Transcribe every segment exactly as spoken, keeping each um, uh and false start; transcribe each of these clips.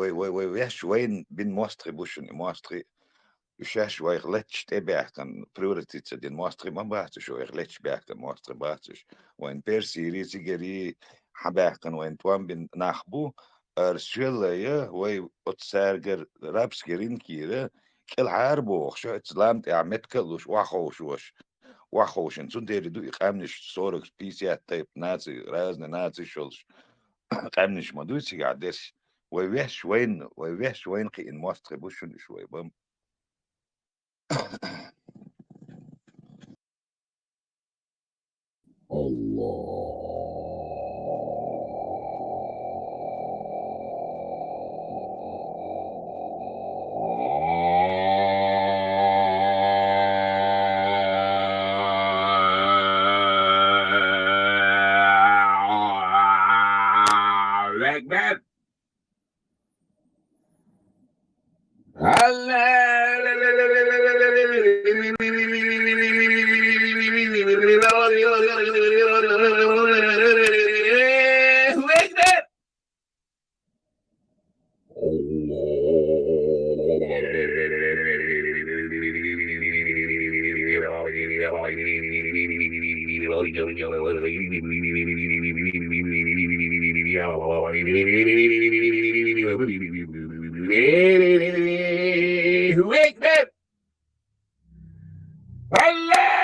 Вай, вай, вай ваьш вайна бина мостагӀий бу шуна, и мостагӀий, уьш шаьш вайх летташ тӀебаьхкина, превратиться дина мостагӀий ма бац уьш, вайх летташ баьхкина мостагӀий бац уьш. Вайна Персийрий, цигарий хьабаьхкина вайна тӀом бина нах бу, ара соьллая, вай оцу цаьргара рабский рынокера кӀелхьара бохуш, оцу лам тӀехь меттиг а луш, охьаховшош, охьаховшийна. Цундела ду и къаьмнаш сорок, пятьдесят тайпа наций, разный наций йолуш къаьмнаш ма дуй цигахь дерш. Вай ваьш вайна, вай ваьш вайна кхиъна мостагӀий бу шуна уьш вай бан. Аллаху акбар! Аллаху акбар! Аллаху акбар! Аллаху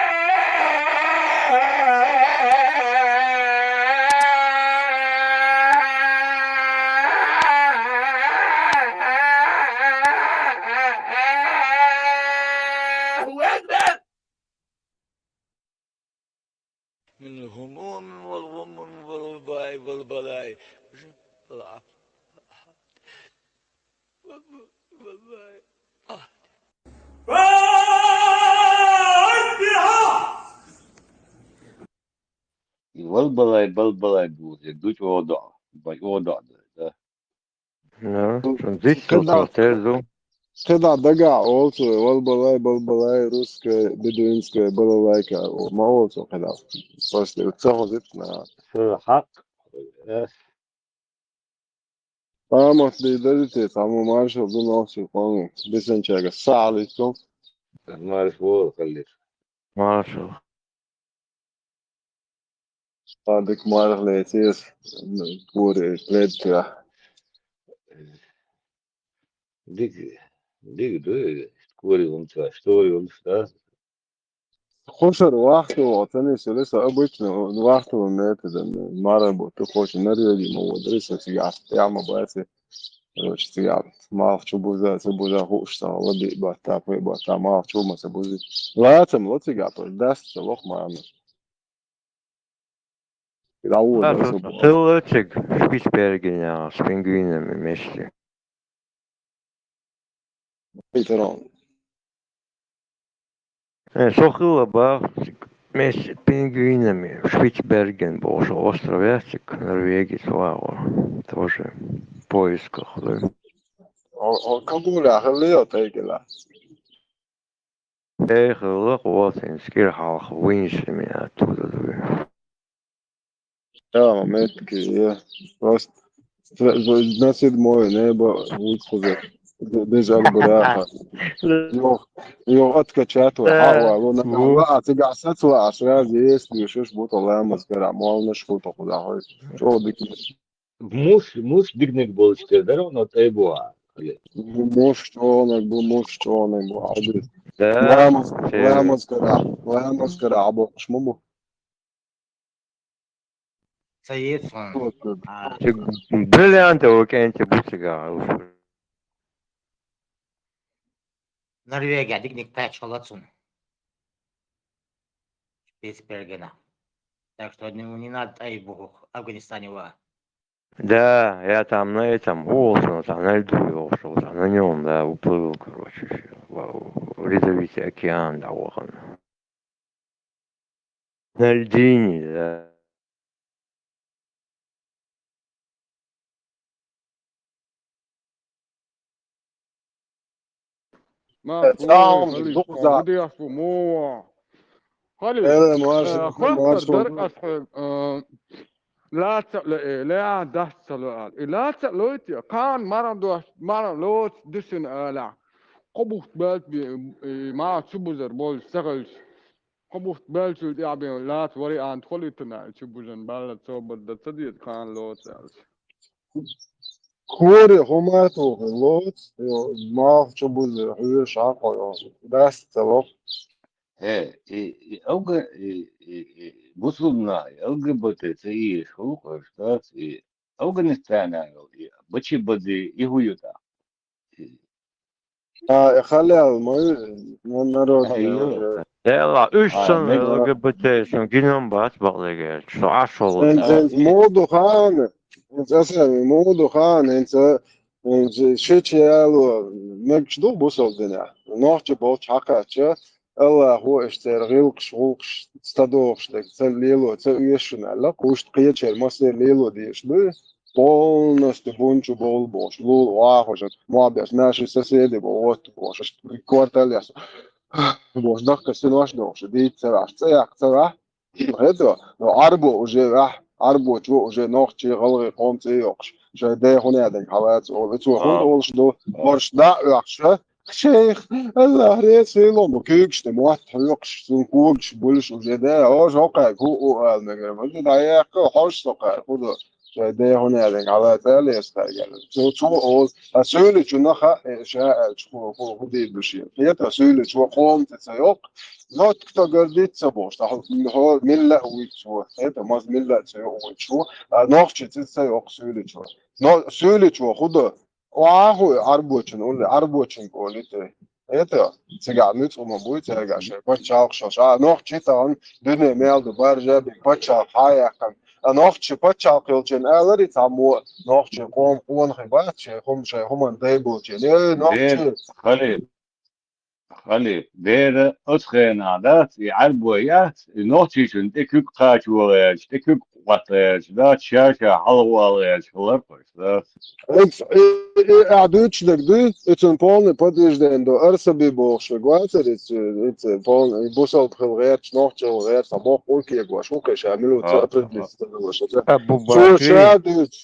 акбар! من الهموم والغموم والوباء والبلاء. والبلاء. آه. И валбалай, балбалай бу, и дучӀ оха доӀа, бай оха доӀа ду, да. Ну, цунна зиц КхидӀа, цо терзу. КхидӀа дагахь олу цо, валбалай, балбалай, русская, бедуинская, балалайка, о, ма олу цо кхидӀа. Просто ца хозуьйту нах. Шу хьакъ, э. Амат ди дадите, цхьаммо маршалла ду нохчийн къоман. Бисанчага сахьалийцу. Марша вогӀу, Халлис. Маршалла. Сан дика марха лецийса, кори ледтехь. Дика, дика ду, кори хӀума ца, штори хӀума ца. Кхушара вахтало, ца нисвелла, со обычно вахтало методан марха буту, кхочу Норвеги ма водари, со цигахь тӀехь ма баци. Короче, цигахь малх чу буза, ца буза хууш сан, лади батта, пхи батта, малх чу ма ца бузи. Лацам ло цигахь, то даст ца лох мама. Хилла цига Шпицбергене с пингвинами вместе. Петрон. Э, со хилла бах, цига вместе с пингвинами, Шпицберген бохуш остров яц цига, Норвеги чу вагӀо. Тоже в поисках, да. О, о, кагуля хилла йо тайгала. Эхь, лакха воцийна, скира хьалха вынесли меня оттуда, дуй. Да, метки, я просто на седьмое небо выкхуза. Без арбураха. Йох, йох откачать ва, хьа ва, луна ва, а цигахь сацла, а сразу есть, шуш буту ламаз кара, молнаш хуту худа хой. Чо дикиш. Муш, муш дигниг болчу тера дара, но тӀе бу а. Муш чӀогӀаниг бу, муш чӀогӀаниг бу, хьалбис. Да, ламаз, ламаз кара, ламаз кара, а боккхуш ма бу. Ца ецу хьуна. Бриллиантовый кӀентий бу цигахь. Норвегия дикниг кхаьчхьала цунна. Шпицбергена. Так что не, не надо тӀе буху Афганистане ва. Да, я там на этом волосы, там на льду, я ушёл, там на нём, да, уплыл, короче, в, в ледовитый океан, да, вот он. На льдине, да. Ма, Цаун, халис, дукха. Гудеш бу, мо. Халис, э, марш, э, хаттар марш, дар марш. Ас хьоьга, э, Лаца а ло, э, лаьа дац ца ло аьлла. И лаца а лойтий, кхана марха дош, марха лоцу дисина алахь. Кхо бутт баьлча бе, и марха чу бузар болчу ца хилча. Кхо бутт баьлчул тӀаьхьа бен лаца вариант хуьлуьйту аьлла, чу бужан балла собар дан ца деза, кхана лоцу аьлча. Кори хӀума туху лоцу, йо, малх чу буза, хьоьжуш хьакхо, йо, даста ца ло. Э, и, и, алга, и, и, и, бусулба нах, и Л Г Б Т ца ийша хӀу, хӀорш дац, и Афганистанехь йолу, и Б Ч Б Д, и хӀу ю тӀаккха? А, и халел ма ю, ма народная уже. Дела, уьш А, санна мега- Л Г Б Т шун гинам бац бакъдерг аьлча, со Ӏаш волу. ХӀинца, хӀинца муха ду хаана, хӀинца аса, муха ду хаана, хӀинца, хӀинца шича яло, мегаш ду бусалба динехь. Нохчий болчу хьакхаьчча, Аллахо иштта церан гӀиллакхаш, гӀуллакхаш ца дохуш дерг ца лело, ца оьшу шуна аьлла, кхушта кхечеран массеран лело дезаш ду, полностью бун чу бовла бохуш, лула вахош, мохь беш, наши соседи боху, вот бохуш, аша квартал яс бохуш, дахка синош дохуш, дийца ца ваьхьаш, цӀе яккха ца ваьхьа, хӀета, но Ӏарбо уже ваьхьа, Ӏарбочо уже нохчий, гӀалгӀай къоман цӀе йоккхуш, шайн дехуна ядан хьалаца олу, и цо хӀунда олуш ду, хӀорш дӀа а оьхуш, шайх, Аллах реза хуьлда, ма куьйгаш тӀе мотт хьоькхуш, цунна когаш булуш уже, да, хӀорш хӀокхаьрга хӀу у ала мегар, ма ду дӀаяккха, хӀорш со кхаьрга хӀу ду. Шайн дехуна ядан хьалаца аьлла, эс кхаьрга аьлла. Цо, цо олу, а суьйличунна хаьа, э, ша аьлча, хӀу, хӀу, хӀу дийр ду шен. Хета, суьйличо къоман цӀе ца йоккху, нотка тагар диц ца бохуш, тахьа хӀо милла а вуьйцу, хета, маза милла а ца йоккхуьйтуш ву, а нохчи цӀе ца йоккху суьйличо. Но суьйличо хӀу ду, охьахуй Ӏарбочун улле, Ӏарбочун кӀоли тӀе. Это, цигахь муьцӀа хӀума буй, цигахь шайн пачхьалкх шаьш. А нохчий тахана дуьне мел ду, баржа бен пачхьалкх хьа а яьккхина. А нохчий пачхьалкх йолчун алари цхьаммо, нохчий къоман къонахий бац, шайн хӀума, шайн хӀуманна дай болчун. Эй, нохчий! Халид, Халид, бера оцу хенахь дац, и Ӏарбой яц, и нохчичун тӀе куьг кхачо гӀерташ, тӀе куьг кхотта гӀерташ дац, ша-ша хьалхавала гӀерташ хилар кхуьш дац. Эц, и, и, ахь дуьйцуш дерг дуй, и цунна полный подтверждение ду, Арсаби бохуш верг вацара, и ц-, и ц-, полный, и бусалба хила гӀерташ, нохчи хила гӀерташ, а боху кху кегош, хӀун кхин ша мила ву ца определиться ца далуш. Абу Цо Бакри. Ша дуьйцу.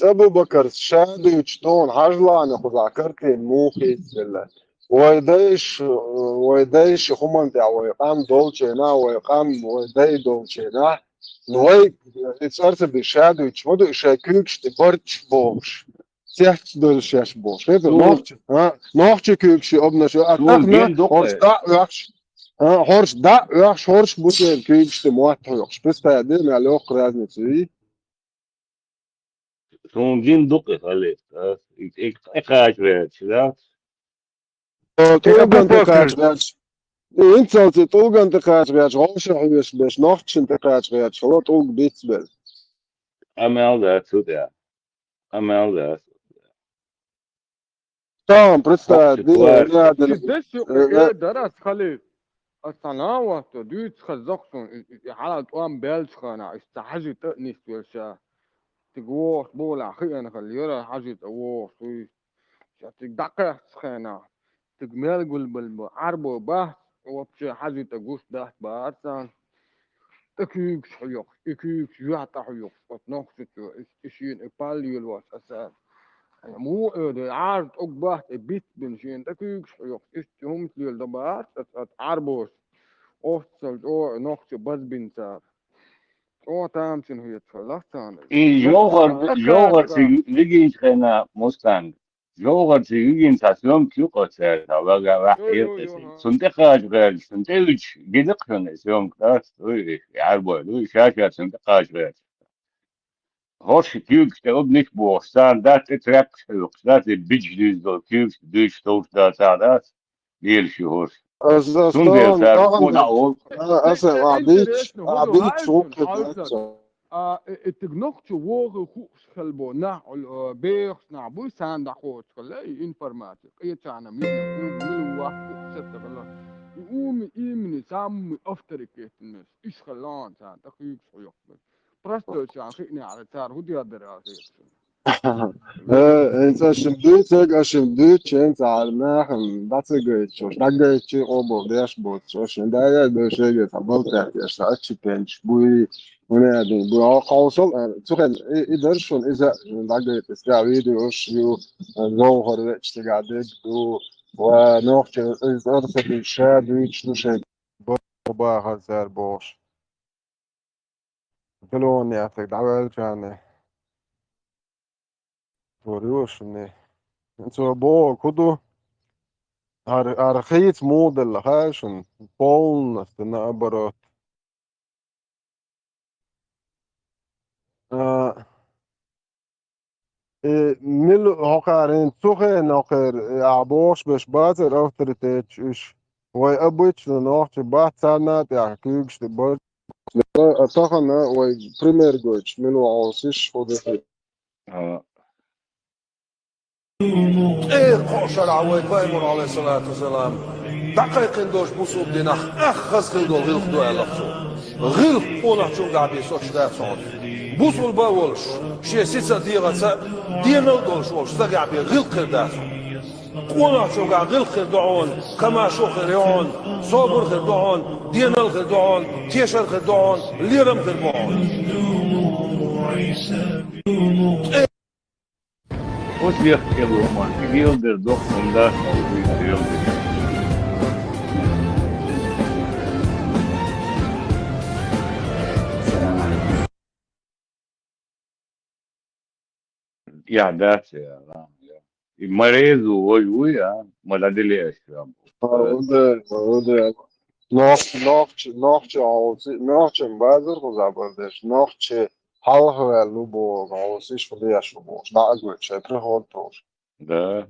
Абу-Бакарс ша дуьйцу тхуна хьажлана кхузахь картина муха хийцаделла. Вай дайша, вай дайша хӀуманна тӀехь вай къам долчу хенахь, вай къам, вай дай долчу хенахь, вай, и цӀарца бен ша дуьйцуш ма ду, и шайн куьйгаш тӀе барчаш бохуш, цец долу шаьш бохуш. ХӀета, Суна нохчи, а, нохчи куьйгаш и обнаш, а, суна тахана гина ду-кх хӀорш и. ДӀа а оьхуш, а, хӀорш дӀа а оьхуш, хӀорш бу церан куьйгаш тӀе мотт хьоькхуш. Представь, де, мел йоккха разница ю. Суна гина ду-кх и, Халид, а? И, и, и кхача гӀерташ, да? О, тӀулган тӀе кхача гӀерташ. И инцалц и тӀулган тӀе кхача гӀерташ, гӀовша хьоьжуш берш, нохчашна тӀе кхача гӀерташ, хӀала тӀулг бицбелла. Къамел дац цу тӀехь. Къамел дац. Там, представь, Нохчи дина, тварь. Рядом. Иза деш юкъа, э, э, э, дара ас, Халид. Ас цхьа нах ватто, дуьйцу хаза зоккхун, и, и, и хьалха тӀом баьллачу хенахь, иза ца хьажийта а нисвелла ша. Тига вогӀуш болахь хиъна хилла, яра хьажийта а вогӀуш вуй. Ша тига дӀакхаьччу хенахь, тига мел гулбелла бу, Ӏарбо бац, вообще хьажийта а гуш дац бахара царна. ТӀе куьйгаш хьоькхуш, и куьйгаш юьхь тӀе хьоькхуш, оцу нохчичо, и, и шена и пал лелош аса. Муха оьду, Ӏар тӀуг бац, и бицбина шена тӀе куьйгаш хьоькхуш, иштта хӀуманаш леладо бац, оцу, оцу Ӏарбоша. Оццал чӀогӀа нохчо базбина цара. ЧӀогӀа тамашийна хеташ хилла царна. И жовхӀар, жовхӀарца вигинчу хенахь, Мустанг. ЖовхӀарца вигина цхьа съёмка ю-кх оцаьрца, вага ваьхьа Йо, йо, хьекъа йо, цига. Ха. Цунна тӀе кхача гӀерташ, цунна тӀе уьдуш, гина-кх шуна и съёмка, дац, дуй, и Ӏарбой, дуй, ша-ша цунна тӀе кхача гӀерташ. ХӀорш и куьйгаш тӀе обниш бохуш, царна дац тӀе тряпкаш хьоькхуш, дац и бича дуьйза долу куьйгаш тӀе дуьйцуш, товш дацахь, дац, лелаш ю хӀорш. Ас, ас Цундела тахана, цара тахана, кхо дӀа олу. А, аса, а, бич, интересно, а, хӀун ду бич, хьайсун, хӀун хьайсун? А, э, э, тиг нохчо воху хууш хилла бо нах, э, бехаш нах буй, царна дӀакхочуш хилла и информаци. Кхечарна мила, мила вац хууш ца хилла. И уми, имени, самый авторитетный, иш хилла царна, тӀаккха куьйгаш хьоькхуш. Простой чарна хиънехьара цара хӀун дер дара хета шуна? Э, хӀинца шуна дуьйцург, аш шуна дуьйцучу хӀинца хьара нахана дӀа ца гойтуш, дӀагойтучий къобал деш боцуш, аш шуна дӀа а дойшега цхьа балтехь еш, цхьа отчепенчаш буй, хӀунда аьлла буй. Хьо-, хьовсал, э, цу хенахь и, и дара шуна, иза а шуна дӀагойту, иза тӀехь видеош ю, э, говхӀар веача цигахь дерг ду, ва нохчий иза цӀарца дуьйцуш, ша дуьйцуш ду шайн бахар цара бохуш. Телефон яцарг дӀаваьллачарна. Цо ю шуна. Цо бохург хӀун ду? ХӀара, хӀара хийца муха делла хаьа шуна? Полностью наоборот. А, и мила хӀокхарин цу хенахь хӀокхара, и ахьа бохуш берш бацара авторитеташ уьш? Вай обычно нохчий бац, царна а тӀехь куьйгаш тӀе бара. Тахана вай пример гойтуш, мила ву хьовсуш, хӀун ду хир. А. ТӀе кхоъ шарахь вай Пайхамар, Ӏалайхиссалату вассалам, дӀакхайкхина долуш бусулба динах ах хаза хир долу гӀиллакх ду аьлла цо. ГӀиллакх къонахчуьнгахь бен соцуш дац хьуна. Бусулба а волуш, шен сица а, дегӀаца а денал а долуш волчу стагехь бен гӀиллакх хир дац хьуна. Къонахчуьнгахь гӀиллакх хир ду хьуна, комаьршо хир ю хьуна, собар хир ду хьуна, денал хир ду хьуна, тешар хир ду хьуна, лерам хир бу хьуна. Оцу вехке лома, и гел дер дохкун да, я, да, я, да, я. И ма реза ву, вай вуй, а? Ма ладиле аша. Ма ву де, ма ву де. Нохчи, нохчи, нохчи хьовсий, нохчи базар кхуза бар деш, нохчи хьалха ваьлла ву боху, хьовсийша хӀун деш ву бохуш, дӀа а гойтуш, шайн приход а тухуш. Да.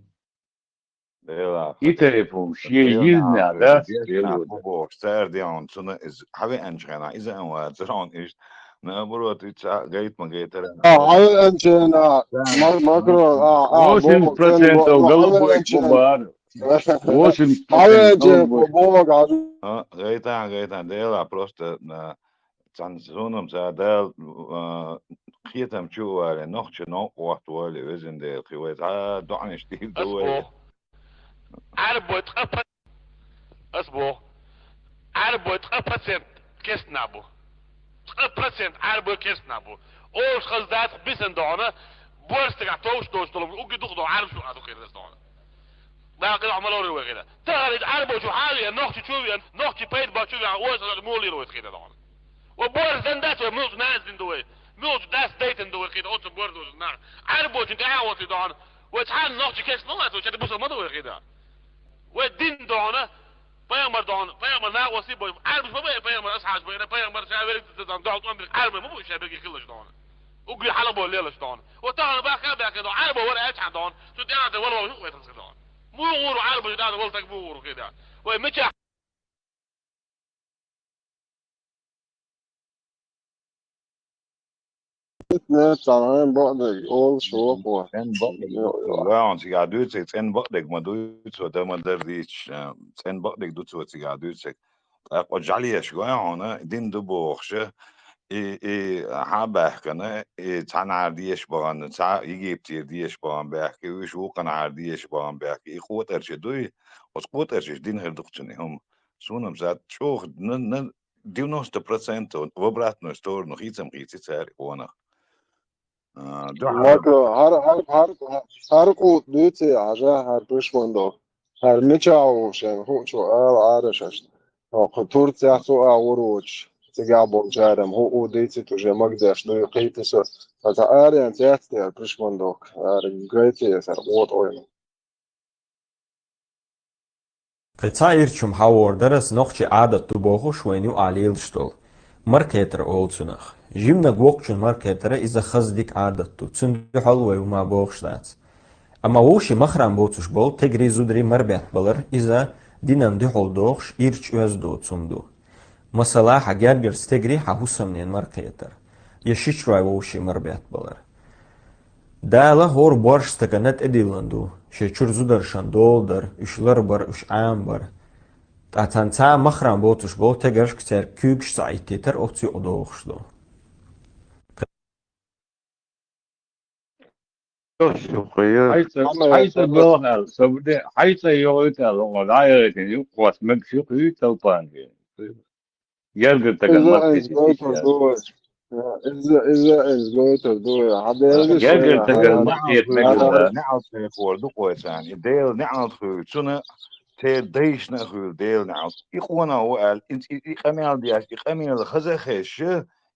Делахь. И тайпа хӀума шен йизна, да? Дешнах бу бохуш, цара де хьуна, цунна иза хьан веанчу хенахь, иза а вацара хьуна иштта. Наоборот, и ца гайта ма гайтара. А, хьан веанчу хенахь, ма-, макро, а, а, восемьдесят процентов голубой бу бара. Восемьдесят процентов голубой. А, гайтан, гайтан, делахь, просто, а, цхьана зуламца Дала, а, кхетам чу а валийна, нохча новкъа хӀотта вале, везан Дела, кхин вай цхьа а доӀанаш дийр ду вай. Ас боху. Ӏаьрбой ткъа пр-, ас боху. Ӏаьрбой ткъа процент керстанаш бу. Ткъа процент Ӏаьрбой керстанаш бу. Олуш хаза дац бисана дохьуна, борстагахь товш доцуш долу, угги дукха дохьу Ӏаьрбаш ду а дукха ас дохьуна. Дакъа ма лору вай хида. Тахана иза Ӏаьрбочу хьан веана, нохчи чу веана, нохчи пайда бачу веана, ойса муха лийр вай хида дохьуна. Ва борз дан дац вай, муха наз дин ду вай. Муха дас дайтан ду вай хида, оцу борз ду нах. Ӏаьрбочун тӀаьхьа ваци дохьуна. Вай цхьана нохчи кест ма вац, вай чада бусал ма ду вай хида. Вай дин дохьуна, пайхамар дохьуна, пайхамар накъоси бой, Ӏаьрбаш ма бай, пайхамар асхьабаш бай, пайхамар ша верг дан дохьуна, тӀом бирг Ӏаьрбай ма бу ша берги хилаш дохьуна. Угги хьала бой лелаш дохьуна. Ва тахана бахка бахка дохьуна, Ӏаьрбо вара аьлча дохьуна. Цу тӀаьхьа вала вала хӀуъ вайтан ца дохьуна. Муха гӀур Ӏаьрбаш дана вала таг муха гӀур хида. Вай мича Итне цхьана бакъдерг олуш вокхо. ЦӀена бакъдерг ду цо, гой хьуна цигахь дуьйцург, цӀена бакъдерг ма дуй цо, дан ма дара дийцаш, а, цӀена бакъдерг ду цо цигахь дуьйцург. ТӀаккха жӀалеш гой хьуна, дин ду бохуша, и, и хьан баьхкана, и цхьанхьара деша бахана, цхьа Египтера деша бахана баьхки, уьш вукханхьара деша бахана баьхки, и къотӀарча дуй, оцу къотӀарчаш дин хир ду-кх цуьнан и хӀума. Суна-м цхьа чӀогӀа на, на, девяносто процентов в обратную сторону хийцам хийци цара и къонах. А, дуьхьал. Макро, хӀара, хӀара, хӀара, хӀара къут дуьйций, хьажа, хӀара пишман ду. ХӀара мичахь ву шайн хӀуъ чу ала Ӏара шаьшна. Хьо кху Турцехь цу а гӀур воцуш, цигахь болчара-м хӀуъ ву дийцит уже магадеш дуй кхийти со. Ткъа ца арен цецде хӀара пишман ду, хӀара гайтий аса хӀара къотӀойна. Кхин цхьа ирча хӀума хьан вор дара ас, нохчий Ӏадат ду бохуш вайна юкъахь лелаш долу. Маркхетар олу цунах. Жимнаг воккхачун маркхетара иза хаза дика Ӏадат ду, цуьнан дуьхьал вай хӀума бохуш дац. Амма вовшийн махрам боцуш болу тегри зудари марбет балар, иза динан дуьхьал дохуш ирча оьзда доцу хӀума ду. Масала, хьан гергара стегри хьан хӀусамнен маркхетар, я шичрой вовшийн марбет балар. Дала хӀора борш стагана тӀедиллина ду, шен чуьра зударшан дола дар, уьш ларбар, уьш Ӏамабар. Ткъа цхьана цхьа а махрам боцуш болу тегаршка цаьрга куьйгаш ца Ӏиттийтар оцу юкъа дохуш ду. Йо, шу кхуьйо. Хьайца, хьайца дохал, собде, хьайца йогӀуьйтал, оно дӀаярайтин юкъ хӀост мегаш юкъ юй талпанге. Гергара таган Иза махкис эс гойтар ду вай. Иза, иза эс гойтар ду вай. Хьа деза Гергара шайна таган хьа махкис мегаш да. НеӀалт хьехор ду кхойцан. И Дела неӀалт хуьлу. Цуна церан дайшна а хуьлу Дела неӀалт. И къонах ву аьлла, и, и, и къамел деш, и къамел хаза а хезаш,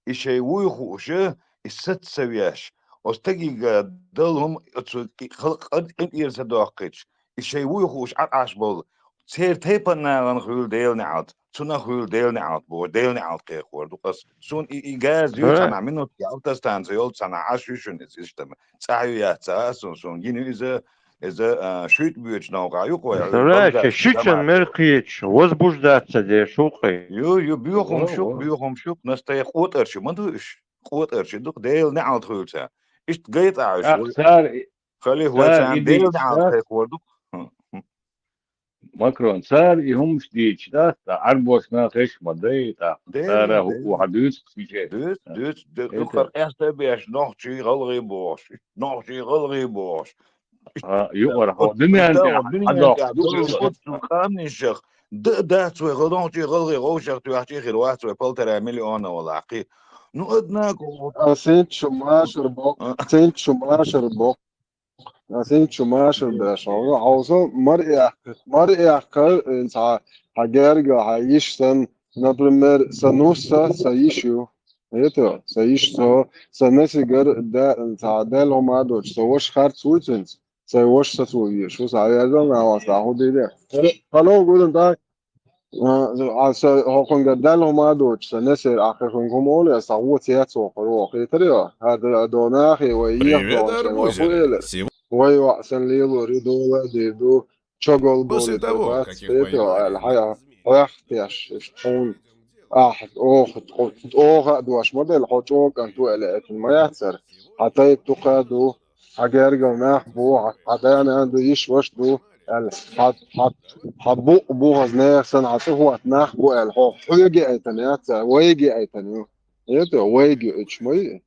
и шайн вуй хууш, и саца ца веш. Оцу стагига дала хӀума оцу халкъ къинтӀера ца доккхуьйтуш, и шайн вуй хууш Ӏаш болу. Церан тайпанна нахана хуьлу Дела неӀалт, цунах хуьлу Дела неӀалт боху, Дела неӀалт кхехор ду ас. Суна и, и газа ю цхьана минут, я автостанция йолу цхьана Ӏаш ю шуна иза иштта. ЦӀахь ю яц ца а суна, суна гина ю иза, иза, а, шуьйтӀа боьдучу новкъа ю кхо. Ша, шича мер кхеташ, возбуждаться деш ву кхин. Ю, ю, боьхамаш ю, боьхамаш ю, настая къотӀарчу ма ду уьш. КъотӀарчу ду, Дела неӀалт хуьлу цара. Иштта гайтӀа уьш. Цара, халих вай цара Дела неӀалт кхехор ду. Макрон, цара и хӀумаш дийцича, тӀаккха Ӏарбошна хиш ма дай, тӀаккха цара хӀуъа хьан дуьйцу кхича. Дуьйцу, дуьйцу, дуьйцу, къаьста а беш, нохчий гӀалгӀай бохуш, нохчий гӀалгӀай бохуш. Юкъара хьо дуьнен тӀехь хьадоккхуш ду. Къаьмнашах, да, дац вай, гӀал-, нохчий гӀалгӀай гӀовшах тоьхча а хир вац вай полтора миллиона валахь кхин. Ну, однако, вот. А синчу машар боккху, синчу машар боккху. Ас хӀинца шу машар беш хьовса, хьовса мара эккха, мара эккха, хьан гергара, хьан йиш санна, например, сан нус а, сан йиш ю. Хета, сан йиш со, сан несигара да, цхьа Далла хӀума а доцуш, сан ваша харц вуй цуьнца, сайн ваша сацо везаш ву, сан Ӏаьржал нахаца дӀахьу дийде. Хьало, гудан дай. А, а, са хӀокхунгара Далла хӀума а доцуш, сан несера ахкхуьнга хӀума олу, аса вон цец воккхур ву, хетарий? ХӀара до нахе вай ехьа Привет, долчу арбузеры. Вай ваъ сан лелор ю, дола а дийр ду, чоголболе После того, бац, как их хетарий, поедали аьлла, хьан хьоьхтеш, иштта хьуна. Ахь, оха, оха а дош ма делла, хьо чӀогӀа кӀант ву аьлла, аьтта ма яцара. Хьан тайп дукха а ду, хьан гергара нах бу, хьан, хьан да-нана ду, йиш-ваша ду, аьлла, хьан, хьан, хьан букъ бу хаза нехан санна, хьан цӀа хӀотта нах бу аьлла, хьо хьоьга а айтана яц, вайга а айтана ю. Хета, вайга а уьдуш ма ю.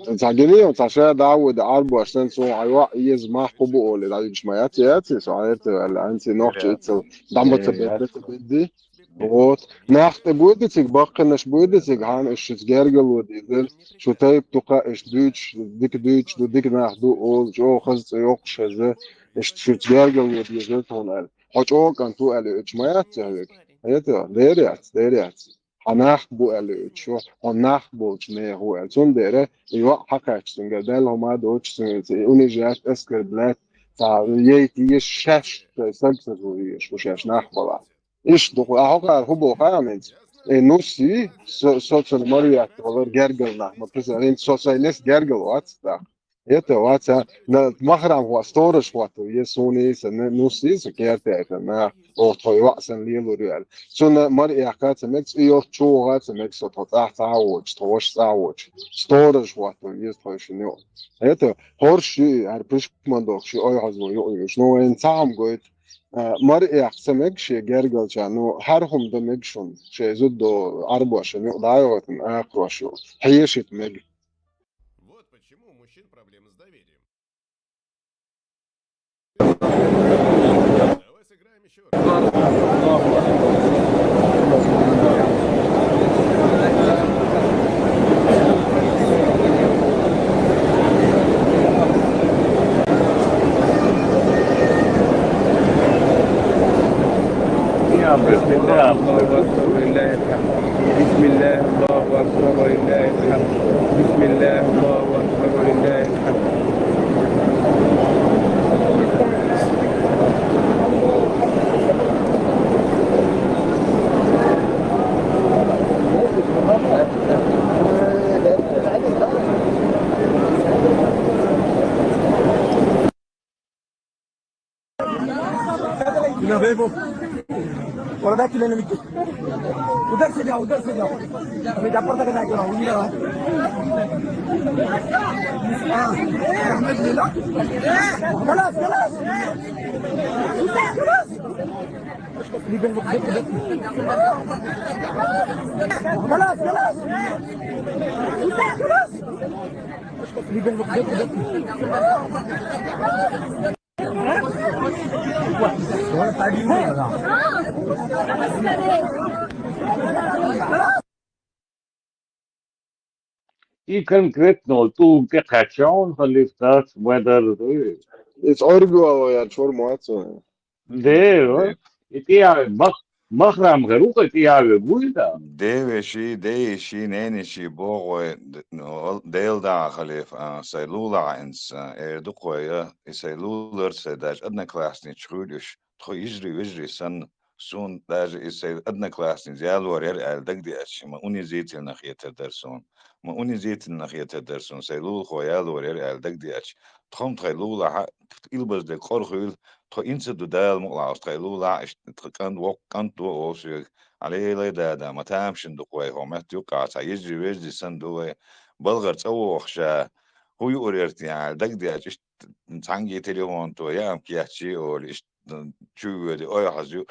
Цхьа гина ю, цхьа ша дӀа а вуьйда, Ӏарбош санна, суна хьан йоӀ еза махка бу олий, дӀаюьдуш ма яц, яц, со хьан эрта аьлла, хӀинца нохча иццал дӀа ма ца бедда, ца бедди. Вот. Нах тӀе буьйда цига, баккхийнаш буьйда цига, хьан уьш шуьца гергарло дийзар, шу тайп дукха а иштта дуьйцуш, дика дуьйцуш ду, дика нах ду, олу, чӀогӀа хаза цӀе йоккхуш хеза, иштта шуьца гергарло дийзар тхуна аьлла. Хьо чӀогӀа кӀант ву аьлла, уьдуш ма яц хьоьга. Хета, дера яц, дера яц. Хьан нах бу аьлла уьдуш, хьо нах болчу нехан ву аьлла. Цундела и йоӀ хьакхаьчча цуьнгара Далла хӀума а доцуш, цуьнца унижать, оскорблять, цхьа яйта еза шаьш, шайн стаг ца зуьйш, шу шаьш нах балахь. Иштта ду-кх, ахьа хӀокхара хӀун боху хаьа хьуна хӀинца? Э, нус йий, со, со цунна мара ветта валар гергара нах, ма-, хӀинца со сайн несса гергара вац тӀаккха. ХӀета вац, а? На, махрам хӀо-, сторож хӀотто, е суна йий сан, нус йий сан керта яйтина нах, оха тхо йоӀ санна лелор ю аьлла. Цунна мара эккха а ца мега, цӀе йолччу ваха а ца мега, со тхо цӀахь цӀа а воцуш, тхо ваша цӀа а воцуш. Сторож хӀотто еза тхо шуна ю. ХӀета, хӀорш ю и, хӀара пишман дохуш ю, ойхьазло юкъа юуш. Ну, вайна цхьа хӀума гойту. А, мара эккха ца мега шен гергалчарна, ну, хӀара хӀума дан мега шуна, шайн зуддо Ӏарбошна юкъа дӀа а йохуьйтуш, акхарош ю. Хьешийта мега. Вот почему у мужчин проблемы с доверием. Давай сыграем ещё раз. بسم الله، الله أكبر، ولله الحمد. بسم الله، الله أكبر، ولله الحمد. بسم الله، الله أكبر، ولله الحمد. Mira, ve, vos. Por acá, aquí le metí. Udarse ya, udarse ya. Me da por acá, mira. Ah, Ahmed, mira. خلاص، خلاص. خلاص، خلاص. И конкретно ту тӀекхаьчча хьуна, халиф, дац, вай дара. Иза Ӏоргуалла яц вар моацо. Де, ва? И тӀеяви, мах-, махрам гӀер ву, кхы тӀеяви вуй да? Девеши, дейиши, нениши боху вай, д-, ну, Дела дагӀа, халиф, а, сай лулахь инца, а, эр ду-кх вай, а, и сай лулар, сай даже одноклассницаш хуьлуш, тхо йижарий-вежарий санна, суна даже и сай одноклассница ялор яра аьлла дагадеача, ма унизительно хетар дара суна. Ма унизительно хетар дара суна, сай лулахо ялор яра аьлла дагадеача. Тхо-м тхай лулахь а, илбаза дерг къора хуьлу, тхо инца ду Дала мукъалахь, тхай лулахь а, иштта тхан кӀант, воккха кӀант ду олу соьга. Алелай, дада, ма тамашийна ду-кх вай, хӀокху меттан юккъехь цхьа йижарий-вежарий санна ду вай. БалгӀара цӀа вогӀуш ша, хӀун юур яра те аьлла дагадеача, иштта цхьаьнгге телефон то, яа-м кечйи олий, иштта чу воьдий, ой, хьажа ю,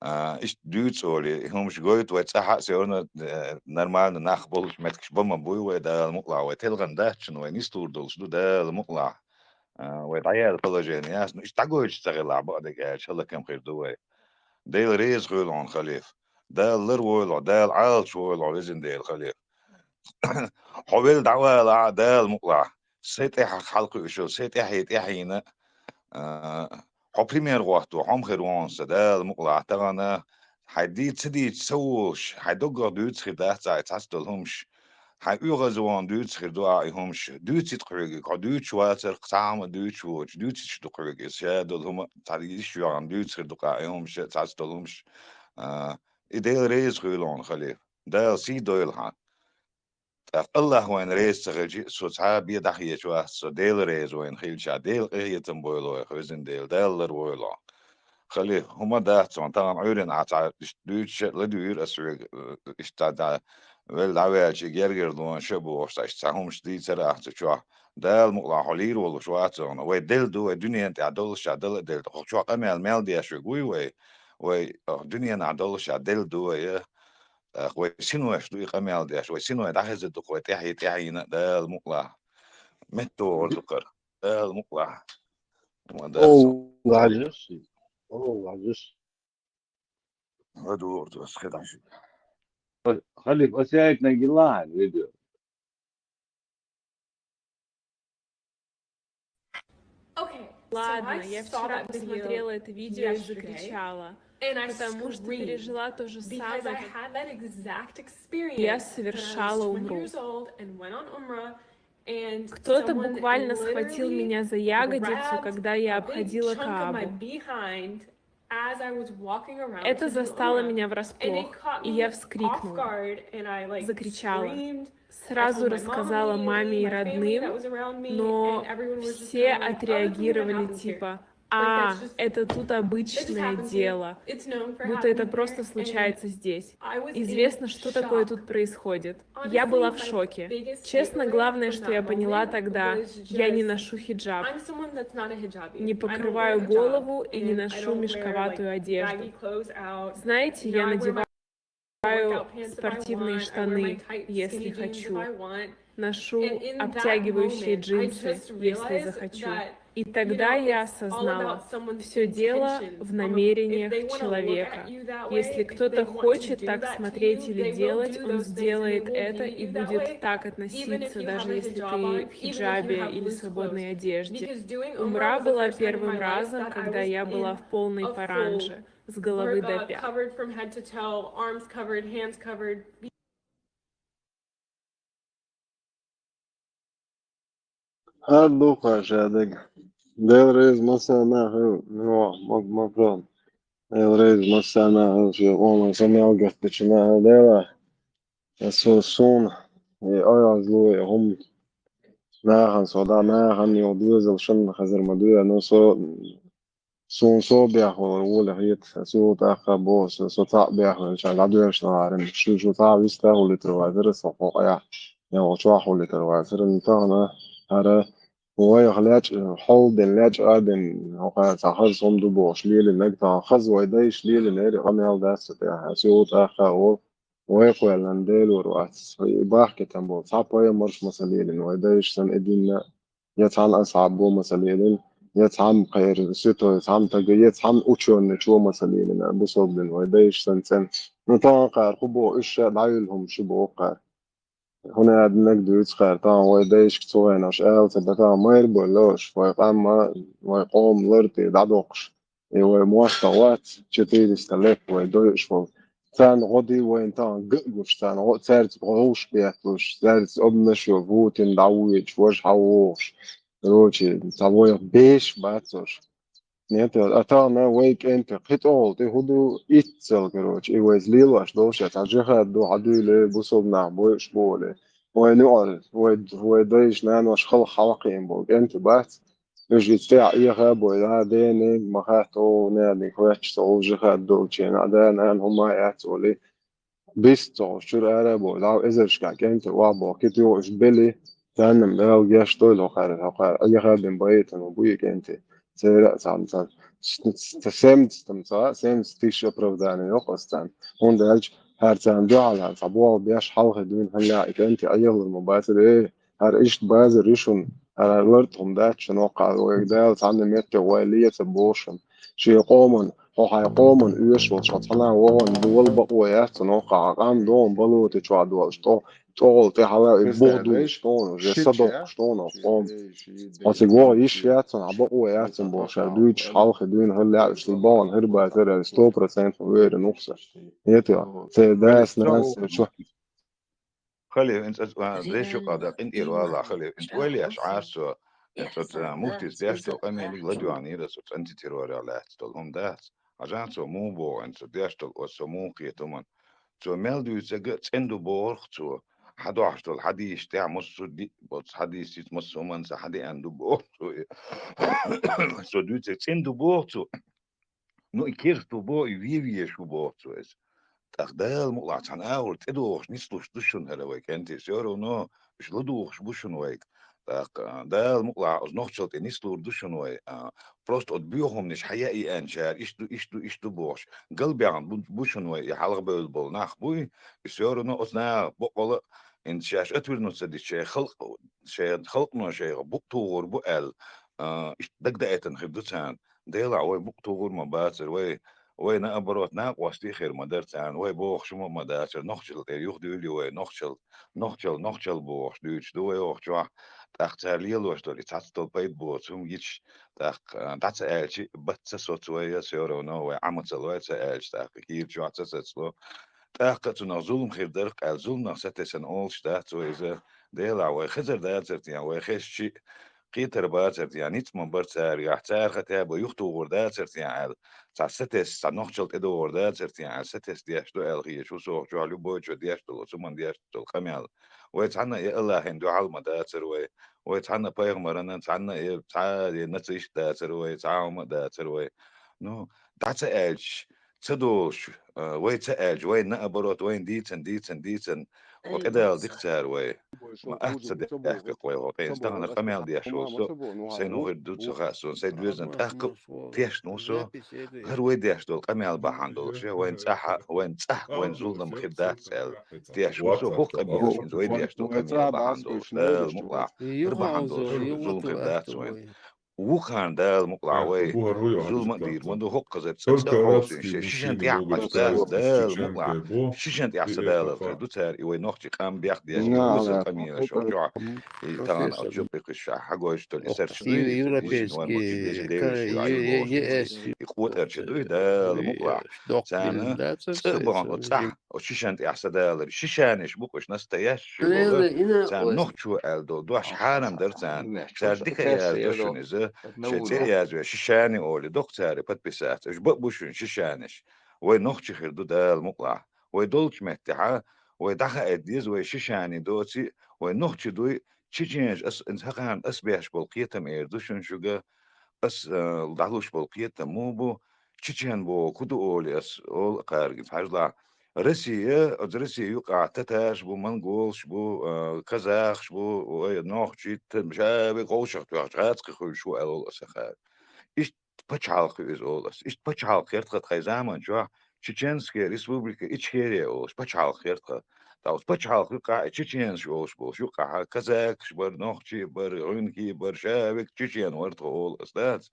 а, иштта дуьйцу олий, и хӀумаш гойту вай цӀахь а, всё равно, э, нормально нах болчу меттигаш бан ма буй вай, Дала мукъалахь, вай телхина дац шуна, вай нислур долуш ду, Дала мукъалахь. А, вай дӀаяьлла положение яц, ну, иштта дӀагойтуш ца хилахь, бакъдерг аьлча, хӀаллакам хир ду вай. Дела реза хуьлда хьуна, халиф. Дала лар войла хьо, Дала Ӏалаш войла хьо, везан Дела, халиф. Хьо велла дӀавалахь а, Дала мукъалахь. Сайн тӀаьхьа хьалакхуьуш йолу, сайн тӀаьхье тӀаьхьийна, а, хьо пример гӀотто, хьо-м хир ву хьуна сан, Дала мукъалахь, тахана хьайн дийца ца дийца ца волуш, хьайн доггах дуьйцуш хир дац ахь и цхьацца долу хӀумаш. Хьайн оьгӀазвахана дуьйцуш хир ду ахь и хӀумаш. Дуьйцийта-кх хьоьга, хьо дуьйцуш вацара-кх, цхьа хӀума дуьйцуш воцуш, дуьйцуш ду-кх хьоьга иза, ша долу хӀума, цхьа йиш йоьгӀна дуьйцуш хир ду-кх ахь и хӀумаш, цхьацца долу хӀумаш. А, и Дела реза хуьлда хьуна, халиф. Дала сий дойла хьан. ТӀаккха Аллах вайна реза ца хилча, со цхьа а бен дӀахеташ вац, со Дела реза вайна хилча, Дела къинхетам бойла вайх, везан Дела, Дала лар войла хьо. Халиф, хӀума дац хьуна, тахана Ӏуьйранна ахь цхьа иштта дуьйцуш а ладуьйра аса хьоьга, э, иштта дӀа, велла дӀаваьлча, и гергарлонаш а бохуш, цхьа иштта цхьа хӀумаш дийцара ахь цу чохь. Дала мукъалахь, хьо лийр волуш вац хьуна. Вай делла ду, вай дуьненна тӀехь доллушехь дала а делла ду. Хьо чохь къамел мел деш верг вуй вай? Вай, э, дуьненахь доллушехь делла ду вай, э? ТӀаккха вай синош ду и къамел деш, вай синой дӀахезар ду-кх вай тӀаьхье тӀаьхьийна а, Дала мукъалахь. МеттавогӀур ду-кх хӀара, Дала мукъалахь. Ма дац. О, ваьжаш. О, ваьжаш. ЛадугӀур ду ас хи дӀа шуьга. Халиф, ас яйтинарг йиллахьа видео. Окей, so Ладно, I я saw вчера that video посмотрела это видео и yesterday, закричала, and I потому что screamed пережила то же because I самое, как had that exact experience я when I совершала was twenty умру. Years old and went on Umrah, and кто-то someone буквально схватил literally меня за ягодицу, grabbed когда я a big обходила chunk of my Каабу. Behind as I was walking around. Это to do застало Umrah, меня and it врасплох, caught и я me off вскрикнула, guard, and I, like, закричала. Screamed. Сразу рассказала маме и родным, но все отреагировали типа: «А, это тут обычное дело, будто это просто случается здесь. Известно, что такое тут происходит». Я была в шоке. Честно, главное, что я поняла тогда, я не ношу хиджаб, не покрываю голову и не ношу мешковатую одежду. Знаете, я надеваю спортивные штаны, если хочу, ношу обтягивающие джинсы, если захочу. И тогда я осознала, все дело в намерениях человека. Если кто-то хочет так смотреть или делать, он сделает это и будет так относиться, даже если ты в хиджабе или свободной одежде. Умра была первым разом, когда я была в полной паранже, с головы до пят. ХӀара ду-кх ша дерг. Дела реза массарна а, ну, ма-, ма-, Дела реза массарна а, шен къоман са мел гатдечунна а, Дела. Ас суна, и Ӏоязло, и хӀума нахана со дӀа, нахана йолу доьзалшна хезар ма ду, но со Суна со бехвалар воле хета, ас юха тӀаккха боху, со, со цхьаъ бехвелча, дӀадоьжуш нахаран, шу, шу цхьаъ виста хӀуллитар вацара, со хьокъехь, я хьо чохь хӀуллитар вацара, ну, тахана, хӀара, вайх лечкъа, хьол ден, лечкъа а ден, хӀокхара цхьа хаза хӀума ду бохуш лелийнарг, тахана хаза вай дайша лелийнера, къамел дац цу тӀехь, ас юха тӀаккха олу, вай кхоьллина Делора вац. И бахкетам болу цхьа пайхамарш масал елина, вай дайша санна и динна, я цхьана асхьабо масал елина, я цхьана кхеран ситой, цхьана тага, я цхьана учёнычо масал елина, бусалба дин вай дайша санна цӀена. Ну, тахана кхара хӀун боху, уьш ша дӀаюьллу хӀума шу боху кхара. ХӀунда аьлла наг дуьйцу кхара, тахана вай дайшка цу хенаш аьлла ца баккха майра боллуш, вай къамма, вай къоман лар тӀе дӀадоккхуш. И вай мостагӀ вац, четыреста лет вай дойуш волу. Царна гӀо ди вайна тахана га а гуш, царна гӀо, цаьрца гӀовш бетталуш, цаьрца обнаш йо, вутина дӀавоьдуш, важа хьан вогӀуш. Короче, цхьа вайх беш бац уьш. Нет, а тахана вай кӀентий кхин тӀехула тӀе хӀун ду, иццал, короче, и вайца лелош долуш, цхьа жихад ду, хьан дуьйле, бусалба нах бойуш бу олий. Вай нуьӀар, вай, вай дайша, наноша халха хьалакхиъна болу кӀентий бац. Уьш и цӀехь Ӏеха а бой, а, дена, ма хаьтта, о, ненан хоьттуш со, о, жихад долчу хенахь, да, нана, хӀума а яц олий. Бист ца гӀуш чуьра ара а бой, лав эзаршкахь кӀентий охьабоху, кхин тӀехула уьш бели, царна-м Дала гечдойла хӀокхара, хӀокхара Ӏеха а бина байтано бу и кӀентий. Церан а цхьана, цхьана, ц-, ц-, ц-, семьдесят-м ца, семьдесят тысяч оправдание йоккху аса царна. ХӀунда аьлча, хӀара царна дуьхьал хӀара цхьа болх беш хьалхе дуьйна хилла и кӀентий Ӏехалур ма бацара, э, хӀара иштта базар ю шуна, хӀара лартӀа хӀума дац шуна хӀокхахь, вайга Дала цхьанна метте вай леца боху шуна. Шен къоман, хьо хьайн къоман оьшуш волчу хьо цхьана а вогӀун дола бакъо яц цунна хӀокхахь, къам догӀун балоте чохь долуш, тӀо-, тӀогӀал тӀе хьала и бух дуьйлуш тону, уже са доккхуш тону хӀокху къоман. Хьо цига вогӀу йиш яц цунна, хьан бакъо яц цунна боху, ша дуьйцуш хьалхе дуьйна хӀара лаьа уьш богӀун хӀара бацара, сто процентов уверен ву-кх сан. Эта, церан дас, нанас, чу. Хали, инца, а, деш юкъа да, къинтӀера вала, хали, инца ойла еш Ӏаш цо, инца, а, муфтис деш долу къамелиг ладоьгӀнера цо, антитеррорехь лаьцна долу хӀума дац. Хьажахьа цо муха боху, инца деш долу, оцу цо муха кхета хӀуманна. Цо мел дуьйцург а цӀена ду бохург цо. Хьан дохьуш долу хьадисаш тӀехь массо а ди-, оцу хьадисица массо а хӀуманца хьан деана ду боху цо. Цо дуьйцург цӀена ду боху цо. Ну, и керста ву боху, и вен везаш ву боху цо иза. ТӀаккха Дала мукъалахь цхьана агӀор тӀедогӀуш нислуш ду шуна хӀара вай кӀентий, всё равно уьш ладугӀуш бу шуна вайга. ТӀаккха, а, Дала мукъалахь оцу нохчалла тӀе нислур ду шуна вай. А, просто оцу боьхамнаш хьан яа и аьнчара, иштта ду, иштта ду, иштта ду бохуш. Галбаьхна бу, бу шуна вай, и хьалхабевлла болу нах буй, и всё равно оцу наха боккъала, инца шаьш отвернуться дича, шайн халкъ, шайн халкъано шайга букъ тухур бу аьлла, а, иштта дагдаийтина хир ду царна. Делахь вай букъ тухур ма бацара, вай, вай наоборот, накъостий хир ма дара царна, вай бохуш хӀума а ма дацара, нохчалла тӀера юхадуьйлий вай, нохчалла, нохчалла, нохчалла бохуш дуьйцуш ду вай оха чохь. ТӀаккха цара лелош долу и цхьацца долу пайда боцу хӀума гича, тӀаккха, а, дӀа ца аьлча, бац ца соцу вай, я всё равно вай Ӏама ца лой ца аьлча, тӀаккха кийра чохь ца сацало. ТӀаккха а цунах зулам хир дара-кх аьлла, зуламнах сатесна олуш дац вай иза. Делахь вай хезар дацара те, вай хезчи, кхетар бацара те, ницкъ ма бара царгахь, цара хатаба юхатухур дацара те аьлла, цхьа сатесна, цхьа нохчалла тӀедогӀур дацара те аьлла, сатесна деш ду аьлла хеташ ву со оха чохь, любой чо деш долу, цу хӀуманна деш долу къамел. Вай цхьанна а и Аллахьан дуьхьал ма дацара вай, вай цхьанна пайхамарана, цхьанна а и цхьа а и нацист дацара вай, цхьа а хӀума а дацара вай. Ну, дӀа ца аьлча, ца долуш, а, вай ца аьлча, вайн наоборот, вайн дийцан, дийцан, дийцан, хьо тӀедала дика цара вай. Ма атта ца даьхкира вай хьо тӀе. Тахана къамел деш волу со, сайн хӀун хир ду ца хаьа суна, сайн доьзна тӀаккха а тешна ву со, хӀара вай деш долу къамел бахьана долуш, вайн цӀахь, вайн цӀахь, вайн зулам хир дац аьлла, тешна ву со, хӀокху къамелаш, вай деш долу къамел бахьана долуш, Дала мукъалахь, хӀара бахьана долуш зулам хир дац вайн. Вукхарна Дала мукъалахь вай зулам а дийр ма ду, хӀокхузара цӀа цӀа хьовсийна шен шишан тӀехь а дац, Дала мукъалахь шишан тӀехь ца далар хир ду цара, и вай нохчий къам бех деш, вусар къамелаш хӀокху чохь, и тахана а чу пекхиш ша хьагойш долу, и сарчу дуй, и вай ма кхин вешан вай, и къотӀарчу дуй, Дала мукъалахь. Царна цӀа а бахана, оцу цӀахь, оцу шишан тӀехь са далар, шишаниш бу-кх уьш настоящий волу, царна нохчо аьлла долу дош хьарам дара царна. Цара дика а яздо шуна иза, шайн цӀе а язвеш, шишани олий, доккха цара подписаться. Уьш бакъ бу шуна шишаниш. Вай нохчий хир ду Дала мукъалахь. Вай долчу меттехьа, вай дӀахаийта деза, вай шишани доций, вай нохчий дуй, чеченаш, ас, хӀокхарна ас беш болу кхетам эр ду шуна шуьга, ас, а, дӀалуш болу кхетам муха бу, чечен боху хӀун ду олий ас, олу а кхаьрга, хьажалахь. Россия, оцу Россия юкъахь татараш бу, монголаш бу, а, казахаш бу, вай нохчий, ша вай къовшах тоьхча гӀазкхи хуьлуш ву аьлла олу аса кхаьрга. Иштта пачхьалкх ю иза олу аса. Иштта пачхьалкх хир тхан тхайн заман чохь, Чеченская Республика Ичкерия олуш пачхьалкх яра тхан. Ткъа оцу пачхьалкхан юкъахь и чеченаш олуш болуш, юкъахь казакаш бара, нохчий бара, гӀуьнхий бара, ша век чечен вара тхо олу ас, дац?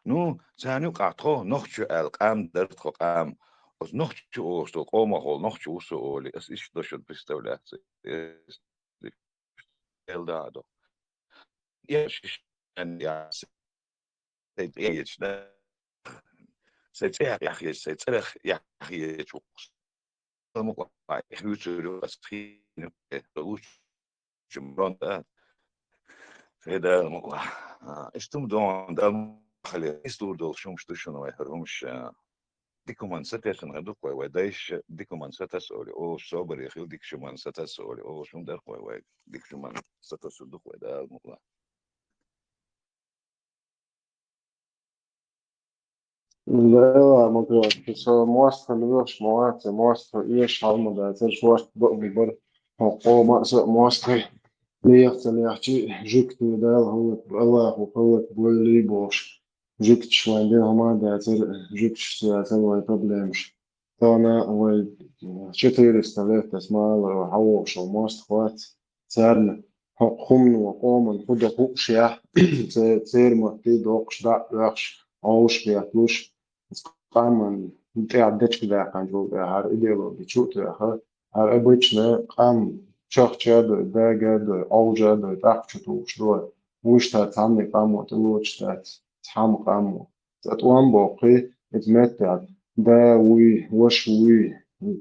Ну, царна юкъахь тхо нохчо аьлла къам дара, тхо къам. Оцу нохчо олуш долу къомах волу нохчо ву со олий, ас иштта до шуна представляться. Эл да до. Я шиш, я, сай цӀе яхьа, да? Сай цӀе яхьа, сай цӀарах яхьа. Ма къа, их вуьцур ю ас хин, лучше, чем рон, да? Хеда, ма къа. А, иштта ма дон, да, хали, истур долу шумаш ду шуна вай хӀара хӀумаш, а, дика хӀуманна сатесна хир ду-кх вай, вай дайша дика хӀуманна сатаса олий, олуш собаре хила дика хӀуманна сатаса олий, олуш хӀума дара-кх вай, вай дика хӀуманна сатасур ду-кх вай, Дала мукъ лахь. Да, ма къа, со мостагӀа лоьхуш ма вац, мостагӀа эша хьал ма дацара, шорта баа ма бара, хӀокху къоман а, сан а мостагӀий. Леха ца лехча а, жуьгтий Дала хӀаллак, Аллахо хӀаллак бойла бохуш. Жуьгташа вайн дина хӀума а дацара, жуьгташца яцара вайн проблемаш. Тахана вай четыреста лет ас мала хьан вогӀуш волу мостагӀа вац. Царна хӀокху хӀумано къоман хӀун дан хууш яхь, ца-, церан маттий доккхуш дӀа а оьхуш, Ӏовшах бетталуш, къаман тӀехь дечиг даьккхинчул тӀаьхьа хӀара идеологи чу а тоьхна, хӀара обычно къам чахча а дой, дага а дой, Ӏовжа а дой, тӀаккха чу тухуш ду. Вуьшта цхьанне къамо тӀелоцуш дац, цхьамма къамо. Цкъа тӀом боккхий, иза меттехь да вуй, ваша вуй,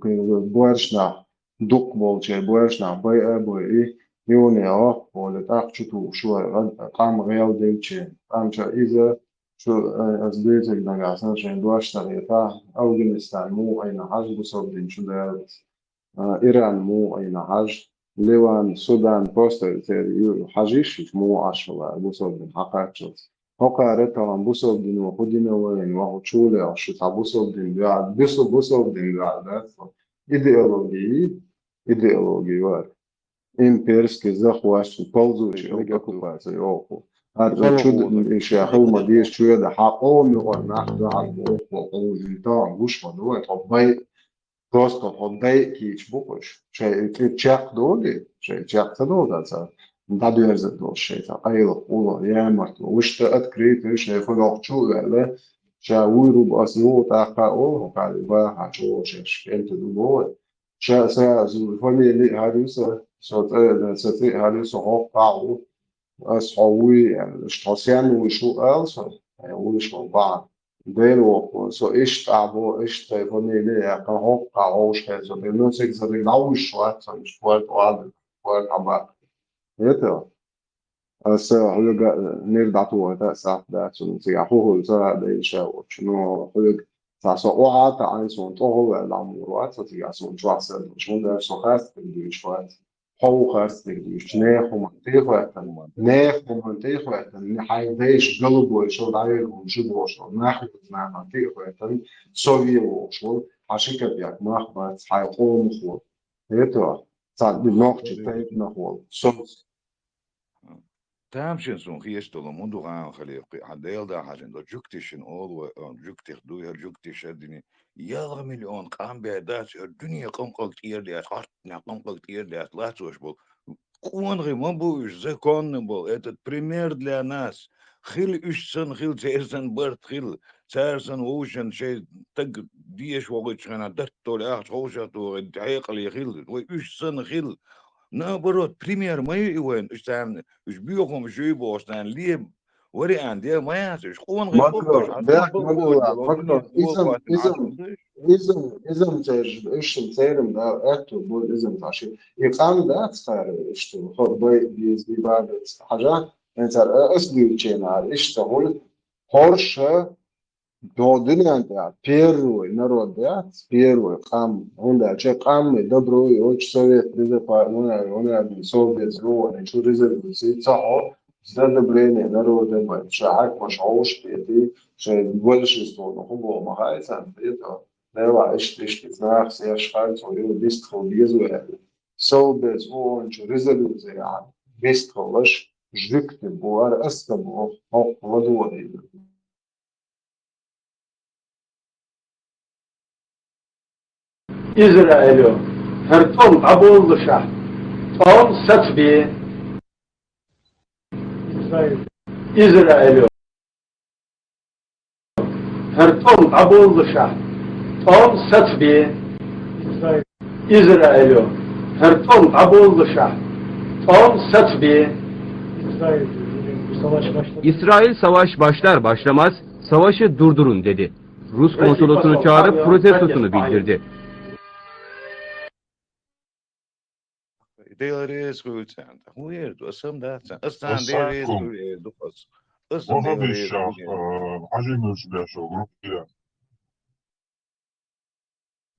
кхин боьршнахь, дукха болчеран боьршнахь байа а бойий, юха а гӀоппа волий, тӀаккха чу тухуш вара къам гӀелделча. Къам ча иза, шу, э, ас дуьйцург нагахь санна шайн дош ца хетахь, Афганистан муха Ӏийна хьажа, бусалба дин чу даллалц. А, Иран муха Ӏийна хьажа, Ливан, Судан, просто церан ю-, хьажийша, муха Ӏаш хилла бусалба дин хьакхаччалц. ХӀокхара тахана бусалба дино хӀун дина вайна, ваха чулехь шу цхьа бусалба дин дуьхьал, бусу-, бусалба дин дуьхьал дац. Идеологи, идеологи вара. Имперский захват, ползучий оккупация йоху. ХӀара чу ша хила ма деза чоьда, хьан къоман юкъара нах дуьхьал боху, боху, тахана гуш ма ду вай, тхо бай-, просто тхо дайа кийча бу-кх уьш. Шайн тӀе чекхдолий, шайн чекх ца долу дац, дӀадоьрзур долуш шайн цхьа къайлаха, улло, ямартло. Вуьшта открытый шайн хуьлахь чу а ваьлла, ша вуй ру бу ас юха тӀаккха а олу, хӀокхара бахьа чӀогӀа шаьш кӀентий ду боху вай. Ша, сан фамили хӀара ю сан, со цӀе, сан цӀе хӀара ю, со хӀокху къахь ву, ас хьо вуй аьлла, иштта хьо сенна вуй шу ала со, хьайн вуй шу бахьа. Дела воккху, со иштта ахь бо, иштта тхайн фамили а яьккхина, хӀокху къахь вовшахкхетта со дела, ну, цига сан дерг дӀавуьйшуш вац со, иштта хӀорда охьа, хӀорда хьан баккха. ХӀета? Аса хьоьга нир дӀатохийта а сахьт дац, хӀунда цигахь хӀун хуьлу ца хаьа дайша волчу. Ну, хьоьга цхьа со охьа а таӀийна, суна тӀе хӀун ваьлла дӀа ма вуьйр вац, со цигахь суна чохь серлуш. ХӀунда аьлча со харц дерг дуьйцуш вац. Хьо ву харц дерг дуьйцуш, нехан хӀуманна тӀе а хӀоьттина, нехан хӀуманна тӀе а хӀоьттина, хьайн дайша голубой шал дӀавелла хӀума шу бохуш волу, нах ву нахана тӀе а хӀоьттина, со вен вохуш волу, хьан ши капек мах бац, хьайн къомах волу. ХӀета, цхьа нохчи тайпанах волу, со. Тамашийна суна хеташ долу хӀума ду, гӀан хилийта кхин а, хьан Дела да хьажийна долу жуьгтишна олу вай, а, жуьгтих дуй, хӀара жуьгтиша дини. Ялх миллион къам бен дац, хӀара дуьне къамкъаг тӀера лаьцна, Ӏоттанехь къамкъаг тӀера лаьцна лацош болу. Къонахий ма бу уьш, законно болу, этот пример для нас. Хила уьш санна хила, церан санна барт хила, цара санна вовшашна шайн стаг деша вогӀучу хенахь, дарт долу ахча хьовшах тухийта хьекъале хила, вай уьш санна хила. Наоборот, пример ма ю и вайна, уьш царна, уьш боьха хӀума ю бохуш, царна ле вариант де ма яц уьш. Къонахий Макро, хӀокхуьш, хьан бехк ма бу, Макро, изам, изам, изам, изам цераш, уьш шин церан да, аьтту бу изам цхьа ши. И къам дац хара, иштта, хӀо бай, беза, бабец, хьажа, хӀинца ас дуьйцученара, иштта хуьлу, хӀорша, До дуьнен тӀехь первый народ яц, первый къам. ХӀунда аьлча къам и добро йоцуш Совет Безопа-, вуна, вуна, Совбез вогӀу, чу резолюций ца хьо, за одобрение народа бан, ша хьаькамаш хьовш хетий, шайн большинство, ну, хӀун боху ма хаьа царна, хета. Дела, иштта, иштта, нахаца еш хаьа, цо ю, дистхула деза ваьлла. Совбез вогӀу, чу резолюций, дистхулаш, жуьгти бу, ара аса бу, хӀокху ладогӀа. Израилё, хӀара тӀом дӀаболалушахь, тӀом сацабе. Израилё, хӀара тӀом дӀаболалушахь, тӀом сацабе. Израилё, хӀара тӀом дӀаболалушахь, тӀом сацабе. İsrail savaş başlar başlamaz savaşı durdurun dedi. Rus konsolosunu çağırıp protestosunu bildirdi. Дела реза хуьлда царна. ХӀун эр ду? Ас ма дац царна. Ас царна Дела реза хуьлда эр ду ас. Ас царна Дела реза хуьлда эр ду. Хьажимуьрш беш йолу группа.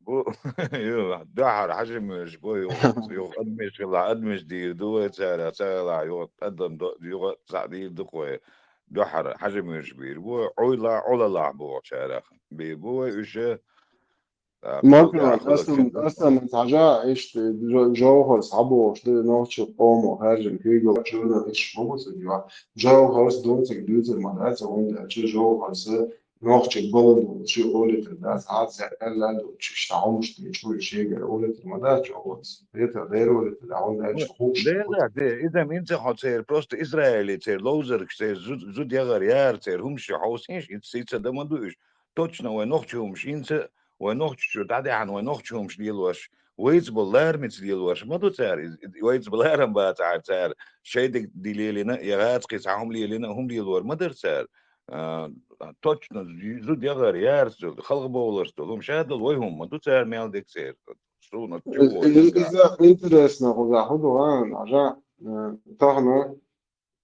Бу, ю, дуьххьара Хьажимуьрш бу, юха, юха адамаш хилла, адамаш дийр ду вай цара, царалахь юха адам до, юха цхьаъ дийр ду-кх вай. Дуьххьара Хьажимуьрш бийр бу, Ӏуйла, Ӏулалахь бохучарах бийр бу вай уьш. Макрон, аса, аса хьажа, иштта жо-, жовхӀар схьабохуш ду, нохчийн къомо хаьржина куьйгалла журналисташ ма бу цига юьхь. ЖовхӀарс доцург дуьйцур ма дац, хӀунда аьлча жовхӀарс нохчийн баланал чу олуьйтур дац, хьаьца аьлла а доцуш, иштта хӀумаш дийцича, шегара олуьйтур ма дац жовхӀарс. Дета дера олуьйтур дац, хӀунда аьлча хууш Дела, де, иза минца хьо церан, просто Израиле церан ловзаргаш, церан зу-, зуда ягӀар яра, церан хӀумаш хьовсийша, ицца, ицца дан ма ду уьш. Точно вай нохчийн хӀумаш, инца вай нохчочуьра дӀадаьхьна, вай нохчийн хӀумаш лелош, вайца болу ларамца лелош ма ду цара иза. Вайца болу ларам бацахьара цара, шайн дерг лелийна, я гӀазкхийн цхьа хӀума лелийна, хӀума лелор ма дара цара. А, точно, зуда ягӀар яра цо, халхабовларца долу хӀума ша долу вай хӀума ма ду цара мел дерг церан. Суна чу Из-, из-, иза интересно, кхузахь хӀун ду, а, хьажа, э, тахана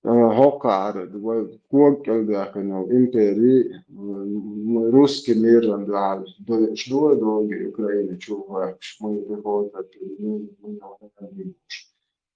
Э, хӀокхара вай кога кӀелдаьккхина йолу импери, м, русский миран дуьхьал дойуш ду вай догий Украина чу вахкаш, мы приходим, мы, мы, мы, мы, мы.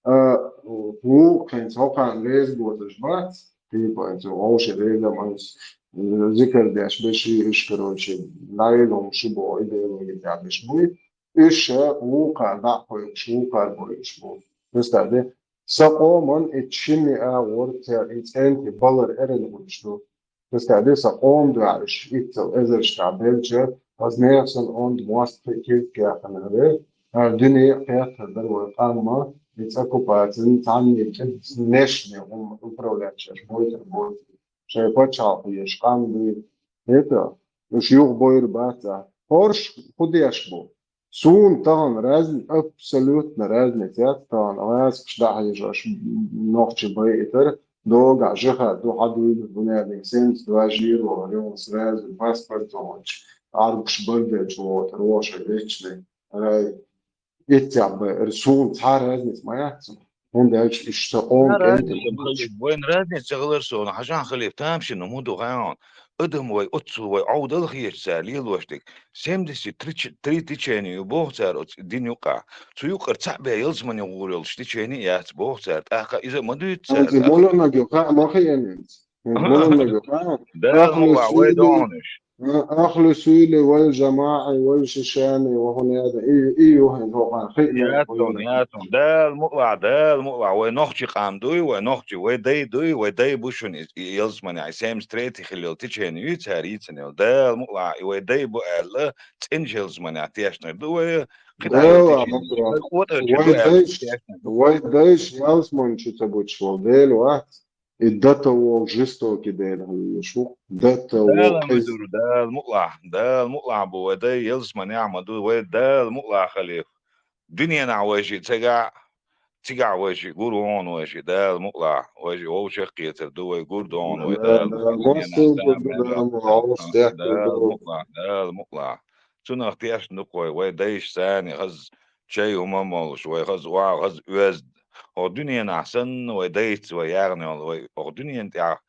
А, вукху хӀинца хӀокхарна реза боцуш бац, типа, хӀинца вовшийн реза ма, э, зикар деш, беши уьш, короче, дӀайолу хӀума шу боху идеологи тӀехь беш буй. Уьш ша вукхара дӀа а кхойкхуш, вукхара бойуш бу. Представь, де? Сан къоман и шимми агӀор церан и цӀентий балар эрна хуьлуш ду. Представь, де, сан къоман дуьхьа уьш итцал эзаршкахь белча, хаза нехан санна онда мостагӀий киртка яьккхинарг, хӀара дуьне а кхеттар дара вай къам ма, и цӀа оккупацин цхьанне кӀезиг нешне хӀума управлять шаьш бойтар бойтар. Шайн пачхьалкх еш къам дуй. ХӀета, уьш юха бойр бац а. ХӀорш хӀун деш бу? Суна тахана разни-, абсолютно разница яц тахана гӀазкхаш дӀа а хьежош нохчий байитар, догахь жихад ду, хьан дуйла бунарниг семьдесят два жийра вахар, юха сразу паспорт а вахча, Ӏарбаш бардачу вотар, вошар вечный рай. Иццехь бан, эр суна цхьа разница ма яц цунах. ХӀунда аьлча уьш сан къоман кӀентий ма ду. Вайн разница ца хилар суна, хьажахь, халиф, тамашийна хӀун ду хаьий хьуна? Адам вай оццул вай Ӏовдал хеташ цара лелош дерг. Семьдесят три ч-, три течение ю боху цара оцу дин юкъахь. Цу юкъара цхьаъ бен ялсамане гӀур йолуш течение а яц боху цара. ТӀаккха иза а ма дуьйцу цара. Муьланнаг ю хаьа ма хиъна хӀинца. Муьланнаг ю хаьа. Дала ма вай догӀанаш. А, ахлу суьйли вай жамаӀи, вай шишани, ва хӀун яда, и, и ю хӀинца хӀокхарна хи Яцун, яцун. Дала мукъалахь, Дала мукъалахь, вай нохчий къам дуй, вай нохчий, вай дай дуй, вай дай бу шуна и, и ялсаманехь, и семьдесят третий хилла йолу течение ю цара йийцина йолу. Дала мукъалахь, и вай дай бу аьлла, цӀена ялсаманехь тешнар ду вай, кхидӀа йолу течение. Вай дайш, вай дайш ялсамани чу ца буьтуш волу Дела вац. И до того жестокий Дела хьуьйсуш ву. До того Дала ма къиз- дура, Дала мукъалахь, Дала мукъалахь бу вай дай, ялсаманехь ма ду, вай Дала мукъалахь, халиф. Дуьненахь вай шиъ цигахь, цигахь вай шиъ гур ву хьуна вай шиъ, Дала мукъалахь, вай шиъ вовшах а кхетар ду, вай гур ду хьуна вай Дала. Дуьненахь массо а гур ду, Дала мукъалахь, Дала мукъалахь, Дала мукъалахь. Цунах тешна ду-кх вай, вай дайша санна хаза чай хӀума а молуш, вай хаза охьа, хаза оьзда. ХӀокху дуьненахь санна вай дайца вай яьхна йолу, вай хӀокху дуьненан тӀехь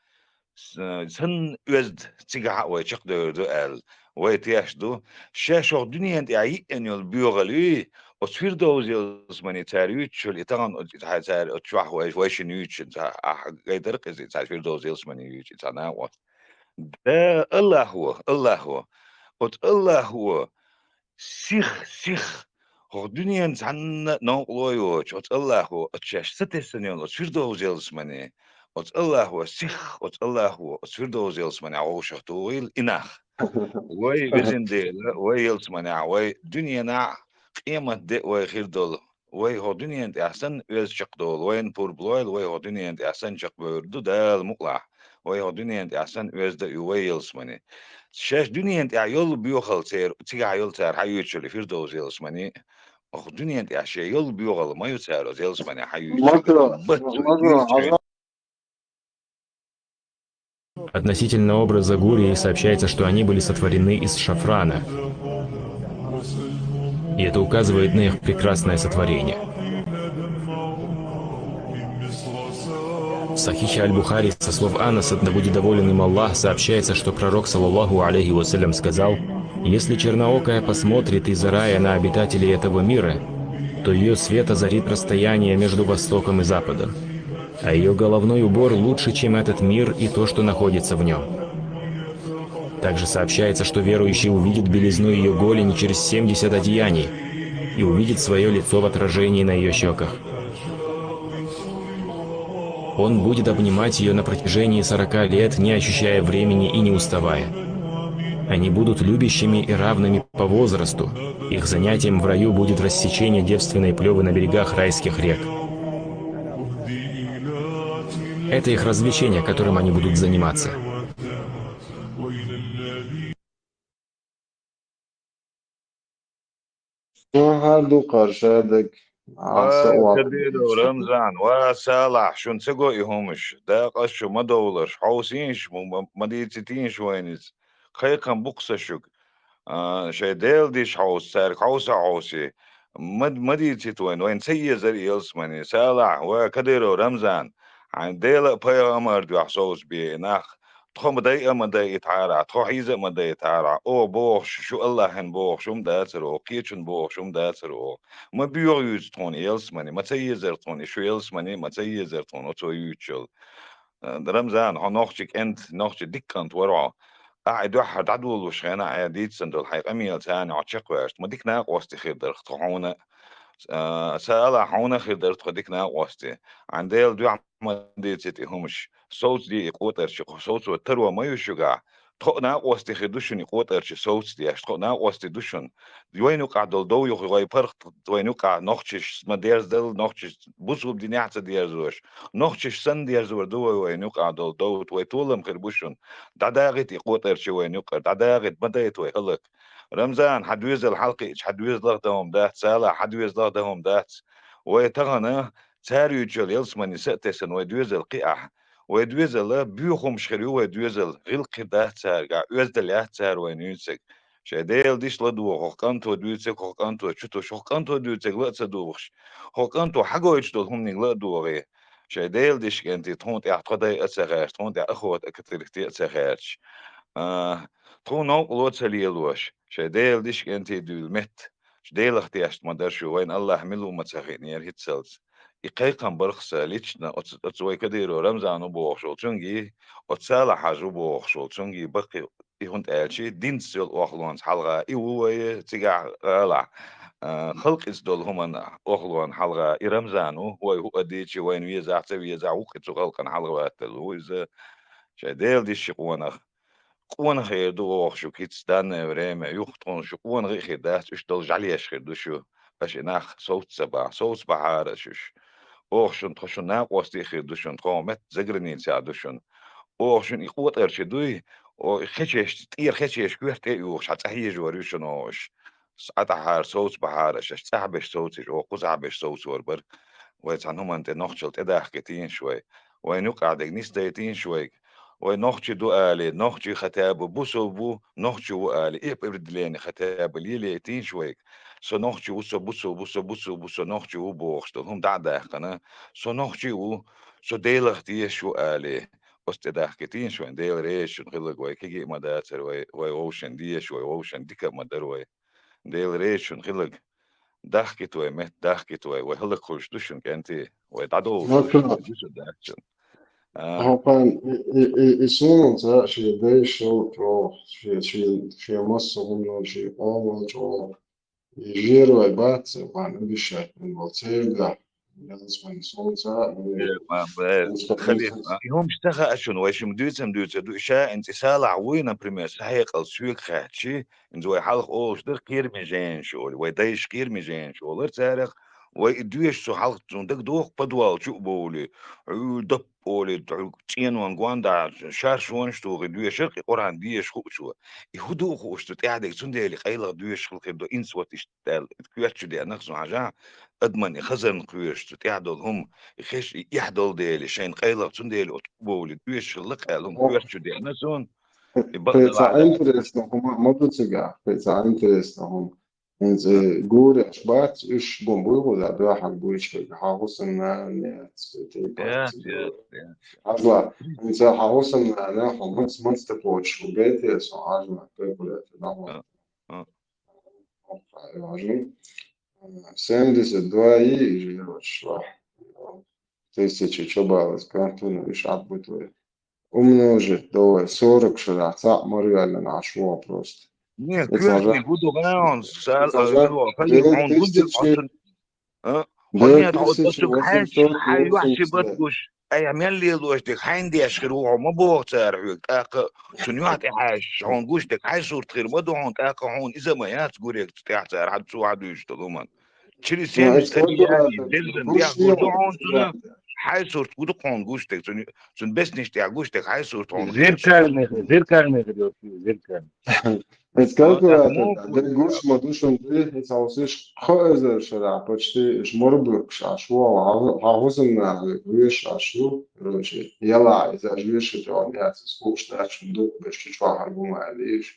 с-, санна оьзда цигахь а вай чекхдевр ду аьлла, вай тешна ду. Шаьш хӀокху дуьненан тӀехь йиъна йолу боьхалла юй, оцу Фирдовс ялсамани цара юьйцуш йолу, и тахана оцу, цхьа цара оцу чохь вай, вай шина юьйцуш, цхьа ахь гайтара-кх иза, цхьа Фирдовс ялсамани юьйцу, и цхьа накъост. Да, Аллахо, Аллахо, оцу Аллахо, сих, сих, хӀокху дуьненан цхьанна а новкъарло йоцуш, оцу Аллахо, оцу шаьш сатесна йолу оцу Фирдовс ялсамани, оцу Аллахо, сих, оцу Аллахо, оцу Фирдовс ялсаманехь вовшах тухийла и нах. Вай, везан Дела, вай ялсаманехь, вай дуьненахь, къематде вай хир долу, вай хӀокху дуьненан тӀехь санна оьзда чекхдолу, вайна пурба лойла, вай хӀокху дуьненан тӀехь санна чекхбевр ду Дала мукъалахь, вай хӀокху дуьненан тӀехь санна оьзда а ю вай ялсамани. Шаьш дуьненан тӀехь йолу боьхалла церан, цигахь йолу цара хьаюьйцуш йолу Фирдовс ялсамани, хӀокху дуьненан тӀехь шен йолу боьхалла ма ю цара оцу ялсамани хьаюьйцуш. Маза, Бац маза, юьйцуш. Относительно образа гурий сообщается, что они были сотворены из шафрана. И это указывает на их прекрасное сотворение. В Сахихе Аль-Бухари со слов Анаса, да будет доволен им Аллах, сообщается, что пророк, саллаллаху алейхи вассалям, сказал: «Если черноокая посмотрит из рая на обитателей этого мира, то ее свет озарит расстояние между востоком и западом, а ее головной убор лучше, чем этот мир и то, что находится в нем». Также сообщается, что верующий увидит белизну ее голени через семьдесят одеяний и увидит свое лицо в отражении на ее щеках. Он будет обнимать ее на протяжении сорока лет, не ощущая времени и не уставая. Они будут любящими и равными по возрасту. Их занятием в раю будет рассечение девственной плевы на берегах райских рек. Это их развлечение, которым они будут заниматься. Ва хьал ду кхаршадерг, Ва Аса, ва Кадиров Рамзан, ва Салахь, шуна ца го и хӀумаш? Дакъа шу ма довлаш, хьовсийша, ма, ма, ма дийцитийша вайна иза. Кхайкхам бу-кх сан шуьга. А, шайн Делан диш хьовса, цаьрга хьовса а хьовсий. Ма, ма дийцийта вайна, вайна ца езара ялсамани. Салахь, ва Кадиров Рамзан, хьайн Дела а пайхамар а дуьхьа совцабе и нах. Тхо ма дайа а ма дайийтахьара, тхо хьийза а ма дайтахьара, оха бохуш, шу Аллахьан бохуш хӀума дацара оха, кхечун бохуш хӀума дацара оха. Ма боьха юьйцу тхуна ялсамани, ма ца езара тхуна, и шу ялсамани ма ца езара тхуна, оцо юьйцуш йолу. Э, Рамзан, хьо нохчи кӀент, нохчи дика кӀант вара хьо. Ахьа и дуьххьара дӀадолалуш хенахь, ахьа дийцина долу хьайн къамелаца хьо чекхваьлча, ма дика накъостий хир дара тхо хьуна. А, Салахь, хьуна а хир дара тхо дика накъостий. Хьайн Дела дуьхьа ма дийцийта и хӀумаш. Совцаде и къотӀарчий, кху совцо таро ма ю шуьгахь. Тхо а накъостий хир ду шуна и къотӀарчий совцадеш, тхо а накъостий ду шуна. Вайна юкъахь долу дов юха вай паргӀат, вайна юкъахь нохчаш ма дерзадала, нохчаш бусулба динехь а ца дерзош. Нохчаш санна дерзор ду вай, вайна юкъахь долу дов, вай толам хир бу шуна. ДӀадагӀийта и къотӀарчий вайна юкъара, дӀадагӀийта, ма дайта вай хӀаллак. Рамзан, хьан доьзал хьалакхиъча, хьан доьзалах а дан хӀума дац, Салахь, хьан доьзалах а дан хӀума дац. Вай тахана цара юьйцуш йолу ялсамани са а тесна, вай доьзал кхиахь. Вай доьзал, боьха хӀумаш хир ю вай доьзал, гӀиллакх хир дац цаьргахь, оьзда яц цара вайна юьйцург. Шайн Делан диш ладогӀа, хӀокху кӀанто дуьйцург, хӀокху кӀанто чу туш, хӀокху кӀанто дуьйцург ла а ца догӀуш, хӀокху кӀанто хьагойтуш долу хӀуманиг ла а догӀий. Шайн Делан диш, кӀентий, тхуна тӀехь тхо дайа а ца хаьрча, тхуна тӀехь охота а, католикте а ца хаьрча. А, тхуна новкъарло ца лелош, шайн Делан диш, кӀентий, дуьйла метта. Делах тешна ма дара шу, вайна Аллахь мила ву ма ца хиънера хӀинццалц. И кхайкхам бара-кх сан лично оцу, оцу вай Кадиров Рамзан ву бохуш волчуьнга, оцу Салахь-Хьаьжа ву бохуш волчуьнга баккхий, и хӀунда аьлча динца йолу охлонца хьалха и ву вай цигахь гӀалахь. А, халкъаца долу хӀуманна охлонна хьалха и Рамзан ву, вай хӀу а дийцича, вайна везахь а, ца везахь а, вукху и цу халкъана хьалха ваьттал ву иза. Шайн Делан диш, ши къонах. Къонах хир ду оха шуьга хӀинца данное время, юха тхуна шу къонах а хир дац, уьш долу жӀаьлеш хир ду шу, аша и нах совца ца бахь, совца бахьара аша уьш. Оха шуна, тхо шуна накъостий а хир ду шуна, тхо метта заграницехь ду шуна. Оха шуна и къотӀарчий дуй, о, и хечеш, тӀера хечеш коьрта тӀе а юхуш, хьан цӀа хьежор ю шуна оха уьш. С-, Ӏа тӀаьхьара совца бахьара аша, аша цӀахь беш совцийша, оха кхузахь беш совцор бара. Вай цхьана хӀуманна тӀе нохчалла тӀедахкийтийша вай. Вайна юкъахь дерг нисдайтийша вайга. Вай нохчий ду алий, нохчий хотя бы бусулба ву, нохчий ву алий, и определение хотя бы лелейтийша вайга. Со нохчий ву, со бусулба ву, со бусулба ву, со нохчий ву бохуш долу хӀума дӀа а даьккхина, со нохчий ву, со Делах тешаш ву алий. Оцу тӀедахкийтийша вайн, Дела реза шуна хиларг, вай кегий а ма дацара, вай, вай вовшийн дезаш, вай вовшийн дика а ма дара вай. Дела реза шуна хиларг. Дахкийта вай метта, дахкийта вай, вай хӀаллакхуьлуш ду шуна, кӀентий, вай дӀадовлуш ду шуна, дац шуна. А. ХӀокхуьнан и, и, и, и суна ца шен дайша чӀогӀа, шен, шен, шен массо а хӀуманал шен къоман чӀогӀа. И жерой бац, вайн обещать бина болу церан дуьхьа. Ялсмани, солнца, э, э, ма, бе, солнца, хабир, солнца. А, и хӀумаш ца хаьа шуна, вай шимма дуьйцам дуьйцар ду, и ша, инца и салахь вуй, например, са хьекъал соьга хаьттачи, инца вай хьалха олуш дара кхераме жайнаш олий, вай дайша кхераме жайнаш олар царах, вай и доьшуш цу хьалха цунна дагадоху подвал чу а бовлий, хьуьлла дап олий, хьуьлла цӀенон гондахьа, шаршонаш тухий доьшар, и Къуръан дезаш хуучо. И хӀун ду хууш цу тӀаьхьа дерг, цундела къайлаха доьшуш хила хир ду, инца вот иштта аьлла, коьрта чу деана-кх со хьажахь, адаман и хазарна кхоьруш цу тӀехь долу хӀума, и хезаш, и эхь долу дела, шайна къайлаха цундела оцу чу бовлий доьшуш хилла-кх аьлла хӀума коьрта чу деана суна. И бакъ кхин цхьа далахь интересно хӀума ма ду цигахь, кхин цхьа интересно хӀума. ХӀинца гуреш бац, уьш бун буй хӀуза, дуьхьал буьйцург, хьан хӀусамнана яц, тӀе бац. Яц, яц, яц. Хьажал, хӀинца хьан хӀусамнана, хьо мац, мац тӀе кхочуш ву, гайтий аса хьо, хьажал, калькулятор, нахьо. А, а. Хьажал. Семьдесят два и, и жиро число. Тысяча чобалас кантуна, уьш Ӏад бу твой. Умножить, давай, сорок шарахь цхьаъ мара ваьллина Ӏаш вогӀу просто. Не, коьртаниг хӀун ду гӀайон, сал, а, ваьлло, хьайна хьуна гуш дерг хьо цунна, а? Хьо нет, хьо цунга хьаьжча, хьайн юьхь ши бат гуш, айхьа мел лелош дерг хьайна деш хир ву хьо ма боху цара хьоьга, тӀаккха цунна юьхь тӀе хьаьжча, хьуна гуш дерг хьайн сурт хир ма ду хьуна, тӀаккха хьуна иза ма яц гурегца тӀехь цара хьан цо хьан дуьйцуш долу хӀуман. Через семьдесят один дерзан дехьа гуш ду хьуна цунна, хьайн сурт гу ду хьуна гуш дерг, цунна, цунна бесниш тӀехь гуш дерг хьайн сурт хьуна. Зеркальный, зеркальный хир йолуш, зеркальный. Эс калькулятор, дерг гуш ма ду шуна, дуй, хӀинца хьовсийша, кхо эзар шарахь почти, уьш мара буьхкуш Ӏаш ву, хьан хӀусамнана вуьйш Ӏаш ву, короче, яла иза уьш вуьйш чӀогӀа яц, уьш хууш дац шуна, дукха берш чу чохь хьара бу ма аьлла уьш.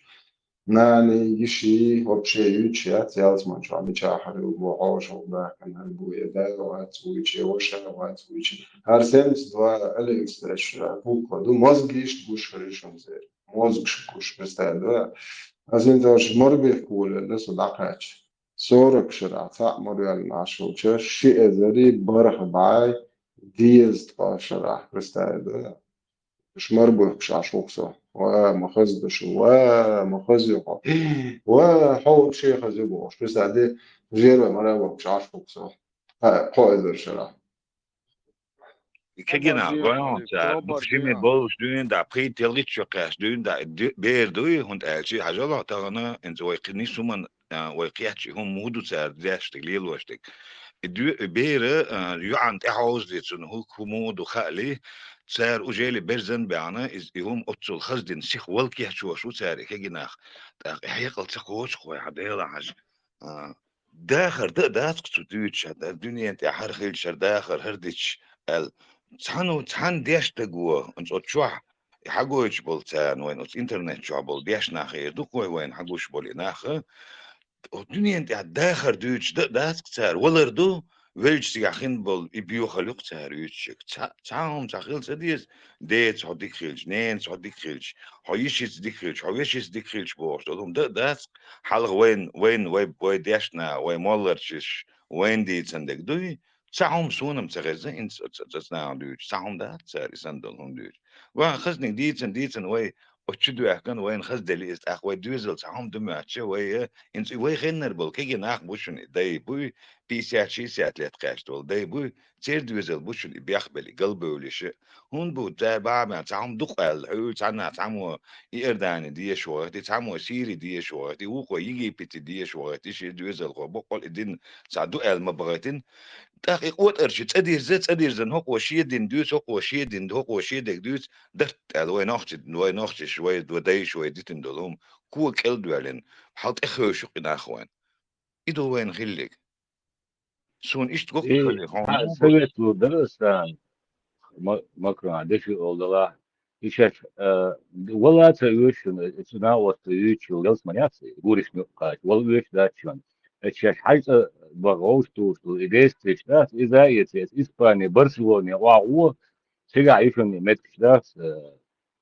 Нани, йиши, вообще юьйцуш яц, ялсмани чохь мичахь хьара ю, бо хьожа баьхкина хьара бу, я да вац вуьйчи, я ваша вац вуьйчи. ХӀара семьдесят два Алиэкспресс чуьра буква ду, мозгаш гуш хир ю шуна церан. Мозгаш гуш, представь, да? Аса хӀинца уьш мара буьхкуш ву аьлла, со дӀакхаьчча. Сорок шарахь цхьаъ мара ваьллина Ӏаш волча, ши эзари бархӀ бӀе дезткъа шарахь, представь, да? Уьш мара буьхкуш Ӏаш ву-кх со. Ва, ма хаза ду шу, ва, ма хаза ю хьо. Ва, хьо вообще хаза ю бохуш. Представь, де, жиро мара буьхкуш Ӏаш ву-кх со. Ха, кхо эзар шарахь. Кегина, вайн цара, шимма болуш дуьйна да, пхийтта ялгӀитта шо кхаьчча дуьйна да, ду-, бер дуй, хӀунда аьлча, хьажал хьо тахана, хӀинца вай кхин нис хӀуманна, а, вай кхетча, хӀума муха ду цара деш дерг, лелош дерг. И дуьй, и бер, а, йоӀана тӀехьовзале цунна хӀу-, хӀу муха ду хаале, цара уже ли берзан а баьхна, иза, и хӀума оццул хаза дина сиха вала кечвеш ву цара, и кегий нах. ТӀаккха и хьекъал ца кхочу-кх вай, хьан Дела хьажа. А, дахар дан а дац-кх цу дуьйцуш, хӀара дуьнен тӀехь хӀара хилча, хӀара дахар, хӀара дича аьлла. Цхьана, цхьана деш стаг ву, оцу чохь, и хьагойтуш болу царна вайна, оцу интернет чохь болу деш нах эр ду-кх вай вайна хьагуш болу и нах. Оцу дуьнен тӀехь дахар дуьйцуш дан а дац-кх цара, валар ду, велча цигахь хин болу и боьхалла ю-кх цара юьйцуш ерг. Цхьа, цхьа хӀума цхьа хила ца деза, деца хьо дика хилча, ненаца хьо дика хилча, хьо йишица дика хилча, хьо вешица дика хилча бохуш долу хӀума дан а дац-кх, хьалха вайн, вайн, вай, вай дешна, вай молларчаш, вайна дийцан дерг дуй, цхьа хӀума суна-м ца хезна, хӀинца ца, ца, ца нахана дуьйцуш, цхьа хӀума дац цара и санна долу хӀума дуьйцуш. Вайн хазаниг дийцан, дийцан вай, оцу чу доьхкина, вайна хаза делла иза, тӀаккха вай доьзал цхьа хӀума ду моьттуш, вай, э, хӀинца и вай хеннара болу кегий нах бу шуна, и дай буй, пятьдесят-шестьдесят лет кхаьчна волу дай буй, церан доьзал бу шуна и бехбелла, и галбевлла йиш. ХӀунда бу, цара бахьа бен цхьа хӀума дукха аьлла, хьуьлла цхьанна цхьаммо Иордани деша вахийта, цхьаммо Сири деша вахийта, вукхо Египете деша вахийта, ши доьзалхо боккъал и дин цхьа ду аьлла ма бахийтина. ТӀаккха и къотӀарчий цӀа дирза, цӀа дирзина хӀокхо шен дин дуьйцу, хӀокхо шен дин ду, хӀокхо шен дерг дуьйцу, дарт аьлла вай нохчи, вай нохчаша, вай, вай дайша, вай дитина долу хӀума, кога кӀел доьллина, хьал тӀехуьйшу кхин нах вайн. И ду вайна хиллиг. Суна иштта гуш хилла хьуна. Совет лур дара сан, Ма-, Макрон, деши олдала. И шаьш, э, вала ца оьшу, э, цу наоста юьйцу, ялсмани яц, гуриш мукъа кхача, вала оьшу дац шуна. Э, шаьш хьайца бага вовш туш ду, и дестиш дац, иза а эцес, Испани, Барселоне, охьа, цигахь ю шуна и меттигаш дац, э,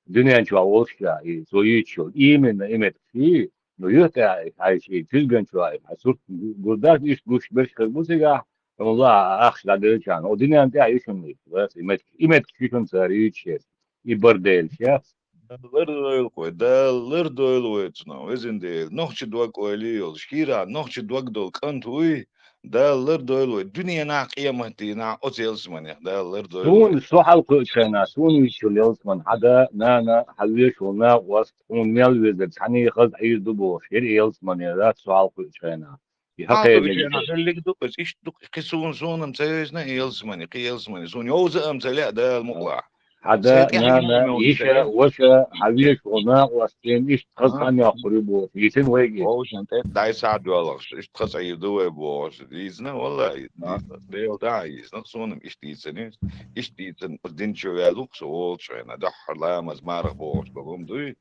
дуьнен чохь волуш ша, и цо юьйцуш йолу. Именно и меттигаш и, ну, юьхь тӀехь хьайша, и куьзган чохь, и хьан сурт гу-, гур дац, иштта гуш берш хир бу цигахь, хьуна ла ахча дӀаделчарна. О, дуьнен тӀехь ю шуна и, и меттигаш, и меттигаш ю шуна цара юьйцуш шаьш. И бар делаш яц. Дала лардойла вай, Дала лардойла вай цунах, везан Дела. Нохча дог ойла йолуш, хӀара нохча дог долу кӀант вуй, Дала лардойла вай. Дуьненахь, къематдийнахь оцу ялсаманех Дала лардойла вай. Суна со хьалакхуьучу хенахь, суна вуьйцуш йолу ялсамани, хьан да, нана, хьан вешан волу накъост, хьуна мел везар, цхьаьна хаза Ӏийр ду бохуш, хӀара ялсамани дац со хьалакхуьучу хенахь. И хьан хьакхерниг хьан ду. Хиллиг ду, иза иштта ду, кхин суна, суна-м ца вевзина и ялсамани, кхин ялсамани. Суна йовза-м ца лаьа Дала мукъалахь. Хьан да, нана, йиша, ваша, хьан вешан волу накъост, цхьаьна иштта хаза хан йоккхур ю бохуш, йисина вайга. Вовшан тӀе дӀай схьа доьлхуш, иштта хаза Ӏийр ду вай бохуш, йийцина, валлахӀи, йийцина. Дела дӀа а йийцина, суна-м иштта йийцина, иштта йийцина, дин чу ваьлла ву-кх со волчу хенахь, дуьххьара ламаз, марха бохуш долу хӀума дуй.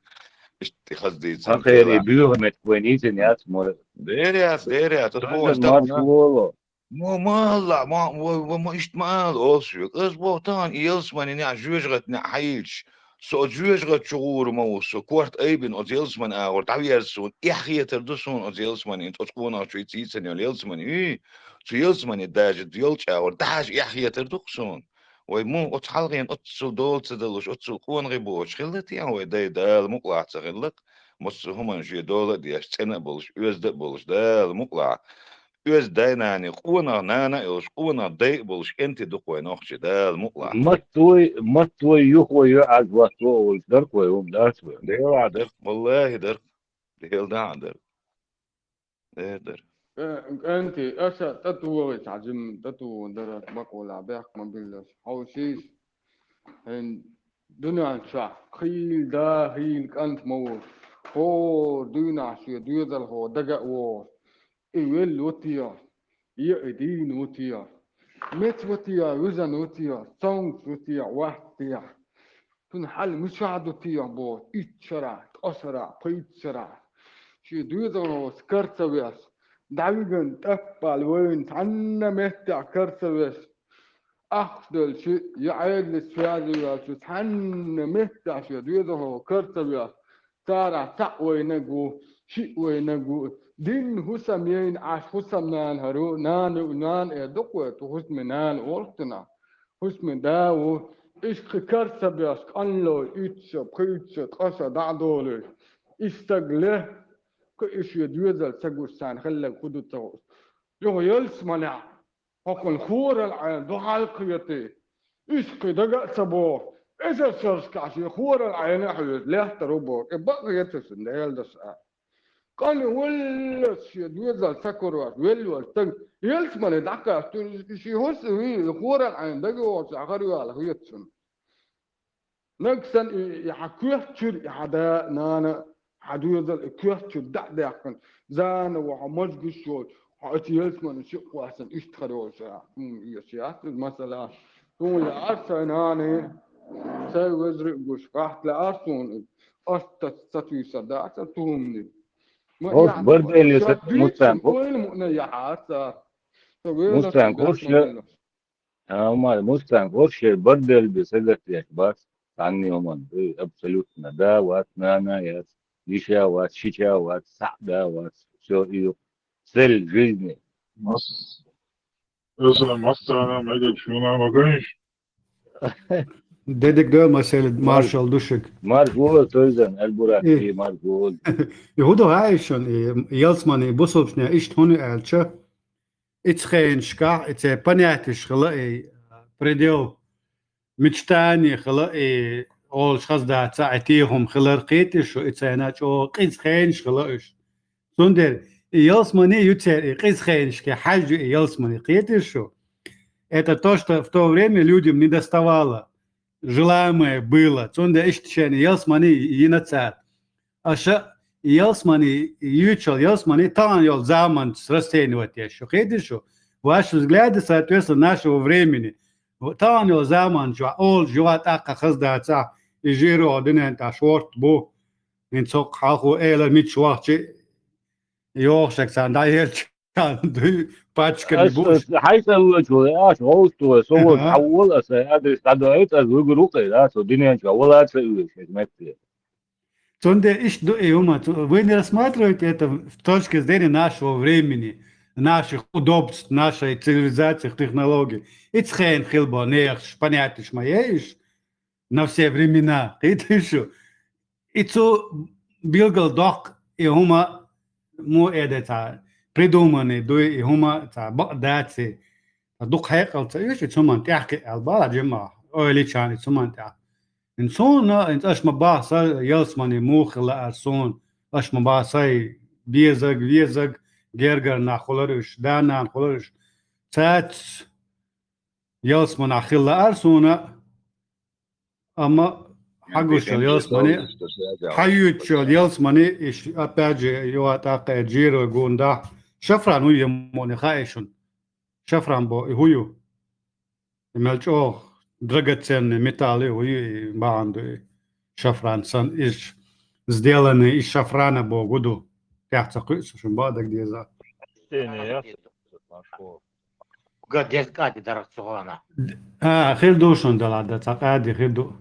Иштта хаза дийцина. Хьан хӀара и буьйха меттиг вайна йийцина яц, мура? Дера яц, дера яц. Аса боху, марш воло. Ма, ма алла, ма, ва, ва, ма иштта ма ала, олу шуьга. Аса боху, тахана и ялсамани неӀ, жоьжахати неӀ хьайилча, со оцу жоьжахати чу гӀур ма ву со, корта айбина оцу ялсамани агӀор дӀаверза суна, эхь хетар ду суна оцу ялсамани, оцу къонахчуьнца йийцина йолу ялсамани. Ий, цу ялсамани даже йолчу агӀор даже эхь хетар ду-кх суна. Вай муха оцу хьалхена оццул дола ца далуш, оццул къонахий боцуш хилла те вай дай, Дала мукъалахь ца хилла-кх, массо а хӀуманна шен дола а деш, цӀена а болуш, оьзда а болуш, Дала мукъалахь. Оьзда дай-наний, къонах нана а йолуш, къонах дай а болуш, кӀентий ду-кх вай нохчий, Дала мукъалахь. Маттой, маттой юхо ю, Ӏаж ватто а волуш дара-кх вай хӀума, дац вай? Дела дара, валлахӀи дара. Дела дӀа а дара. Дера дара. Э, кӀанти, аса тӀатугӀий цхьа жимма тӀатугӀа дара, бакъволахь бехк ма биллалаш. Хьовсийша, хӀин дуьнен чохь хийла да, хийла кӀант ма ву. ХӀора дуьйнахь шен доьзалхо дага а вогӀуш, и велла ву те, я и дийна ву те, меца ву те, вижина ву те, цомгуш ву те, вац те. Цуьнан хьал мичахь ду те боху, итт шарахь, ткъа шарахь, пхийтта шарахь. Шен доьзалхо кара ца веш, дӀавигина тӀаппал вайна цхьанна меттехь кара ца веш, ахча делча я Ӏедалца связи ваьлча, цхьанна меттехь шен доьзалхо кара ца веш, царахь цхьаъ вайнарг ву, шиъ вайнарг ву, динна хӀусам яйна Ӏаш хӀусамнана хӀара ву, нана, нана эр ду-кх вай, цу хӀусаман нана олу-кх цунах. ХӀусаман да ву, иштта кхин кара ца беш, къанлой, итт шо, пхийтта шо, ткъа шо дӀа а долуьйтуш, и стаг ле, кхин и шен доьзал ца гуш, царна хилларг хӀун ду ца хууш. Юха ялсаманехь, хӀокхунна хорал Ӏена ду хьал кхетий. Иштта кхин дага а ца боху, эзар шерашкахь шен хорал Ӏена а хьоьжуш, лаьттар ву боху, и бакъ хеташ, Делан дас а. Къанна валлалц шен доьзал ца карош, велла волу стаг ялсамане дӀакхаьчча, шен хӀусам вий, хорал Ӏена дага вогӀуш хӀара вала хета цунна. Нагахь санна и, и хьан коьрта чуьра, и хьан да, нана, хьан доьзал и коьрта чуьра дӀа а даьккхина, заново хьо мажа гуш йолчу, хьо оцу ялсамане шиъ кхоссана иштта хир йолуш, хӀума эца яц иза, масала, суна лаьара сайн нана, сайн вежарий а гуш, къахьта лаьара суна иза. Ас ца, ца туьйсур дацара цу хӀуманийн. Ма, хӀокху яхь, барделлица, ша дуьйцу Мустан, хӀо-, ойла муъна яхьара цара. Со велаш Мустан, хӀорш, а, ма, Мустан, хӀорш шайн барделла бен сагатдеш бац, цхьанна а хӀуманна, э, абсолютно. Да вац, нана яц, йиша вац, шича вац, схьа а да вац, всё, и цель жизни. Мас-, Аса массарна а мегар шуна а ма гайша. Дедик да, Масел, маршалла ду шуьга. Марш ву, Тойзан, Эльбурат, и, и марш ву. И хӀун ду хьаьжча, и ялсамани, и бусалбачу нахана иштта хӀунда аьлча, и цу хенашкахь, и церан понятеш хила, и предел мечтаний хила, и олуш хаза дац, и тӀехьа хӀума хилар кхетий шу, и царна чӀогӀа къиза хенаш хила уьш. Цундела и ялсамани ю церан, и къиза хенашка хьаьжжа ю и ялсамани, кхетий шу? Это то, что в то время людям не доставало, желаемое было. Цундела иштта шайна ялсамани йина цара. Аша и ялсамани юьйцуш йолу ялсамани тахана йолу заманца расценивать еш ю, кхетий шу? Ваши взгляды соответствуют нашего времени. Тахана йолу заман чохь олуш юха тӀаккха хаза дацахь, и жиро дуьнен тӀехь шорта бу. ХӀинца хӀокху хьалхо элира, мича вахча а, йогӀушег царна дӀаелча, дуй пачкани бу уьш. Хьайн цӀа воьдуш ву, аш гӀовтта ву, со волчу хьан волу аса, адрес дӀадоуьйту, аса вуьгур ву кхин, а, со дуьнен чохь вала а ца оьшу иза метте. Цундела иштта ду и хӀума, цу-, вы не рассматриваете это с точки зрения нашего времени, наших удобств, нашей цивилизации, технологий. И цхьана хилла боху нехаш, понятеш ма ю уьш на все времена, кхетий шу? И цу билгал доккха и хӀума, муха эр, цхьа придуманный дуй и хӀума, цхьа бакъ дац и. Цхьа дукха хьекъал ца оьшу и цуман тӀехь кхиъ аьлла бала Джимма, ойла йича и цуман тӀехь. Ин суна, ин аша ма бахьа са ялсмани муха хила лаьара суна, аша ма бахьа сай безаг, везаг, гергара нах хулар уьш, да-нана хулар уьш. Цаьрца ялсманахь хила лаьара суна, амма хьагуш йолу ялсмани, хьаюьйцуш йолу ялсмани, иш, опять же, юха тӀаккха жирой гуна дахь, шафран хӀу ю муни хаьий шуна? Шафран бо, и хӀу ю? И мел чӀогӀа драгоценный металл ю, хӀу ю и бахьана ду и шафран сан, иш сделанный из шафрана боху ду. ТӀехь ца кхуьу со, шуна бакъ даг деза. Га деза кӀади дарах цу гӀана. А, хир ду шуна дала, да, цхьа кӀади хир ду.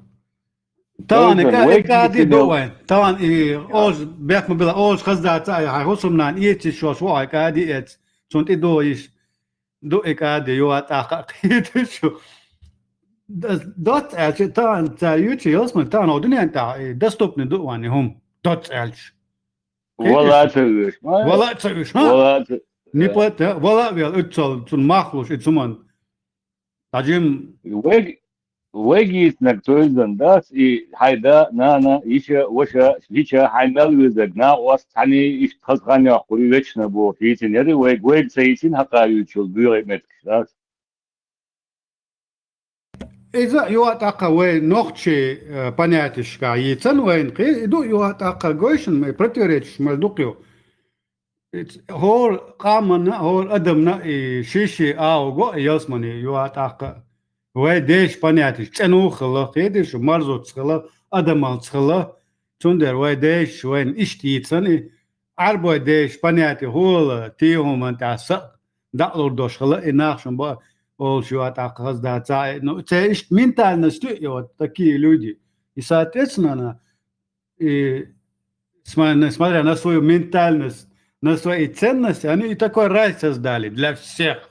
Тахана Ой, кӀа-, ой, кӀади ду кӀади вайн. Тахана и оз, бехк ма била, оз хаздаца, ай, хьай хӀусамнан эци шош ву, ай, кӀади эц. Цунна тӀе до йиш. Ду и кӀади, юха тӀаккха кхийта шу. Д-, доц аьлча, тахана ца юьйцу ялсмани, тахана хӀо дуьнен тӀехь, и доступный ду вайн и хӀума. Доц аьлча. Вала а ца уьш, ма? Вала а ца уьш, хӀа? Вала а ца Не платя, вала а вел, уьццал, цунна мах луш, и цуман. Таджим. Вег-, вегийцнаг цуьйзан дац, и хьай да, нана, йиша, ваша, лича, хьай мел везаг, накъост, хьани, иштта хаза хан йоккхур, вечно боху, йийцина яри, вег, вег ца йийцина, хьакха юьйцуш йолу буьйгӀе меттигаш дац. Иза а юха тӀаккха вай нохчий, э, понятешка йийцан вайна кхин, и ду юха тӀаккха гойшан, май противоречиш май дукха ю. Иц-, хӀора къаманна, хӀора адамна и ши-ши агӀо го а ялсмани юха тӀаккха. Вай дешан понятеш цӀенух хила, кхетий шу, марзуц хила, адамалц хила. Цундела вай дешаш вайна иштта йийцан и, Ӏарбой дешан понятие хӀола, тӀе хӀуманна тӀехь са а даӀлур дош хила, и нах шун бан олуш ю а тӀаккха хаздаца а, ну, церан иштта ментальность ю, и вот такие люди. И, соответственно, и сма-, несмотря на свою ментальность, на свои ценности, они и такой рай создали для всех.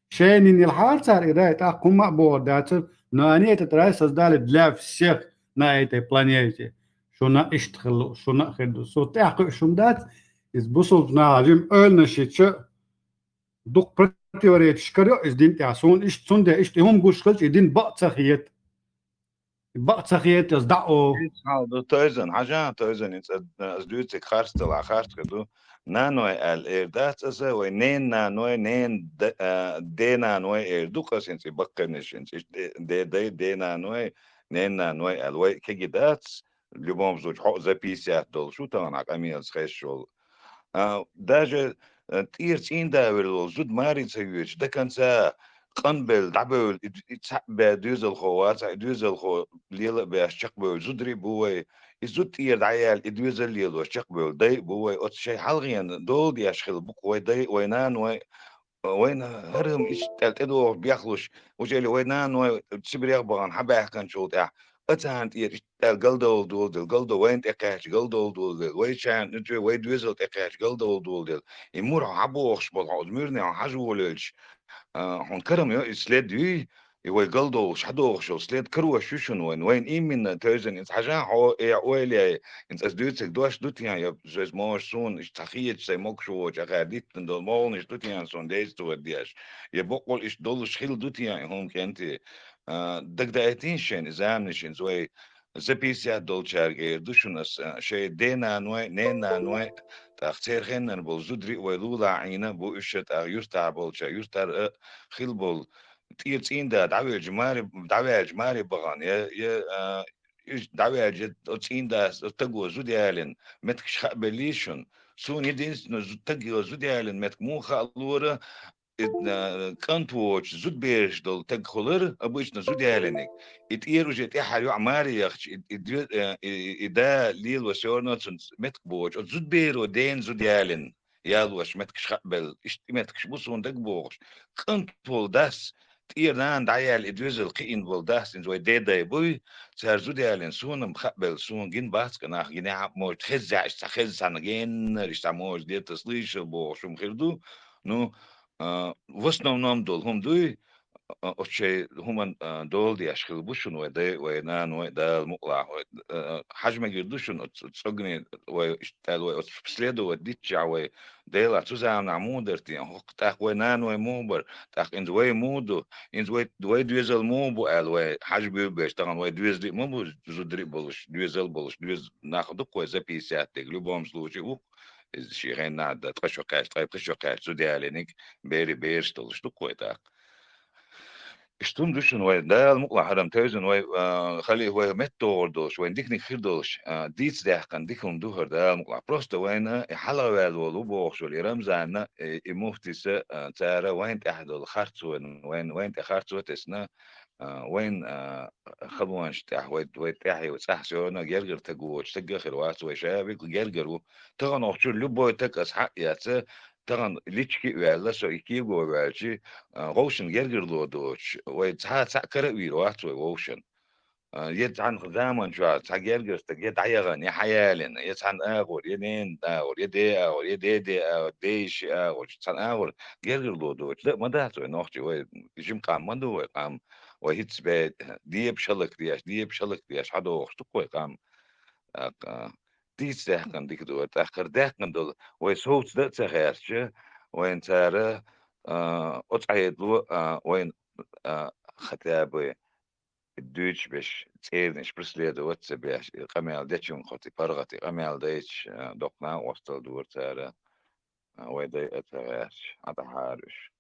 Шайнин йилхьар цара и рай, тӀаккха хӀумма а бохур дацара, но они этот рай создали для всех на этой планете. Шуна иштта хила, шуна а хир ду. Со тӀаьхьа кхуьуш хӀума дац, иза бусулба наха жима ойланаш йича, дукха противоречиш карайо иза дин тӀехь. Суна иштта, цундела иштта и хӀума гуш хилча, и дин бакъ ца хета. Бакъ ца хета аса дӀа а. Иза хьал ду тойзан, хьажа тойзан, иза ас дуьйцург харц делахь, харц хир ду. Наной аьлла эр дац аса, вай ненан наной, ненан д-, а, денан наной эр ду-кх аса, хӀинца и баккхийнаш, хӀинца иштта де-, де-, дай, денан наной, ненан наной аьлла, вай кегий дац, любом случае, хьо за пятьдесят долуш ву тахана къамелаца хезаш волу. А, даже, э, тӀера цӀийнда велла волу зуда маре ца воьдуш, до конца къанбевлла, дӀабевлла, и, и цхьаъ бен доьзалхо вацахь, и доьзалхо лела а беш чекхбевлла зударий а бу вай. И зуда тӀера дӀаяьлла, и доьзал лелош чекхбевлла дай а бу вай. Оцу шайн хьалхена дола деш хилла бу-кх вай дай, вай наной, вайна хӀара хӀума иштта аьлла тӀедогӀуш бехлуш, уже вай наной Сибрех бахана хьабаьхкинчул тӀаьхьа, а царна тӀера иштта аьлла галдовла доладелла, галдо вайна тӀекхаьчча галдовла доладелла, вай чарна, ну, чу вай доьзал тӀекхаьчча галдовла доладелла. И мур хьо хьабохуш болу, хьо оцу муьрне хьо хьажа волавелча, а, хьуна карам йо, и след юй, и вай галдовлуш хьадохуш йолу след карош ю шуна вайна. Вайна именно тойзан иза хьажа хьо, э, ойла яй, хӀинца ас дуьйцург дош ду тен, я шайца можа суна, иштта цхьа хеташ сайн могуш воцуш, ахара диттина долу могӀанаш ду тен суна действовать деш? Я баккъал иштта долуш хилла ду тен и хӀума кӀентий? А, дагадайтийша шайна и заманаш, хӀинца вай за пятьдесят долчаьрга эр ду шуна ас, а, шайн денаной, ненаной, тӀаккха церан хеннара болу зударий а вай лулахь Ӏийна бу уьш, тӀаккха юьртахь болча, юьртара а хилла болу, тӀера цӀийнда дӀавелча маре, дӀаваьлча маре бахана, я, я, а, Иза дӀаваьлча, оцу цӀийндас, оцу таго зуда ялийна меттигаш хаа беллий шуна? Суна единственно зу-, таго зуда ялийна меттиг муха хаа лора, и, а, кӀант воцуш зудабераш долу таг хуьлура, обычно зуда ялийнарг. И тӀера уже тӀаьххьара йоӀ маре яхча, и, и, и, и, и да лело всё равно цунна меттиг боцуш, оцу зудаберо дена зуда ялийна ялош меттигаш хаа белла. Иштта и меттигаш бу суна дага бохуш. КӀант волу дас, тӀера нана дӀаяьлла и доьзал кхиъна волу дас, иза вай дедай буй, цара зуда ялийна суна-м хаа белла, суна гина бац-кх нах, гинехь а, может, хеззехь иштта цхьа хезна цхьаьна геннара, иштта цхьа, может, где-то слышал бохуш хӀума хир ду. Ну, а, в основном долу хӀума дуй, а, оцу шайн хӀуман, а, дола деш хилла бу шуна вай дай, вай нана, вай Дала мукъалахь, вай, а, хьажа мегар ду шуна оцу цӀогний вай, иштта аьлла вай оцу следовать диччахь вай, Делахь цу заманахь муха дара те, хӀокху тӀаккха вай нана вай муха бара, тӀаккха инза вай муха ду, инза вай, вай доьзал муха бу аьлла вай хьажа буьйлабеш, тахана вай доьзалий а ма бу, зударий а болуш, доьзал а болуш, доьз-, нах ду-кх вай за пятьдесят дерг, в любом случае ву-кх иза шен хеннахь дан, ткъа шо кхаьчча, ткъе пхи шо кхаьчча, зуда ялийниг, берий бераш долуш ду-кх вай тӀаккха. Иштта хӀума ду шуна вай, Дала мукъалахь, хӀара-м тевзина вай, а, халий вай меттадогӀур долуш, вайн диканиг хир долуш, а, дийца даьккхина дика хӀума ду хӀара, Дала мукъалахь. Просто вайна и хьалхаваьлла волу бохуш волу и Рамзанна, и, и муфтиса, а, цара вайна тӀехь долу харцо, вайн, вайна тӀе харцо а тесна, а, вайн, а, халонаш тӀехь, вай, вай тӀехь и цӀахь сона гергара таг воцуш, таг а хир вац вай, ша вигла гергара ву. Тахана охьа чуьра любой таг аса хьаъ яц, тахана лички а ваьлла, со и кего ваьлчи, а, вовшан гергарло доцуш, вай цхьа а цхьаъ кара а вийр вац вай вовшан. А, я цхьана заман чохь цхьа гергара стаг я дӀаяхана, я хьаялина, я цхьана агӀор, я ненан агӀор, я ден агӀор, я деден агӀор, ден йишин агӀор, цхьана агӀор гергарло доцуш, дан а ма дац вай нохчий, вай жима къам ма ду вай къам, вай хӀинцца бен дебаш хӀаллакдеш, дебаш хӀаллакдеш хьадогӀуш ду-кх вай къам. ТӀаккха дийца даьккхина дика ду вай, тӀаккха хӀара даьккхина долу вай совца дан а ца хаьрча, вайна цара, а, оцу Ӏедало, а, вайна, а, хотя бы дуьйцуш берш, цӀернаш преследовать ца беш, и къамел дечунна кхо тӀе паргӀат, и къамел дайча, а, доккха накъосталла дора цара, а, вай дай а ца гӀерташ, Ӏа дӀахьара уьш.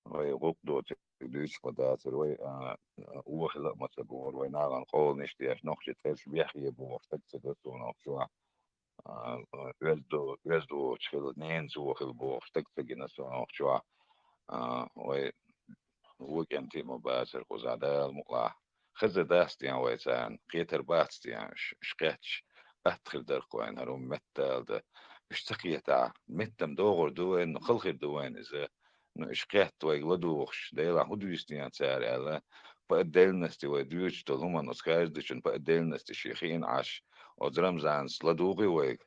Вай гӀуллакх доцург дуьйцуш ма дацара, вай, а, а, вон хила а ма ца бора, вай нахана къоланаш деш, нохчийн цӀераш бехъе бохуш стаг ца го суна охьа чохь. А, а, оьзда, оьзда воцуш хила, ненан цо хила бохуш стаг ца гина суна охьа чохь. А, вай вон кӀентий а ма бацара кхузахь, Дала мукъалахь. Хеза дац те вай царна, кхетар бац те, ш-, ш-, кхетташ атта хир дара-кх вайна хӀара хӀума меттала дан. Уьш ца кхетахь, меттам догӀур ду вайна, ну, хала хир ду вайна иза. Ну, уьш кхетта вайга ладугӀуш, Делахь хӀун дуьйцу те цара аьлла, по отдельности вай дуьйцуш долу хӀуманна оцу каждыйчун по отдельности шен хиъна Ӏаш, оцу Рамзанас ладугӀий вайга,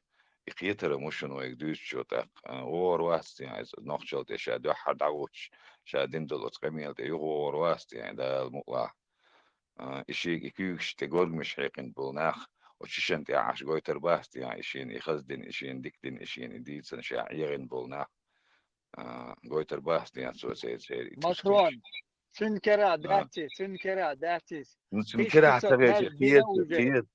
и кхетар а ма шуна вайга дуьйцучо тӀаккха. А, вогӀур вац те иза, нохчалла тӀе ша дуьххьара дӀагӀуттуш, ша дина долу оцу къамела тӀе юхавогӀур вац те, Дала мукъалахь. А, и шега и куьйгаш тӀе горгамаш хьекхина болу нах, оцу шишан тӀехь Ӏаш гойтур бац те, и шена и хаза дина, и шена дика дина, и шена и дийцина ша Ӏехийна болу нах. А, гойтур бац те цо церан, церан и Макрон, цуьнан кара дац иза, цуьнан кара дац иза. Ну, цуьнан кара ца хеза, кхета, кхета.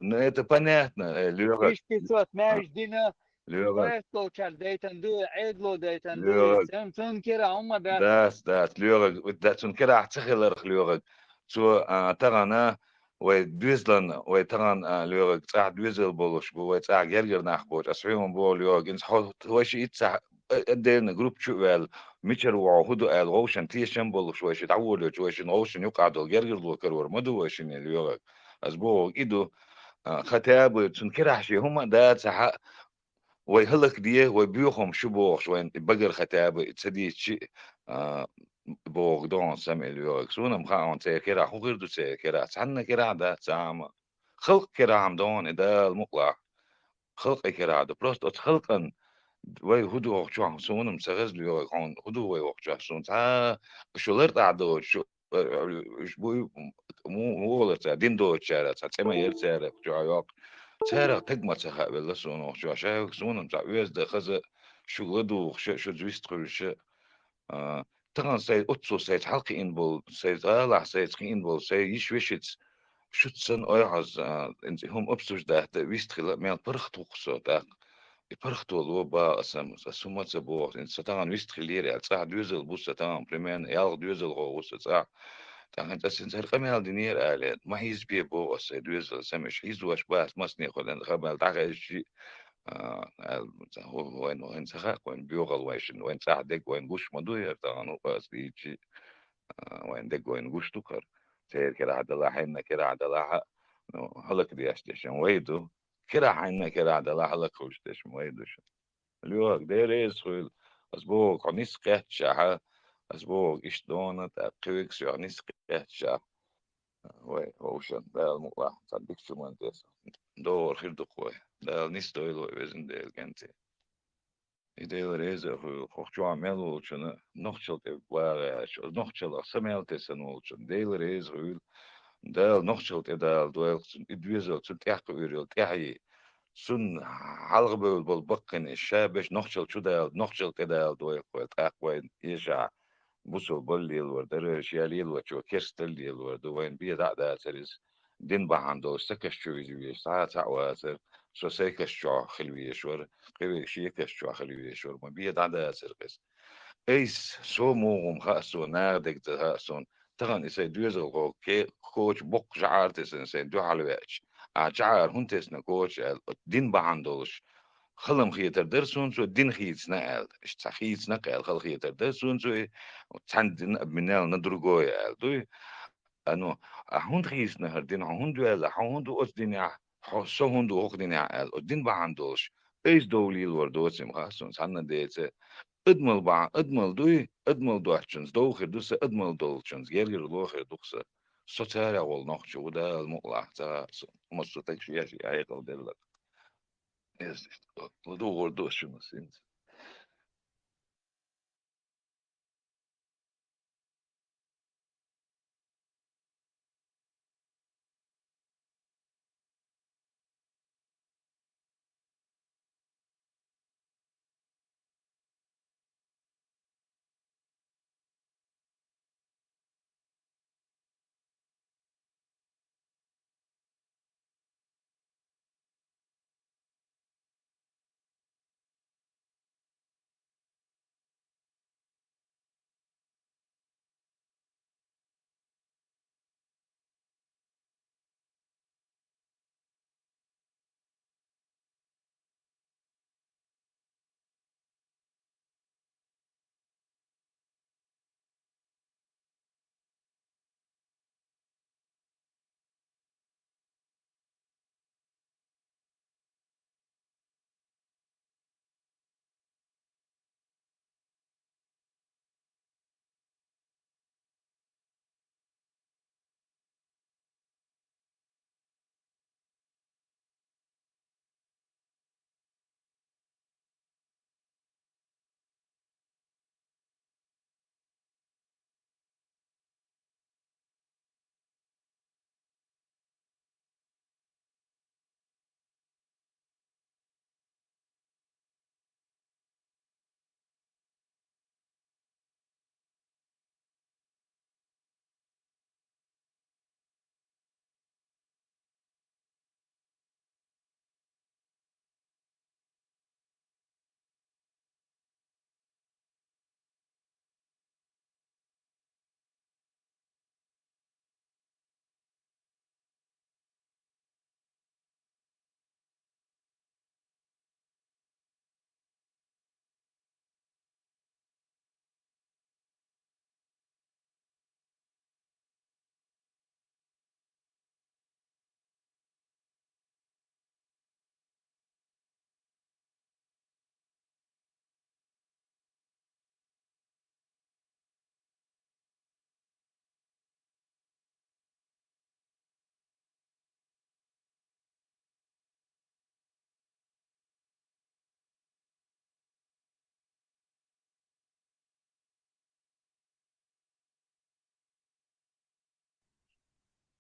Ну, это понятно, э, Лёха. Иштта цо маьждина, Лёха. Вайх долчара дайтан ду, Ӏедало дайтан ду, Лёха. Цуьнан, цуьнан кара хӀумма дац. Дац, дац, Лёха, да, цуьнан карахь ца хиларх, Лёха. Цо, а, тахана, вай доьзалан, вай тахана, а, Лёха, цӀахь доьзал болуш бу, вай цӀахь гергара нах боцуш, ас хьуьйхана боху, Лёха, инца хьо-, вай ши итт сахь, э, отдельно группа чу а ваьлла, мичара вогӀу, хӀун ду аьлла, вовшан тешам болуш вай ши дӀаволавелча, вай шин вовшан юкъахь долу гергарло карор ма ду вай шинна, Лёха. Ас боху, и ду, а, хотя бы цуьнан карахь шен хӀумма а дацахь, вай хӀаллакде, вай боьха хӀума шу бохуш, вайн и багара хотя бы и ца дийцчи, а, боху догӀун сама и Лёха. Суна-м хаьа хьуна, церан карахь хӀун хир ду, церан карахь. Цхьанна карахь дац цхьа а хӀума. Халкъан карахь-м догӀун и, Дала мукъалахь. Халкъан карахь ду. Просто оцу халкъан вай хӀун ду хӀокху чохь, суна-м ца хеза, Лёха, хьуна хӀун ду вай хӀокху чохь, суна цхьа а шу лартӀахь доцуш, шу, э, э, уьш буй, му-, муха олура цара, дин доцучара, цхьа цӀе ма яра цара, чохь йоккху. Царах таг ма ца хаавелла суна хӀокху чохь. Ша хӀокху суна-м цхьа оьзда, хаза, шуьга ладугӀуш а, шуьца вистхуьлуш а. А, тахана сайн оццул сайца хьалакхиъна болу, сайн гӀалахь сайца кхиъна болу, сайн йиш-вешица, шуьца санна ойхьаза, а, хӀума обсуждать дан вист хила, мел паргӀат ву-кх со тӀаккха. И паргӀато ло боху аса-м, аса хӀума ца боху, хӀинца со тахана вист хилира аьлла, цӀахь доьзал бу сан тахана, примерно, ялх доьзалхо ву сан цӀахь. ТӀаккха хӀинца аса хӀинца хӀара къамел динера аьлла, ма хьийзабе боху аса сайн доьзалан сама, уьш хьийзош бац, масане хуьлу, къамел дӀахезчи, а, аьлла, ца-, хӀу-, вайн, вайн ца хаьа, вайн боьхалла вайшинна, вайн цӀахь дерг вайн гуш ма ду хӀара тахана, хӀу-, аса дийчи, а, вайн дерг вайна гуш ду хӀара. Церан карахь далахь, хьенна карахь далахь а, ну, хӀаллакдеш дерш-м вай ду. Карахь, хьенна карахь далахь, хӀаллакхуьлуш дерш-м вай ду шуна. Лёха, Дела реза хуьлда. Ас боху, хьо ниса кхетташехь, ас боху, иштта дона, тӀаккха кхин векс йоху ниса кхетташехь. Вай, вовшан, Дала мукъалахь, цхьа дикачу хӀуманна тӀе догӀур хир ду-кх вай. Дала нисдойла вай, везан Дела, кӀентий. И Дела реза а хуьлда, хӀокху чохь мел волчунна нохчалла тӀе вагӀа аьлча, оцу нохчаллах са мел тесна волчунна Дела реза а хуьлда, Дала нохчалла тӀе Дала дойла цунна, и доьзал цунна тӀехь кхуьур йолу тӀаьхье. Цунна хьалха бевлла болу баккхийна ша берш нохчалла чу Дала, нохчалла тӀе Дала дойла вай, тӀаккха вайн эшахь бусалба лелор дара, ша лелочо керстал лелор ду, вайн бен дӀа а дацара иза. Дин бахьана долуш сан каш чу вижа везаш цхьа а цхьаъ вацара, со сайн каш чохь хила везаш вара, кхин верг шен каш чохь хила везаш вара, ма бен дӀа а дацара иза. Айса, со муха хӀума хаьа суна, наха дерг ца хаьа суна, тахана и сайн доьзалхо ке-, коча боккха жӀара тесна сайн дуьхьал веача, ахь жӀара хӀунда тесна коча аьлла, оцу дин бахьана долуш, хала-м хетар дара суна цо, дин хийцина аьлла. Иштта цхьа хийцина-кх аьлла, хала хетар дара суна цо, и цхьана дин обменял на другое аьлла, дуй? А, ну, а хӀунда хийцина хӀара дин, хьо хӀунда ваьлла, хьо хӀунда ву оцу динехь, хьо, со хӀунда ву хӀокху динехь аьлла, оцу дин бахьана долуш, айса дов лелор доцийла хаьа суна цхьанна деца. Адамал бахьана, адамал дуй, адамал доцучунца дов хир ду сан, адамал долчунца гергарло хир ду-кх сан. Со царах волу нохчо ву, Дала мукъалахь, ца хаьа суна, массо а стаг шен-шен хьекъал делла. Иза иштта ладугӀур ду ас шуна хӀинца.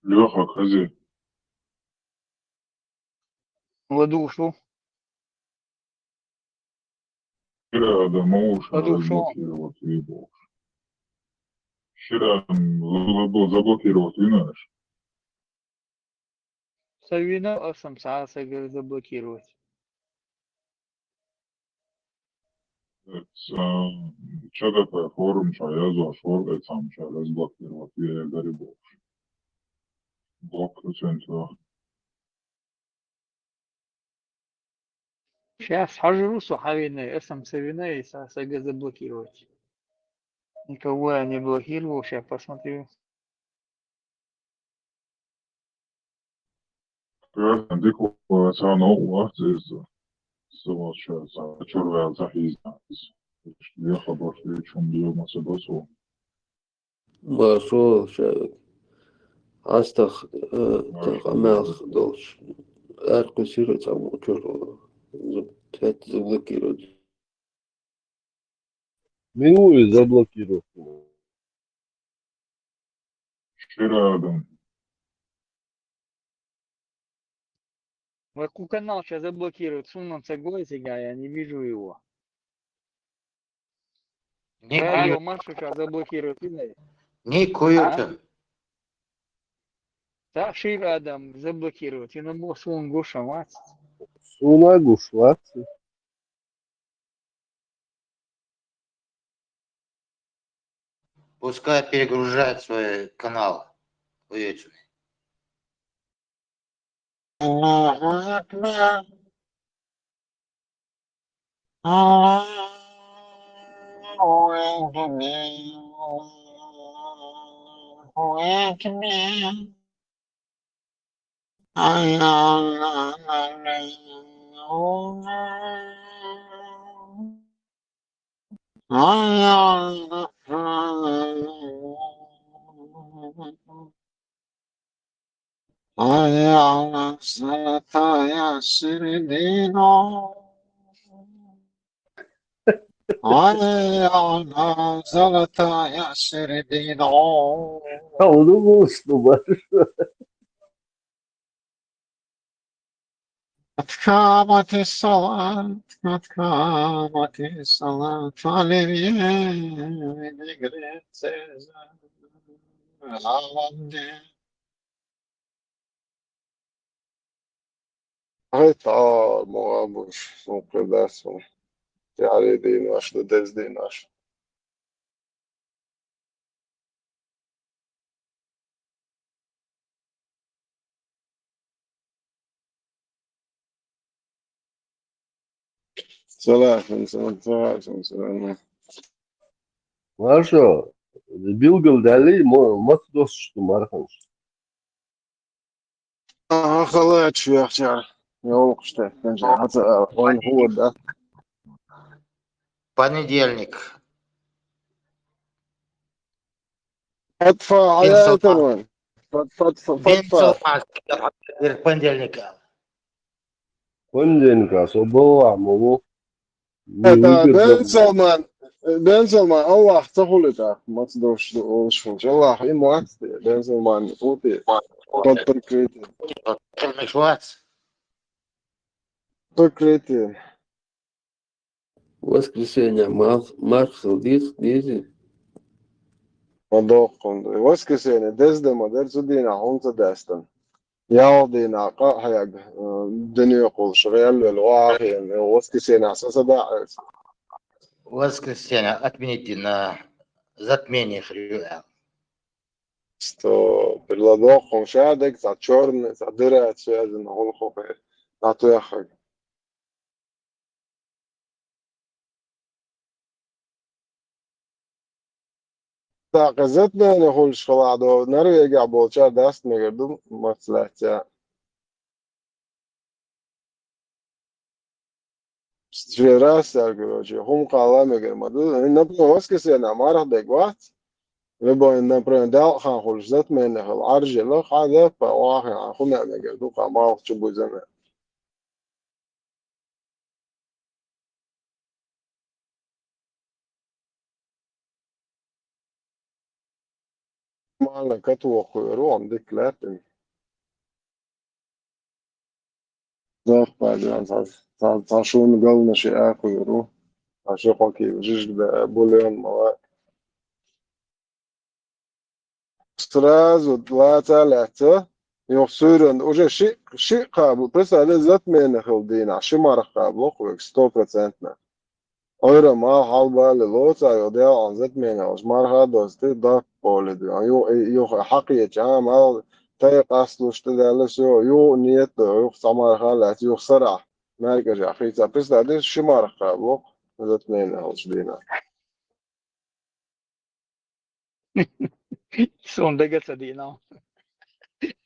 Лёха, хаза. ЛадугӀуш ву. Шира адам ма ву ша ладугӀуш ву. Заблокировать ву бохуш. Шира м, забл-, заблокировать вина аша? Со вина, аса-м цхьа а стаг заблокировать. Эца, ЧДП форум чохь яздеш вара, эцам ша разблокировать ве гари бохуш. Блок процент ваха. Сейчас хьажур ву со хьан вина, аса-м ца вина, и цхьа а стаг заблокировать. Никого я не блокировал, ща посмотрю. Дика вац, цхьа новкъа вац иза. Со волчу цхьа чуьра ваьлла ца хьийзина иза. Вен хабар хилча хӀума лела ма ца бо цо. Маршо, шайга. Астах, э, Маршо. Къамел долчу. Ар кхуьссира цхьа чуьра. Зуб-, тхетта заблокировать. Минулый заблокировать. Шира адам. Вот у канал сейчас заблокируют, Сунан Цагой, я не вижу его. Радио Никую, Машу сейчас заблокируют, видно? никую. Да, Шир Адам заблокируют. И на бо Сун Гуша, мать. Суна Гушвац. Пускай перегружает свой канал. Уютный. Onu buluştu Barış. Atkamati salat, atkamati salat, aleviye, negrete, avande. Ҳайт, а, могӀа буш, сункъе дарсун. Яри дин вашла, дез дин ваш. Салам, салам, салам, салам. Маршо, билгал дали, мо-, мат дос шу марханш. Ага, халач яхчар. Ёлкушта, хата он худа. Понедельник. Фатфа, Бен ая Салман. Таман. Фат, фат, фат, Бен фатфа. Салман. Понедельник. Понедельника, со бала, маму. Это Бен Салман. Бен Салман, Аллах, ца хулита. Мац дош, дош, Аллах, и мац, Бен Салман, ути. Под прикрытием. Кемешвац. Прикрытием. Воскресенье мар-, мархал диз, дизи. Мадоккун. Воскресенье, дездема дер цу дина хунца дастан. Ял дина ка хаяг, э, дыни кул шгъял вел вахин, э, воскресенье саса да, э, Воскресенье отменить на затмение хрюя. сто перладоккун шадек, са чёрный, са дыра, связан, хул хопе. На то я хаг. Та къизат нана хулш халадо, Норвегия болча даст мегер ду маслатя. Шерас, короче, хум кала мегер маду. Например, воскресенье марх дегват. Либо, например, дал хан хулш зат мен хал аржела, хада па вахин хум мегер ду камал чубузана. Мала катвохуйру, он деклятен. Зах падян, са, са, са шун гална ши ахуйру. А ши хоки, жиж да, бульон, мала. Сразу лаца лаца, юх сюрен, уже ши, ши кабу, представляешь, затмена хил дина, ши марх кабу, лох, сто процентно. Ойра ма халбали лоца, ё дел ан затмена, ош марха дости, да, поле ди. Ю, ю, хакие чам, ал, тай каслушты дали, всё, ю, нет, ю, самарха лац, ю, сара. Меркежа, хица, представляешь, ши марх кабу, затмена, ош дина. Сун дега ца дина.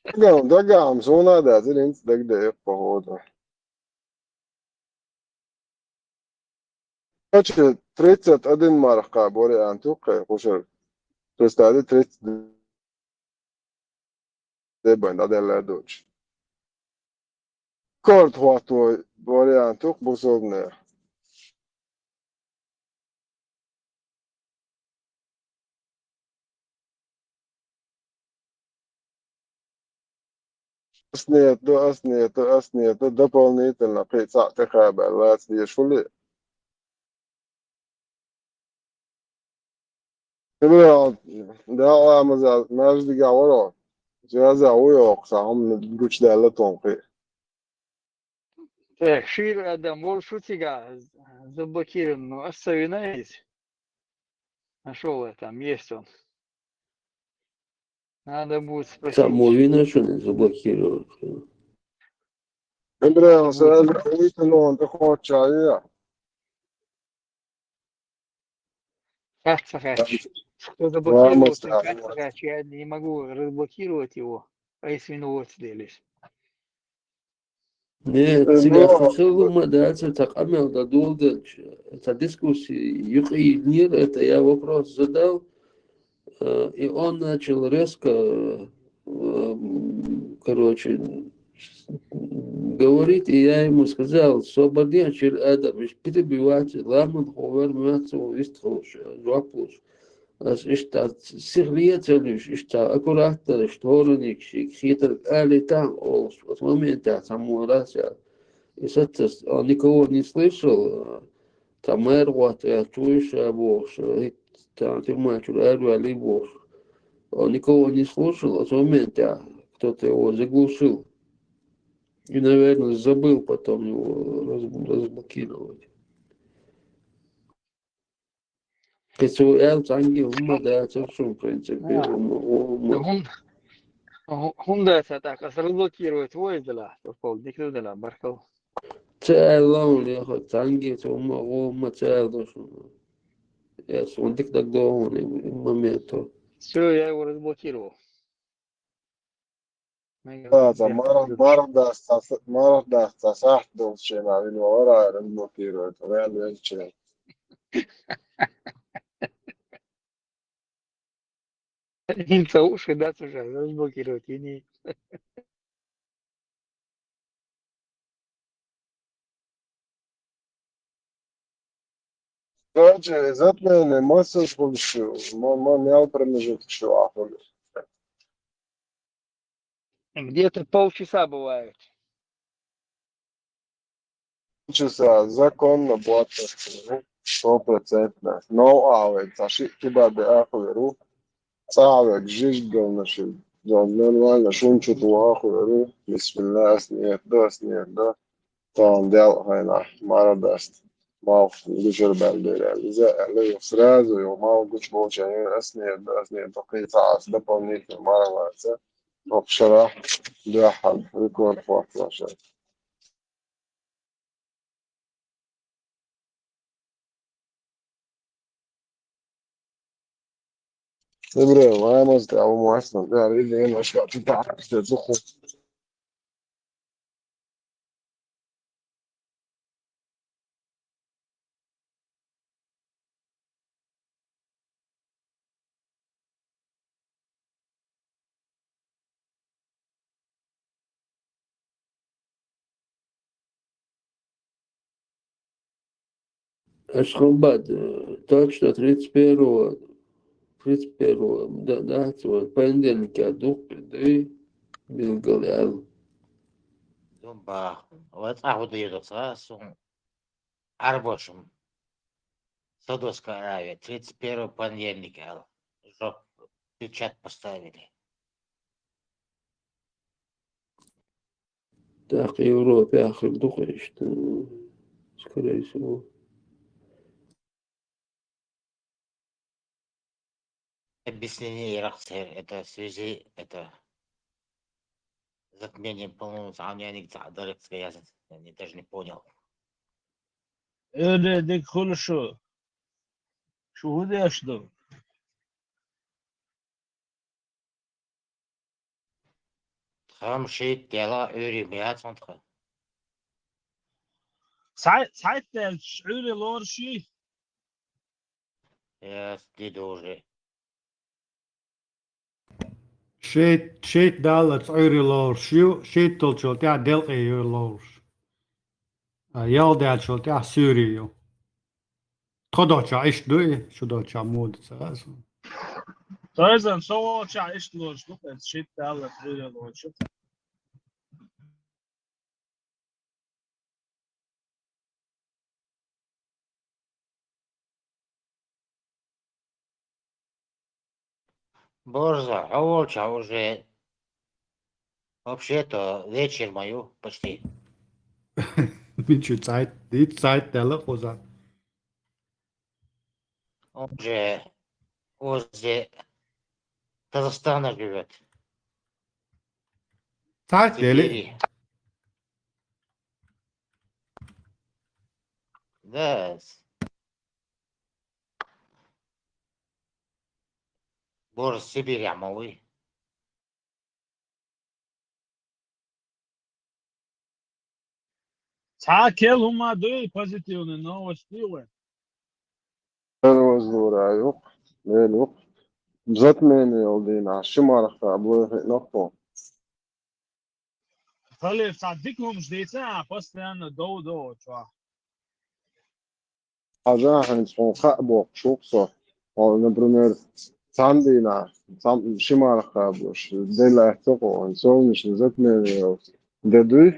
Дагам, дагам, сона да, зелинц дагде, походу. Короче, тридцать один марха вариант, окей, кушер. То есть, да, тридцать дебен, да, дела дочь. Корт хвату вариант, ук бусовне. Ас нету, ас нету, ас нету, дополнительно кхин цхьаъ тӀекхабаьлла лаца дезаш хуьлий? Ибрахим, дагӀа ламаза маьждигехь вара. Зяза ву йоху, сан хӀума гучудаьлла тхуна кхин. Так, шира адам волу шу цигахь заблокирован, ну, ас ца вина иза. Нашёл я там, есть он. Надо будет спросить. Там вина шуна заблокировать. Ибрахим, сразу виталон тӀе кхоччахьа. Как ца хаьттича? Кто заблокировал, как ца хаьттича, я не могу разблокировать его, а если виноват делись. Не, цигахь хила ма дац, цхьа къамел дан доладелча, цхьа дискуссия юкъа йиллера, это я вопрос задал, э, и он начал резко, э, м, короче, говорить, и я ему сказал, свободнее чуьра адам, уьш перебивать, ламан ховар, маца ву вистхуш, жоп луш. Ас иштта сихле а ца луьйш, иштта аккуратно, иштта хӀораниг шига хетарг алийтахьа олуш, оцу моментехь цхьаммо раз аьлла. И саццас, он никого не слышал, цхьа мэр гӀоттаваьлла чу вуй ша бохуш, хӀинца цхьана тюрьма чуьра араваьллий бохуш. Он никого не слушал, оцу моментехь кто-то его заглушил. И, наверное, забыл потом его раз-, разблокировать. Кхин цо аьлла цхьаьнгге хӀумма дацара шуна, в принципе, хӀумма, хӀумма. ХӀун-, хӀу-, хӀунда аса тӀаккха аса разблокировать ву иза делахь, цо кхол дика ду делахь, баркалла. Ца аьлла хьуна, яха, цхьаьнгге цо хӀумма, хӀумма ца аьлла шуна. Я суна дика дагадогӀу хьуна и, и моменто. Всё, я его разблокировал. Да, да, марх, марх дац цхьа с-, марх дац цхьа сахьт долчу хенахь вина вара разблокировать, ваьлла велча. ХӀинца уши дац уже, разблокировать вини. Короче, затмение массаж хуьлуш ю, ма-, ма мел промежуток ю ахули. Где-то полчаса бывает. Полчаса законно боцуш, сто процентов. Но а вай ца ши кибарде ахули ру. Цхьа а вега жижиг галнаш ю. Нормально, шун чу туху ахули ру. Бисмилла, ас нет, да, ас нет, да. Тахана делкъа хенахь, марха даста, малх гучура баьлла дера аьлла. Иза аьлла, юха сразу, юха малх гучу болча, ас нет, ас нет, кхин цхьа ас дополнительно марха лаца, хӀокху шарахь дуьххьал рекорд хӀоттош. Ибрахим, ламаз тӀе а ву моьтту, да, риден, аша, ты так, что ты ху-, Ашхабад, э, точно тридцать первого, тридцать первого, да, да, цо понедельник а дуккха дуй, билггал аьлла. Думба, вай цӀа хӀу дийр ду ца, сун Арбошум. Саудовская Аравия, тридцать первого понедельник аьлла. Жоп, печать поставили. ТӀаккха Европе хир ду-кх иштта, скорее всего. Объяснение ярах церан, это в связи, это затмение, по-моему, сам я не директор, я не, даже не понял. Э, де, дика хуьлу шу. Шу хӀун деш ду? Тхан шийтта дела Ӏуьйре ма яц хьуна тхан. Цхьай-, цхьайтта даьлча Ӏуьйре лоруш йий? Эс, ди ду уже. Шийтта, шийтта даллалц Ӏуьйре лоруш ю, шийтталчул тӀаьхьа делкъе ю лоруш. А, ялх даьллачул тӀаьхьа суьйре ю. Тхо долчохь иштта ду и, шу долчохь муха ду ца хаьа суна. Тайзан, со волчохь иштта лоруш ду, кхин шийтта даллалц Ӏуьйре лоруш ю. Борза, хьо волча уже вообще-то вечер ма ю почти. Мичу цайт, ди цайт дала коза. Он же возле Казахстана живет. Цайт В дели. Сибири. Да. Борза, Сибирь ма вуй. Цхьа кел хӀума дуй, позитивный новости вай? Эр воздура юкъ, эр юкъ. Затмение йолу дийнахь ши марха кхаба лоьху хиъна кхо. Халиф, цхьа дика хӀумаш дийца, а, постоянно дов-дов чохь. Хьажа хӀинца хьуна хаа бохуш ву-кх со. Хьо, например, цхьана дийнахь, цхьана ши марха кхабалуш, де лаьцна кхо, солнечное затмение йолу де дуй,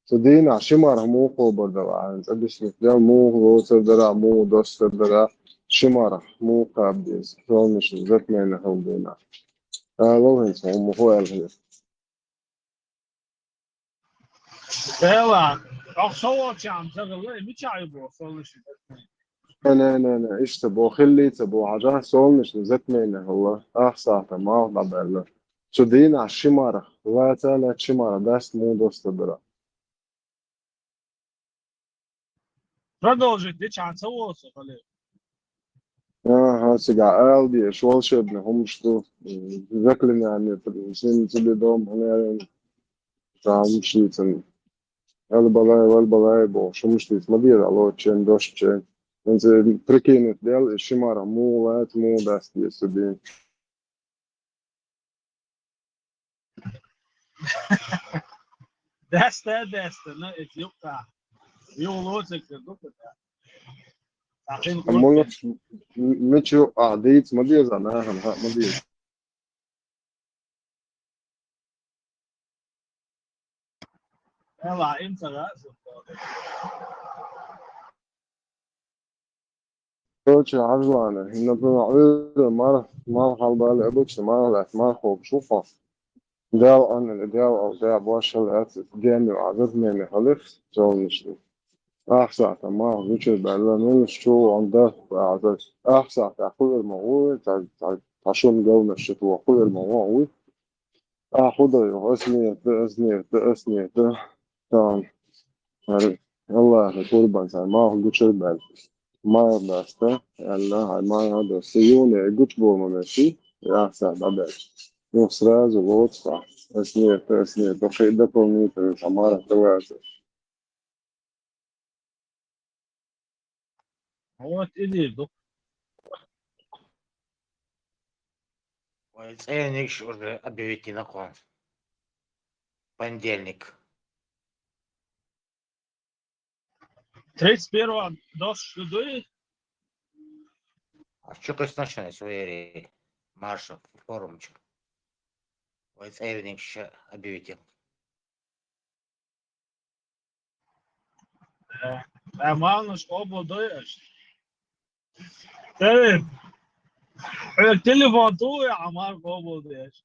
цу дийнахь ши марха муха кхобур дара, хьуна цӀа биснарг дела, муха лоцур дара, муха достур дара, ши марха муха кхаба деза, солнечное затмение хилла дийнахь. Ала хӀинца хьуна муха аьлла хир. Дела, ахьа со волчохь ца хилла, и мичахь ю боху, солнечный затмение? Не, не, не, не, иштта боху, хилла ца боху, хьажахь, солнечное затмение хилла, ах сахьтан малх дӀабаьлла. Цу дийнахь ши марха, лаца а лаьцна ши марха даста муха достур дара. Продолжить де, чан ца волу со, Халиф? Аха, цигахь ала дезаш волшебный хӀумаш ду, заклинание, син цуьбе дом, наверное, цхьа хӀумаш дийцина. Эл балай, вал балай бохуш хӀумаш дийца ма деза, лоцучен, дошучен. ХӀинца прикинуть дела, и ши марха муха лаца, муха даста деза цу дийнахь. Даста, даста, ну, эта юккъа. Юха лоцург ду-кх, да. Ахин Амма м-, мича юккъахь дийца ма деза, нахана хаа ма деза. Ала, им ца гӀазу. Короче, хьажа, например, Ӏуьйра марха, марха хьалабале, обычно марха лаьцна марха кхобуш ву хьо. Дала Ӏаннан, Дала Ӏа, Дала бошал аьлла, ден ю Ӏа затмение хилира, солнечный. Ах сахьтан малх гучуьра баьлла, нуьнаш чу ву, Ӏан дар, Ӏа дар. Ах сахьтан кхуьур ма ву, цхьа, цхьа, цхьа шун галнаш чу ву, кхуьур ма ву, ву. Ахьа хӀун до юха? Ас нетта, ас нетта, ас нетта. Тан. ХӀара Аллахьан къурбан сан, малх гучуьра баьлла. Марха даста, аьлла, хьайн марха даста. Юха и гучуболу ма меший, и ах сахьт дӀабаьлча. Юха сразу лоцу хьо. Ас нетта, ас нетта. Кхин дополнительно хьан марха ца вацара. Вот и дийр ду. Вай цӀернигаш уже объявить йина кхуна. Понедельник. Тридцать первого досуш ду дуй? А чу кхуьссина шуна, суьйре, маршал форум чу. Вай цӀернигаш объявить йина. Э, э, малнаш къобалдой аша? Э, э, телефон ту я, Амар, къобалдой аша?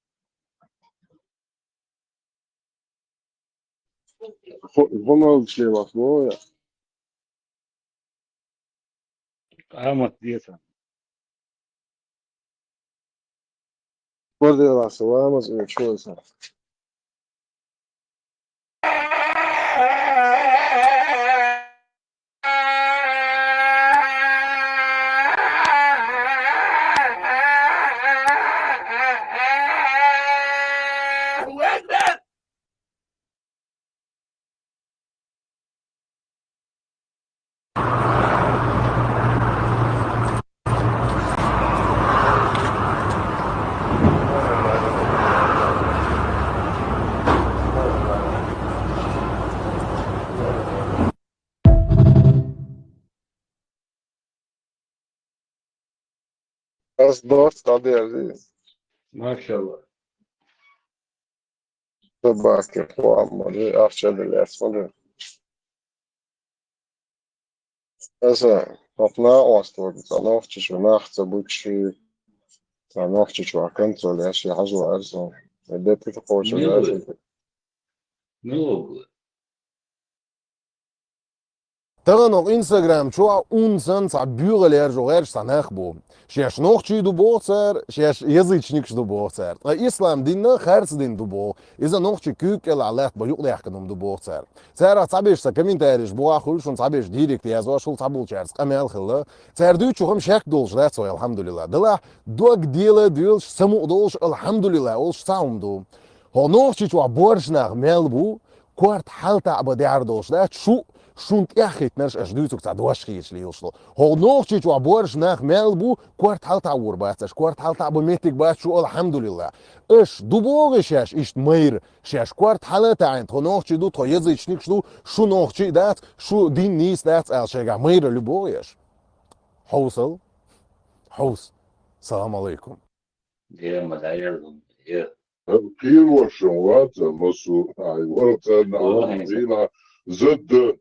ХӀу-, хӀун олуш лелаш бу я? Къамат деза. Борделаса ламаз и чуьйса. Ас дош дӀадерзий. Машалла. Собаки хӀуаммали ахча деллац ма ду. Аса хӀокху накъосталла цӀа нохчаш ву нах ца буччий. Цхьа нохчичу ваьккхина цо леш, я хьажа ваьлла со. Де писа кхочу Ну, леш. Ну, Тахан оха Instagram чу унсан цхьа буьйха лержо гӀерташ цхьа нах бу. Шаьш нохчий ду боху цара, шаьш язычникаш ду боху цара. Ткъа ислам дин харц дин ду боху. Иза нохчий куьйга кӀелахь латта бан юкъадаьхкина хӀума ду боху цара. Царах цхьаберш сан комментареш боху хуьлу, шуна цхьаберш директ яздеш хуьлу, цхьаболчаьрца къамел хилла. Цара дуьйцу хӀума шек долуш дац вай, алхьамдулилла. Делахь, дог дела а доьлуш, самукъа долуш, алхьамдулилла, олуш цхьа хӀума ду. ХӀо нохчичохь боьрша нах мел бу, корта хьалатаӀа бан дехьар долуш дац, шу, шун тӀеххиттинарш аша дуьйцург цхьа дош хеташ лелаш ду. ХӀо нохчичохь боьрша нах мел бу, корта хьалатаӀа вур бац аша, корта хьалатаӀа бан меттиг бац шу, алхьамдулилла. Аша ду боху шаьш иштта майра, шаьш корта хьала а таӀийна, тхо нохчий ду, тхо язычникаш ду, шу нохчий дац, шу дин нийса дац аьлла шайгахь майра лу боху аша. Хьовсал. Хьовс. Салам алейкум. Дера ма дӀаерзун, дера. Кхерош вац, масу, ай, вара царна О, хӀинца. Хила, задда.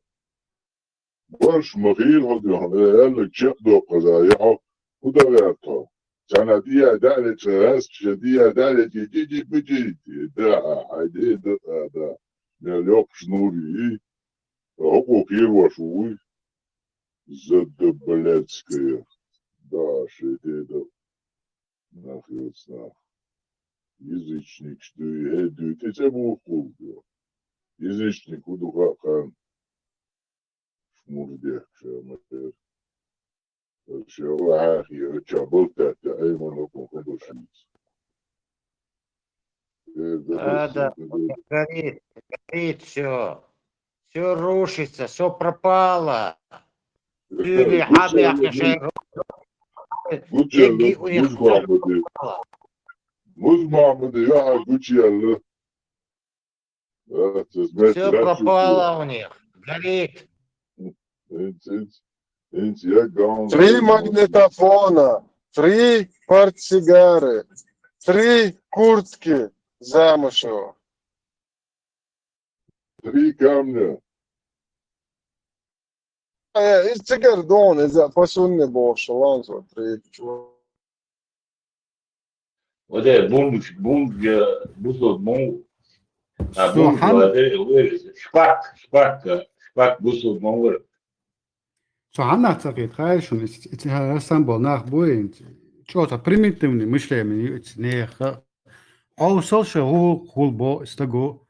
Барш ма хила хьо дуьхьал, э, аьлларг чекхдоккхаза, я хьо, хӀун дан гӀерта хьо? Царна дия даьллача, раьстача дия даьллача, ди-ди-би-ди, да, хьай, ди, да, да, да. Мел йоккхуш нур йий, хӀокхо кхерош вуй. Задда, блядская. Да, шеде, да. Нах йоцу нах. Язычникаш дуй, хӀе дуй, тӀе цӀе бухахула дуй. Язычник хӀун ду хаьа кхарна? Шмур дехкаш ма дера. Ша ва хьаьхи, ача болтаьтта, айман окун хабар шуьца. Э, да, Ада, да, да. Горит, горит всё. Всё рушится, всё пропало. Цуьли хьабехна шайн Гучелла, егги у них Музмахмаде. Музмахмаде, я гучелла. Всё пропало у них. Горит. Инц, инц, инц, я гаун. Три магнитофона, три портсигары, три куртки замшевых. Три камня. Э, из цигара дон, из по сумме больше, ладно, три. Оде бумб, бумб, э, бусурман. А, Со бумб, хьан- э, э, шпак, шпак, э, шпак бусурман вар. Со хьанна ца хет, хай шуна, эц-, эц-, хьасан бол нах буй, чӀоца примитивный мышление ю эц неха. Хьовсал ша гӀуллакх хул бо стаго.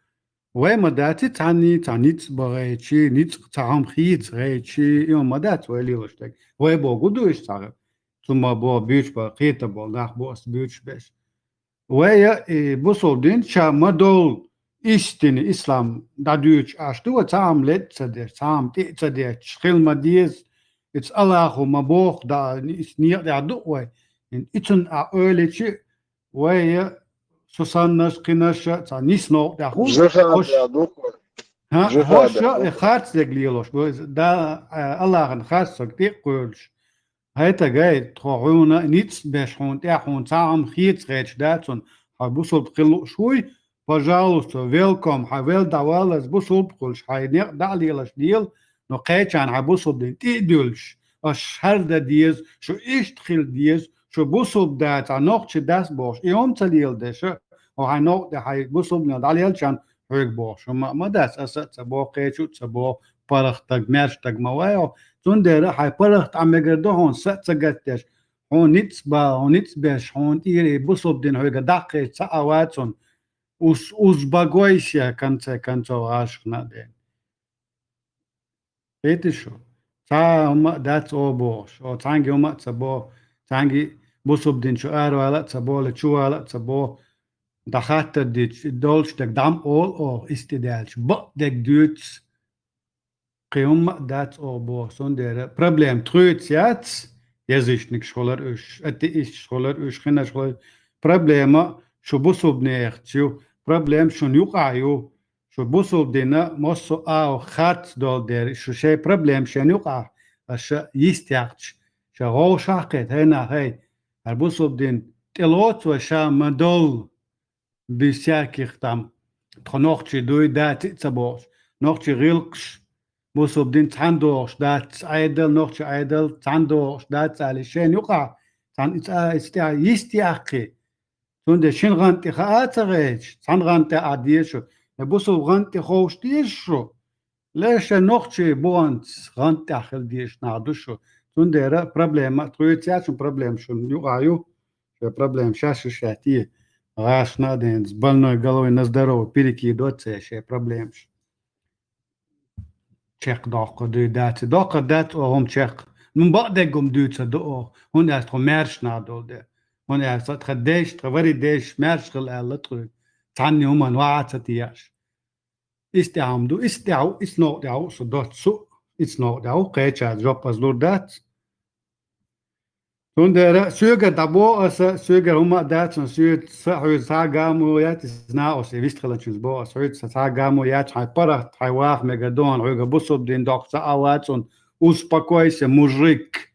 Вай ма дац цхьанний, цхьа ницкъ бан гӀайчи, ницкъ цхьа хӀума хийца гӀайчи, и хӀума ма дац вай лелаш дерг. Вай богу дуйш цхьа, цу ма бо буьйцу бан кхета бо, нах бо ас буьйцуш беш. Вай я, и, бусулба дин ша ма долу истина, ислам дӀадуьйцуш аш ду, вай цхьа хӀума летта ца деш, цхьа хӀума тӀе а ца деш, хила ма деза, и ца Аллахо ма боху, да, и некъа тӀехь ду вай. И цунна а ойличи, Вай я, со саннаш, кхинаш, цхьа нис новкъа тӀехь хуьлу. Жихад хӀош, я дукха. ХӀа, Жихад хӀош я я, дукха. Харц дерг лелош, бу, да, а, Аллахьан харц саг тӀе а кхоьлуш. ХӀай тагай, тхо хьуна ницкъ беш хьуна тӀехь хьуна цхьа хӀума хийца гӀерташ дац хьуна, хьо бусулба хила лууш вуй, пожалуйста, велком, хьан вел дӀаваллалц бусулба хуьлуш, хьайн некъ дӀа а лелаш лела, но кхечарна хьан бусулба дин тӀе а дуьллуш, аш хӀара дан деза, шу иштта хила деза, шу бусулба да, цхьа нохчи дас бохуш, и хӀума ца леладеша, хьо хьайн новкъа тӀе хьайн бусулба дин дӀалелчарна хьоьга бохуш, хӀума а ма дац, аса а ца боху, кхечу а ца боху, паргӀат стаг, маьрша стаг ма вай хьо. Цундела хьайн паргӀат Ӏа мегар ду хьуна са а ца гатдеш, хьуна ницкъ ба, хьуна ницкъ беш, хьуна тӀера и бусулба дин хьоьга даккхийча цхьа а вац хьуна. Ус-, успокойся, в конце концов, гӀашкхна а ден. Хетий шу? Цхьа хӀума а дац оха бохуш, оха цхьаьнга хӀума а ца боху, цхьаьнга бусулба дин чу аравала а ца боху, чувала а ца боху, дӀахаттар дича, и долчу дерг дӀа ма олу оха, иштта и даьлча, бакъдерг дуьйцу, кхин хӀумма а дац оха боху, цундела проблема тхуьца яц, язычникаш хуьлура уьш, атеисташ хуьлура уьш, хинаш хуьлура. Проблема шу бусулба нехаца ю, проблема шуна юкъахь ю, шу бусулба дина массо а агӀо харц долу дела, шу шайн проблема шайна юкъахь, аша йистехча, ша гӀовшахкхета, хӀай нах, хӀай, хӀара бусулба дин тӀелоцу вай ша ма доллу. Без всяких там, тхо нохчий дуй, дац а ца бохуш, нохчий гӀиллакхаш, бусулба дин цхьаьна догӀуш дац, Ӏедал, нохчий Ӏедал цхьаьна догӀуш дац, али шайна юкъахь Цхьана и цӀа, и цӀа йисте яккхий. Цундела шин гӀан тӀе хаа ца гӀерташ, цхьана гӀан тӀе а деза шу. Я бусулба гӀан тӀе ховш деза шу. Ле шайн нохчий буханца гӀан тӀехь хила дезаш нах ду шу. Цундела проблема тхоьца яц, шун проблема шун юкъахь ю. Шайн проблема шаьш ю шаьш те. ГӀашна а денца, больной головой на здоровый перекидывать ца еш шайн проблемаш. Чекхдоккхур дуй дац, доккхур дац оха хӀума чекх. Ну, бакъдерг хӀума дуьйцур ду оха, хӀунда аьлча тхо маьрша нах долу де. ХӀунда аьлча тхан дайша, тхан вари дайша маьрша хила аьлла тхуьга. Цхьанна хӀуманна ваха ца теш. Исс тӀехь хӀума ду, исс тӀехь ву, исс новкъа тӀехь ву со доцу, исс новкъа тӀехь ву, кхечара жоп аса лур дац. Цундела соьгара дӀабоху аса, соьгара хӀума а дац, сан соьца а хьоьца цхьа а гамо яц, иза накъост, и вистхиланчуьнца боху аса, хьоьца цхьа а гамо яц, хьайн паргӀат, хьайн ваха мегар ду хьуна, хьоьга бусулба дин доккху цхьа а вац хьуна, успокойся, мужик.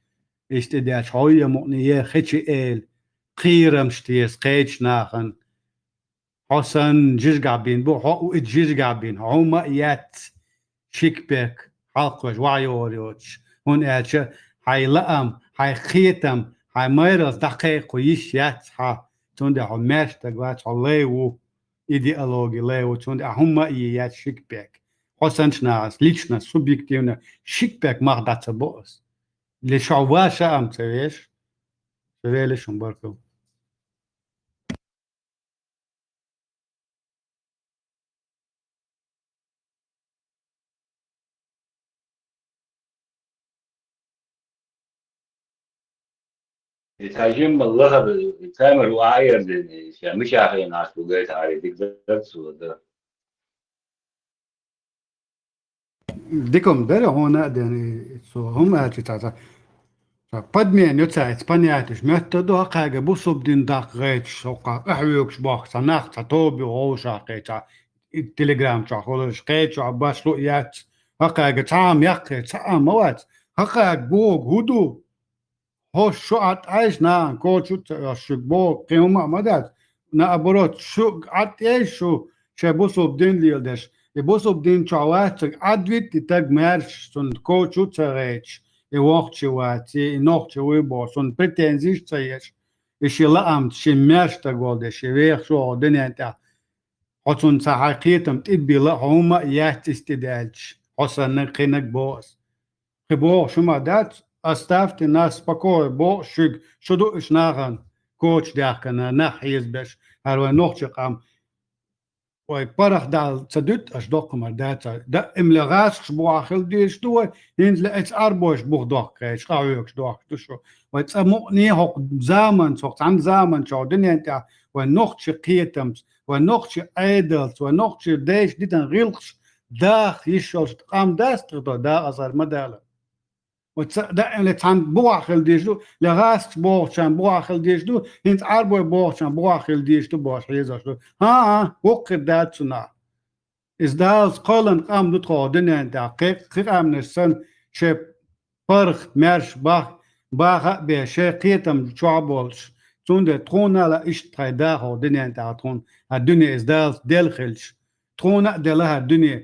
Иштта и деш, хьо я мукъане, е хечи эла, кхерамаш тесна кхечу нахана. Хьо санна жижигахь бина бу, хьо а ву иза жижигахь бина, хьо хӀумма а яц, шикпек, хьалххойш вахьа йогӀур йоцуш, хӀунда аьлча хьайн лаам, хьайн кхетам, хьайн майралц дӀакхайкхо йиш яц хьан, цундела хьо маьрша стаг вац, хьо лай ву, идеологи лай ву, цундела ахь хӀумма а е яц шикпек. Хьо санчу нахаца лично, субъективно шикпек мах дӀа ца бо ас. Ле шо ваша ам ца веш, ца велаш хӀун баркалла. И цхьа жимма лахара, и цамар ву Ӏа а ярзина, ша мичахь хенахь шу гайтахьара, дика дац цо дан. Дика-м дара хьуна а ден, и цо хӀума аьлча цхьа, цхьа, цхьа подмена ю цхьа, и цхьа понятеш моьттур ду, хӀокхаьрга бусулба дин даккха гӀерташ, хӀокхахь къахьоьгуш бохку цхьа нах, цхьа тоба ю вовшахкхетча, и телеграм чохь хуьлуш, кхечохь башло а яц, хӀокхаьрга цхьа а ма яккхий, цхьа а ма вац, хӀокхаьрга боху хӀун ду? ХӀо шу Ӏад Ӏайша нахана кочу а ца оьшу шуьга боху, кхин хӀума а ма дац. Наоборот, шу Ӏад Ӏайша шу шайн бусулба дин леладеш. И бусулба дин чохь вац цига Ӏад витта и таг маьрша, цунна кочу а ца гӀерташ, и воккхачи вац, и нохчи вуй боху, цунна претензиш а ца еш. И шен лаамца, шен маьрша стаг волу деш, и вехаш ву хьо дуьнен тӀехь. Хьо цунна цхьа хьайн кхетам тӀедбилла, хьо хӀумма а яц иза тӀедаьлча, хьо саннаг, кхиннаг боху ас. Кхин бохуш хӀума дац, оставьте нас в покое боху шуьга, шу ду уьш нахана коча даьхкина, нах хьезабеш, хӀара вайн нохчийн къам. Вай паргӀатдала ца дуьту аша доккхамар дац. Даимле гӀазкхаша бухахь хила дезаш ду вай, хӀинца лаьцна Ӏарбойша бух дохкуш, къахьоьгуш дохкуш ду шу. Вай цкъа мукъане хӀокху заманца, хӀокху цхьана заманчохь дуьнен тӀехь вай нохчийн кхетамца, вай нохчийн Ӏедалца, вай нохчийн дайша дитина гӀиллакхаш даха йиш йолуш къам дац тхо, дакъазар ма дала. Оцу даимле цхьана бухахь хила дезаш ду, я гӀазкхаша бохучарна бухахь хила дезаш ду, хӀинца Ӏарбой бохучарна бухахь хила дезаш ду бохуш хьезош ду. ХӀан-хӀа, хӀокхуьра дац цунах. Иза Далла кхоьллина къам ду тхо дуьнен тӀехь, кхин, кхин къаьмнаш санна, шайн паргӀат маьрша бах-, баха а бен, шайн кхетам чохь а болуш. Цундела тхуна а лаьа иштта тхайн дахар дуьнен тӀехь тхуна, хӀара дуьне иза Дала делла хилча. Тхуна а делла хӀара дуьне.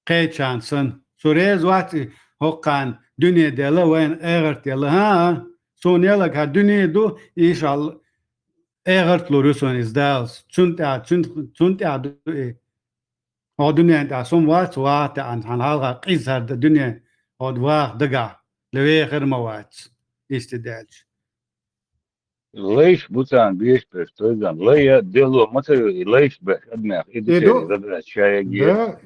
Кхечарна санна. Со реза вац и хӀокхарна дуьне делла, вайна эхарт елла. ХӀан-хӀа, суна ялларг хӀара дуьне ду, иншалла, эхарт лур ю суна иза Дала. Цунна тӀехь, цунна, цунна тӀехь ду и. Хьо дуьнен тӀехь суна вац, ваха таьӀна, хьан хьалха къиза хӀара дан дуьне, хьо ваха дагахь, ле вехар а ма вац, исти даьлча. Лайш бу царна беш берш, тойзан лай а, дело ма ца ю, и лайш берш адамех, и И ду? душерин задача ша ягге. Да,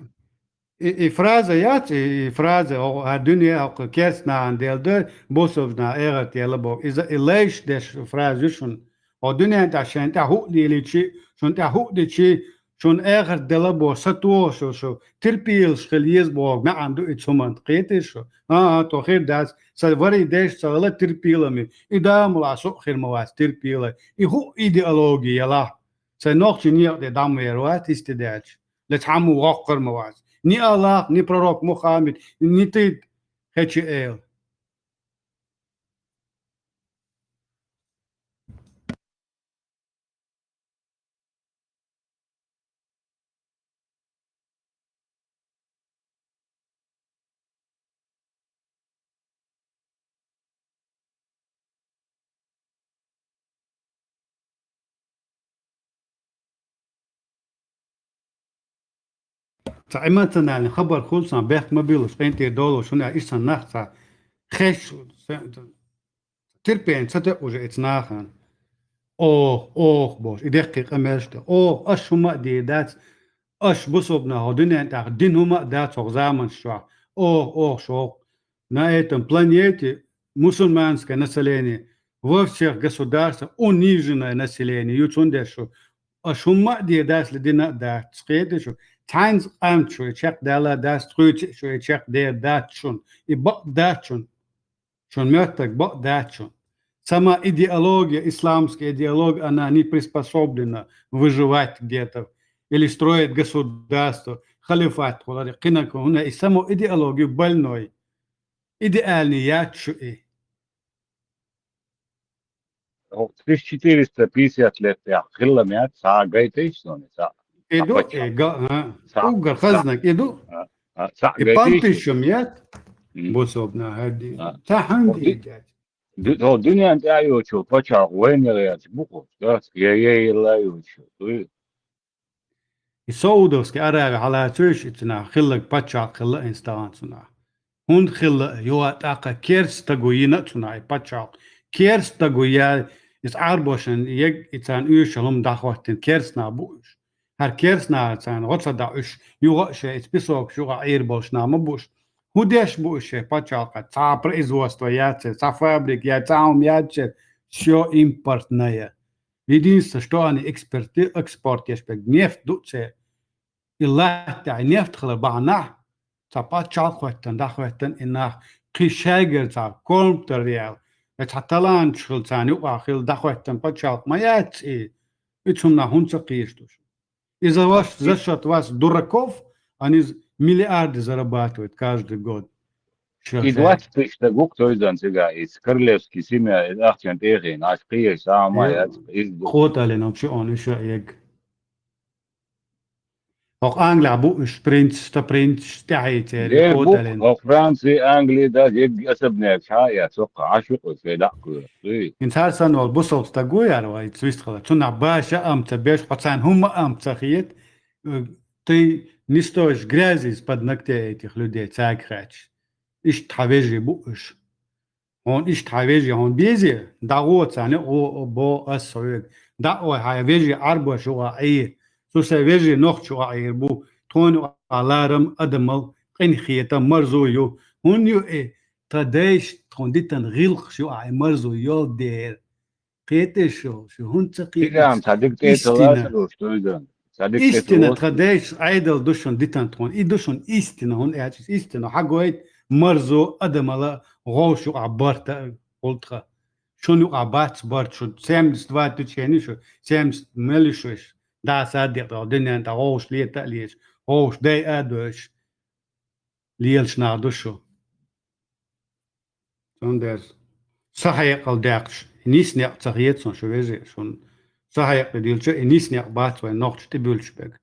и, и фраза яц, и, и фраза, о, а дуьне, а, керст нахана делла ду, бусулба нах эхарт елла боху. Иза и лайш деш фраза ю шуна. О, дуьнен тӀехь шайн тӀехь хӀуъ лелийчи, шун тӀехь хӀуъ дичи, шуна эхарт делла боху, сатоха шу, шу терпелаш хила еза боху маьӀна ду и цу хӀуманна, кхетий шу? ХӀан-хӀа, тхо хир дац, сан варий деш ца хила терпеламе, и дамала со а хир ма вац терпелай, и хӀуъа идеологи ялахь. Сайн нохчийн некъа тӀе дӀа ма вер вац, исти даьлча, ле цхьаммо воккхар ма вац. Ни АллахӀ, ни пророк Мухаммед, ни тӀе хечи эла. Цхьа эмоциональный хабар хуьлу сан, бехк ма билуш, къинтӀера долуш, хӀунда аьлча иштта нах цхьа хеш, терпение ца тоьу уже эцу нахана. Ох, ох, бохуш, и деккхий къамелаш ду. Ох, аша хӀума а дийр дац, аша бусулба нах хӀокху дуьнен тӀехь дина хӀума а дац хӀокху заманаш чохь. Ох, ох, шо хӀокху на этом планете мусульманское население, во всех государствах униженное население ю, цундела шу аша хӀумма а дийр дац, дина а дац, кхетий шу? Цхьаьнца къаьмца шу и чекхдала дац, кхуьйца а шу и чекхдер дац шуна, и бакъ дац шуна. Шуна моьттург бакъ дац шуна. Сама идеология, исламская идеология, она не приспособлена выживать где-то или строить государство, халифат хуьлура, кхинаг хӀунда и само идеология больной. Идеальный яц шу и. ХӀокху тысяча четыреста пятьдесят лет тӀехь хилла ма яц, цхьа а гайтайша суна, цхьа а. И ду, пачхьалкх, и га-, а, цхьа а, уггар цхьа а, хазнаг, и ду. А, а, цхьа а и гайтайша пантийша суна. Ма яц? М. Бусалба нах хӀара ди. А. Цхьа хӀума хӀокху ди ду-, ду-, хӀокху дуьнен тӀехь йолчу пачхьалкх вайнера яц бу хӀокху, дац, я, я, я, йолчу. Уй. И Саудовский Аравия хьалацуьйш, и цунах хилларг пачхьалкх хилла инстагӀан цунах. ХӀунда хилла а, юха тӀаккха керста стага йина а цунах и пачхьалкх. Керста стага я, иза Ӏарбошна егга и царна уьйшалла хӀума дӀахӀоттина керста нах бу уьш. ХӀара керста нах царна гӀо ца дахь уьш, юха а шайн иза песокаш юкъа Ӏийр болуш нах ма бу уьш. ХӀун деш бу уьш шайн пачхьалкхехь? Цхьа а производство яц церан, цхьа фабрика яц, цхьа а хӀума яц церан. Всё импортное. Единственное, что они экспорти-, экспорт еш берг нефть ду церан. И латта тӀехь нефть хилар бахьанехь, цхьа пачхьалкх хӀоьттина, дӀахӀоьттина и нах, кхин шайгара цхьа кормтар яьлла, я цхьа таланташ хилла царна юкъахь хилла дӀахӀоьттина пачхьалкх ма яц и, и цунах хӀунда ца кхийса ду шу? Иза ваш, за счёт вас, дураков, они з-, миллиарды зарабатывают каждый год. И двадцать тысяч стаг ву-кх цуьнан цигахь иза, королевский семья, и ахчан тӀехь, аш кхийса, сама яц, иза ду. Кхоталлин хӀума ши он уьш а егга. ХӀокху Англехь бу уьш принц, ста принц, тӀаьхье церан. Дера бу, кхоталлин. ХӀокху Франци, Англи, да, егга особняк хьа а яц, хӀокху Ӏаш ю-кх уьш, вай дӀа а кхоьхьуш. ХӀинца хӀара санна волу бусалба стаг ву яра вай, цу вистхила. Цунах баша а ам ца беш, хьо царна хӀумма а ам ца хета, э, ты не стоишь грязи из-под ногтей этих людей, цаьрга хаьттича. Иштта хьан вежарий бу уьш. Хьуна иштта хьан вежарий хьуна безе, дӀагӀо царна, гӀо, бо ас хьоьга. ДӀа а вай хьан вежарий Ӏарбош юкъа Ӏийр. Цу сайн вежарий нохчаш юкъа Ӏийр бу. Тхуна юкъа ларам, адамал, къинхетам, марзо ю. ХӀунда ю и? Тхан дайша тхуна дитина гӀиллакхаш юкъа и марзо йолу дера. Кхетий шу, шу хӀунда ца кхетий? Цигахь цхьа дика тӀе ца лацарош дуьйзан. Цхьа дика тӀе ца лацарош. Истина, тхан дайша Ӏедал ду шуна дитина тхуна. И ду шуна истина, хӀунда аьлча истина хьагойту марзо, адамала, гӀовш юкъахь барта гӀултха. Шуна юкъахь бац барт, шу семьдесят два тучхений шу, семьдесят мел ю шу иша. ДӀаса а декъа, дуьнен тӀа гӀовш лета а леташ, гӀовш дайа а доьшуш, лелаш нах ду шу. Цундела са хьекъал даьккхаш, и нис некъ ца хета суна шу вежарий, шуна са хьекъал дилча, и нис некъ бац вайн нохчаш тӀебуьллуш берг.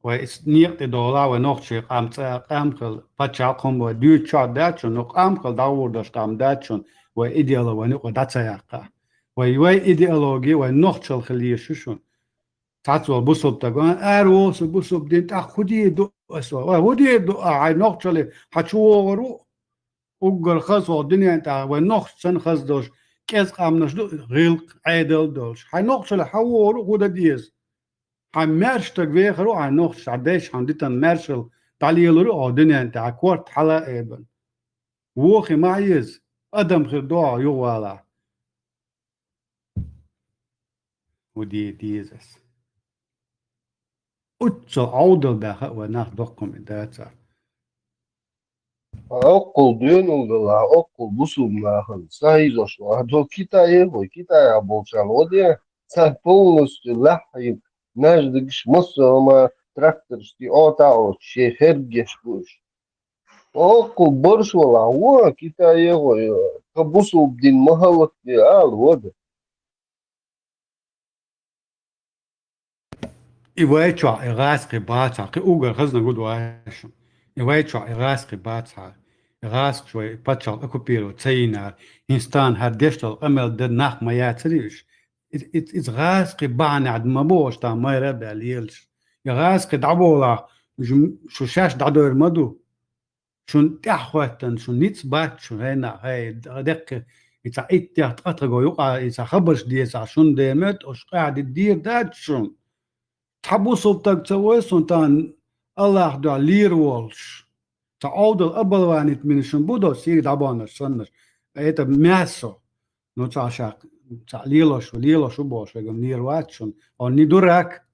Вай иза некъа тӀе долахь, вай нохчийн къам цӀа а къам хила, пачхьалкх хӀума вай дуьйцучохь дац шуна, ну къам хила дӀагӀур долуш къам дац шуна, вай идеало вайн юкъа дӀа ца яккхахь. Вай, вай идеологи вайн нохчалла хила езаш ю шуна. Цхьацца волу бусалба стаг: «А, ара вогӀу со бусалба дин, тӀаккха хӀун дийр ду аса?» Вай, хӀун дийр ду ахьа, хьайн нохчалле хьан чу вогӀур ву? Уггар хаза вогӀу дуьнен тӀехь, вай нохчий санна хаза долуш, кӀеза къаьмнаш ду, гӀиллакх, Ӏедал долуш. Хьайн нохчалле хьан вогӀур ву, хӀун дан деза? Хьан маьрша стаг вехар ву, хьайн нохчаша дайша хьан дитина маьршалла дӀалелур ву оха дуьнен тӀехь, корта хьала а эбан. Вохи ма хьан еза, адам хир ду оха юхавалахь. ХӀун де деза аса? Уьццул Ӏовдал баьха а вай нах доккхум и дацахь. Оккхул доьналла далахь, оккхул бусулба нахана са хьийзош вахь, до Китае гӀой, Китайхь болчарна гӀо де, царна полностью лаьхьа йина, наждагаш массо а хӀума, трактораш тӀе Ӏота а Ӏоцуш, шен херг еш бу уьш. Оккхул барш валахь, вон Китае гӀой, тхан бусулба дин ма хӀаллакде ала, вада. И вай чохь и гӀазкхий бацахь, кхин уггар хазна гуд ваьшна. И вай чохь и гӀазкхий бацахь, и гӀазкхаш вай пачхьалкх оккупировать ца йинара, хӀинца тахана хӀара деш долу къамел дан нах ма яцарий уьш? Иза, иза, иза гӀазкхий бахьанехь ма бохуш тахана майра а баьлла елаш. И гӀазкхий дӀаболахь, Уж м-, шу шаьш дӀадойр ма ду. Шун тӀаьхьахӀоьттина, шун ницкъ бац шун хӀайна, хӀай, деккхи, и цхьа иттех ткъа тхаго юкъа, и цхьа хабарш дезахь, шун ден мет, уж къаьхьа дийр дац шун. Цхьа бусулба таг ца вой сон тан Аллах дуьхьа лер волуш. Цхьа Ӏовдал оболванить бина шун бу до, сийриг дӀабоьннарш саннарш. Это мясо. Ну, цхьа ша, цхьа лелош ву, лелош ву бохуш, вегам лер вац шун. Он не дурак.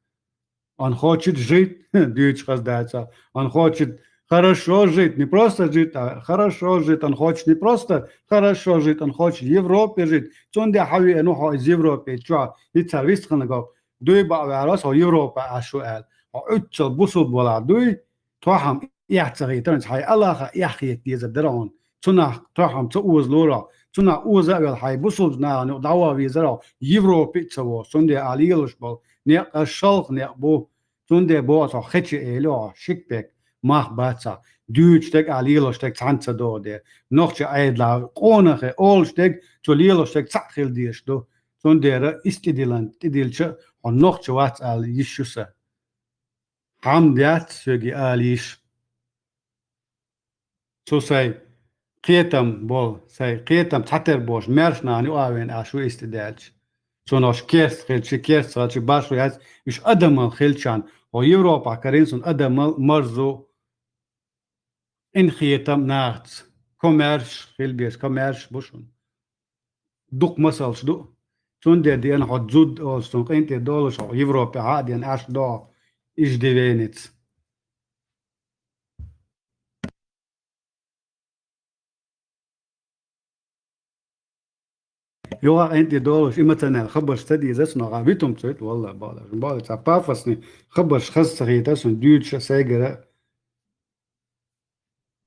Он хочет жить, дуьйцуш хаза дац. Он хочет хорошо жить, не просто жить, а хорошо жить. Он хочет не просто хорошо жить, он хочет в Европе жить. Цундела хьан веана ву хьо из Европе чохь, хӀинца вистханарг ву. Дуй баа ваьлла, со Европа Ӏаш ву аьлла. Хьо уьццал бусулба валахь дуй, тхьам эхь ца хетара, хьайн Аллаха эхь хета дезар дара хьуна. Цунах тхьам ца озалора, цунах оза а ваьлла, хьайн бусулба нахана юкъа дӀаваха везара, Европе а ца вогӀу, цундела ахь лелаш болу некъ шалха некъ бу. Цундела боху со хечи эло, шик пек, мах бацахь, дуьйцуш дерг а лелаш дерг цхьаьна ца догӀу де. Нохча Ӏедалахь къонахе олуш дерг, цу лелаш дерг цхьаъ хила дезаш ду. Цундела иштта тӀедиллан, тӀедиллча, хьо нохча вац ала йиш ю сан. Хьамда яц соьга ала йиш. Цу сайн кхетам болу, сайн кхетам цхьатера болуш, маьрша нахана юкъа веана Ӏаш ву иштта даьлча. Цунах керста хилча, керста хилча, башхо яц, уьш адамал хилчарна, хьо Европа карийна суна адамал марзо, къинхетам нахаца, комаьрша хила беза, комаьрша бу шуна. Дукха масалш ду. Цундела деана хьо зуда олуш, цунна къинтӀера долуш, хьо Европе хьа а деана Ӏаш догӀу иждивенец. Юха къинтӀера долуш, эмоциональный хабарш ца деза, ас ногӀа витум цуьйт, валла, бала. Бала, цхьа пафосный хабарш хаза ца хета, ас дуьйцуша сайгара.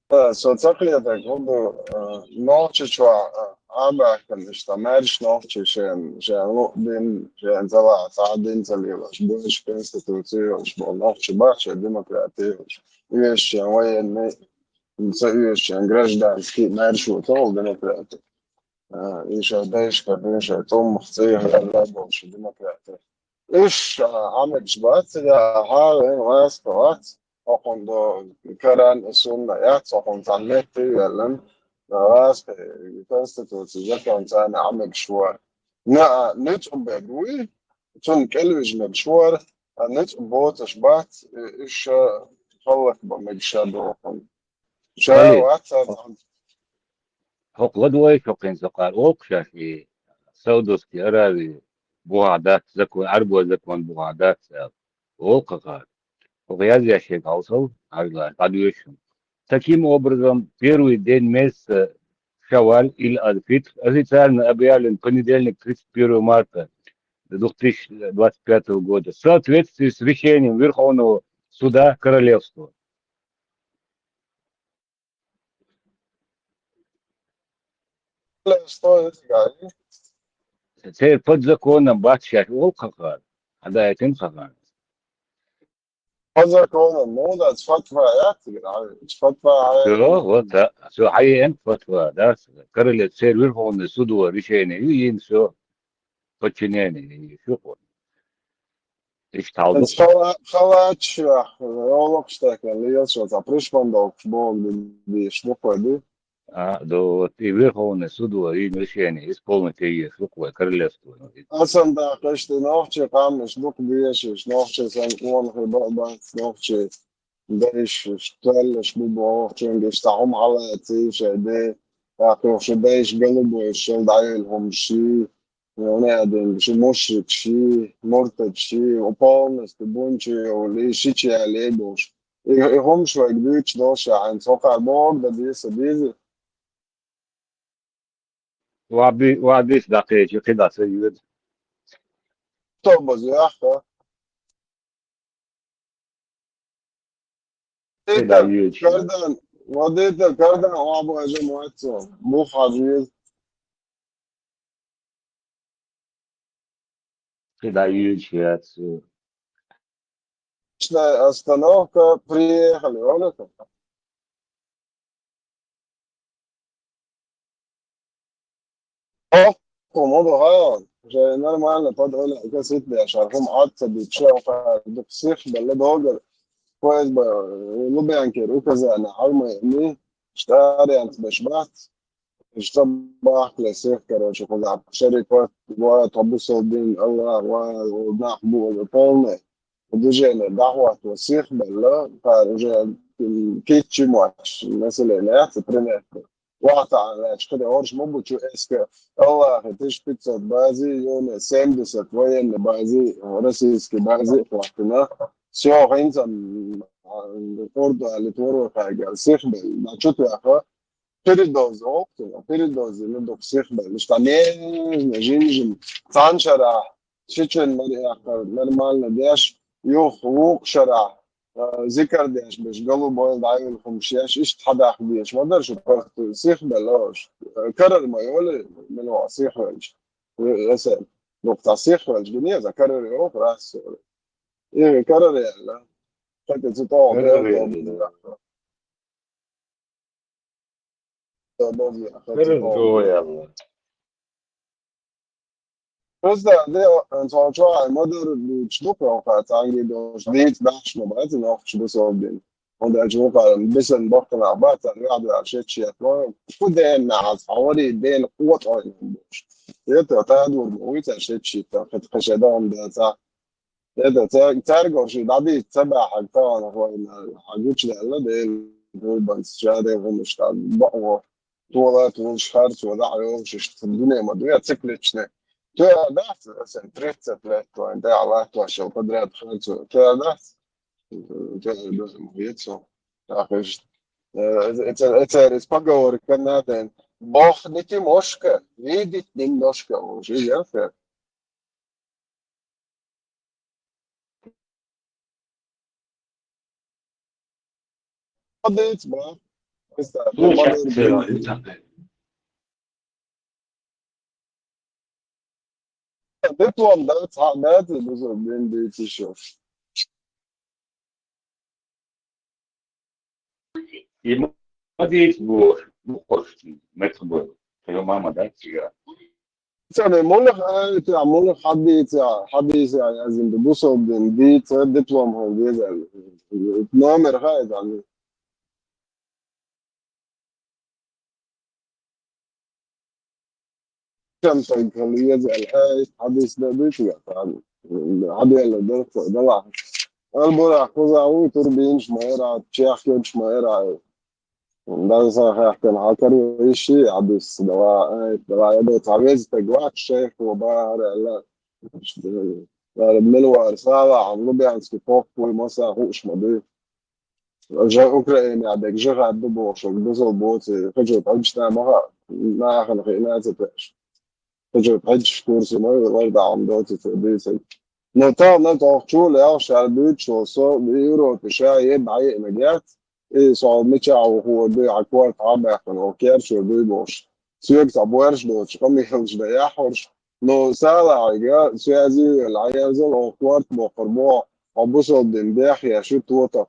Э, со ца кхетарг хӀун ду, э, Нохчийчохь, э, Ӏамбаьхкина иштта маьрша нохчий шен, шен луъ дин, шен ца лаьа цхьа а дин ца лелош, бойша конституци йолуш болу нохчий бац шен демократи йолуш. Оьшучу шен военный, ца оьшучу шен гражданский маьрша ву ца волу демократи. А, и шайн дайшкара дуьйна шайн тӀумах цӀийхьа аьлла болуш демократи. Уьш, а, Ӏамегаш бац, я хьагӀ, гӀазкхи вац, хӀокхунна до Коран а, Сунна яц, хӀокхунна цхьа метта а йоьллина, гӀазкхи конституци, закон царна Ӏамегаш вара. На, а, нуьцкъа берг вуй, цунна кӀелвижа мегаш вара, а нуьцкъа боцуш бац, и, уьш, а, хӀаллакбан мегаш а ду хӀокхунна. Ша Али, вац царна. ХӀокху ладой, хӀокхуьнца кхара олу шаьш и Саудовский Аравии бухахь дац закон, Ӏарбой закон бухахь дац аьлла. Олу кхара. ХӀокху язъяьшшега хьовсал, Ӏарбой, дӀадоьшу. Таким образом, первый день месяца Шаваль или аль-Фитр официально объявлен в понедельник, тридцать первого марта две тысячи двадцать пятого года в соответствии с решением Верховного суда Королевства. Церан под законом бац шаьш олу кхара, хьан даийтина кхара. Под законом, ну да, фатва яц, фатва. Всё, вот, да. Всё, хьан еана фатва, да. Короле-, церан Верховный судо решение ю йина, всё. Подчинение, шу хӀун. Иштта хьал ду. Хала-, халача, олакхаш тахана лелаш, цхьа пришмандовкаш боху деш ду кхой ду. А, до, вот и Верховный судо, и решение исполнить езаш ду кхой королевство. Асан дакъа иштта нохчий къам иштта дукха дезаш, нохчий сан къонахий баъ бац, нохчий дайша, тоьллаш бу бохучуьнга иштта хӀума хьалаций шайн де, тӀаккха шу дайша галубойша шел дӀайойла хӀума ший, Ванадин, шу мушрик ши, муртад ши, полностью бунчу йолу, шича яьлла бохуш. И, и хӀумаш вайга дуьйцуш долуш, хьайн цхьа кхара бохург дан деза, деза. Ваби-, вабис дакхечи кхидӀа ца йоьду. Тобаз яхха. КхидӀа йоьдуш. Кардан, водитель, кардан, вабу ажа муаццо. Бух хьажа веза. КхидӀа йоьдуш яц. Остановка, приехали, олуьйту. О, хӀума ду хьан, уже нормально, подгоняй, касит беш, хӀума Ӏад ца дича, дукха сих белла догар. ФСБ Лубянкера указания хьалмайни, штарянц беш бац, иштта бахкале сих, короче, кхузахь шерикот, вай тхо бусалба дин, Аллах, вай нах бу полный. Движение дӀахӀотто сих белла, кхара уже кийча мотташ население яц, пример. Вахтаан лаьча кхидӀа орш ма бу чу эска, Аллахе, тысяча пятьсот бази, юне семьдесят военный бази, российский бази хӀоттина. Всё, хӀинца, м, а, Ордуали творохайгал сих белла, да чу тоьха, передоз оптина, передоз, ну, дукха сих белла. Иштта нежно, жим-жим, цхьана шарахь, шичун мара яхкар, нормально деш, юха вукху шарахь, а, зикар деш беш, голубой дӀайолу хӀумаш еш, иштта хьадахка дезаш ма дара шу, просто сих белла ош. Карара ма йолу, мила ваха сих велча. Эсен, ну, цхьа сих велча, гина еза, карара йоху, раз. И карара яьлла. Хата цу тӀе Карара яьлла. Просто де, цо чохь ма-дарра дуьйцуш ду кху хьокха цхьаьнгге долуш, дийца баьхьаш ма бац и нохчаш бусалба дин. ХӀунда аьлча вукхара бисина боккханах бац, цара юьхьа-дуьхьа шетта шетта, шу дена нахьа, хьо варий дена къотӀойн хӀума бохуш. ХӀета, тадор ма вуй цара шетта шетта, хӀета кхин шайн догӀма дацахь. ХӀета, ца-, цаьрга шу дӀадийца ца баьхьарг тахана хӀойна, хьан гучудаьлла Делан гӀулбанца, ша ден хӀуманаш тӀехь бакъо. Тола а толуш, харцо дӀа а йолуш, иштта дуьне ма ду, я цикличный. Тоьар дац, сан тридцать лет вайн тӀехь латтош йолу подряд харцо. Тоьар дац? Тоьар дац, ма хета со. ТӀаккха иштта, э, эцер, эцер иза поговорка надо. Бог не ти мошка, видеть немножко уже, я. Молодец, бро. Представь, ну, молодец. Диплом, да, цхьаъ дац, бузу, бен дийца шу. И ма дийца бохуш, бу кхочуш, меца бу. Хьо мама дац цигахь. Царна муьлха аьлла, муьлха хьадийца, хьадийца яздина ду, бусалба дин дийца, диплом хьуна деза аьлла. Номер хаьа иза аьлла. Кем тайга хила еза аьлла, ай, хьадийца дан дуьйцу я, царна. Хьадийла дан, далахь. Албурахь кхузахь ву, турбинаш ма яра, чехкедаш ма яра. Дан сан хаьхкина хьан каро йиш йий, хьадийца, дала, ай, дала, я до цхьа веза таг вац, шайх, хӀо бахара аьлла. Ара мила вара, сала, хьан Лубянский поп вуй, масса хууш ма дуй. Жа Украинехь дерг жихад ду бохуш, бусалба боций, хажо пхьаьжча ма хаьа, нахана хиъна а ца теш. Хажо пхьаьжча курсе ма ву, лар дахьа ма доций цо дуьйцург. Но тахана тохчул ял шаьра дуьйцуш волу со Европе ша е дӀаеънарг яц, и со мичахь ву хӀора дуй, хьан корта хьан баьккхина, оха керчо дуй бохуш. Соьга цхьа боьрша доцуш, къамелаш дан яхьурш. Но салахьига, соьзий вела, хьан ерзал оха корта боккхур боху, хьо бусалба дин бехъеш ю тотах.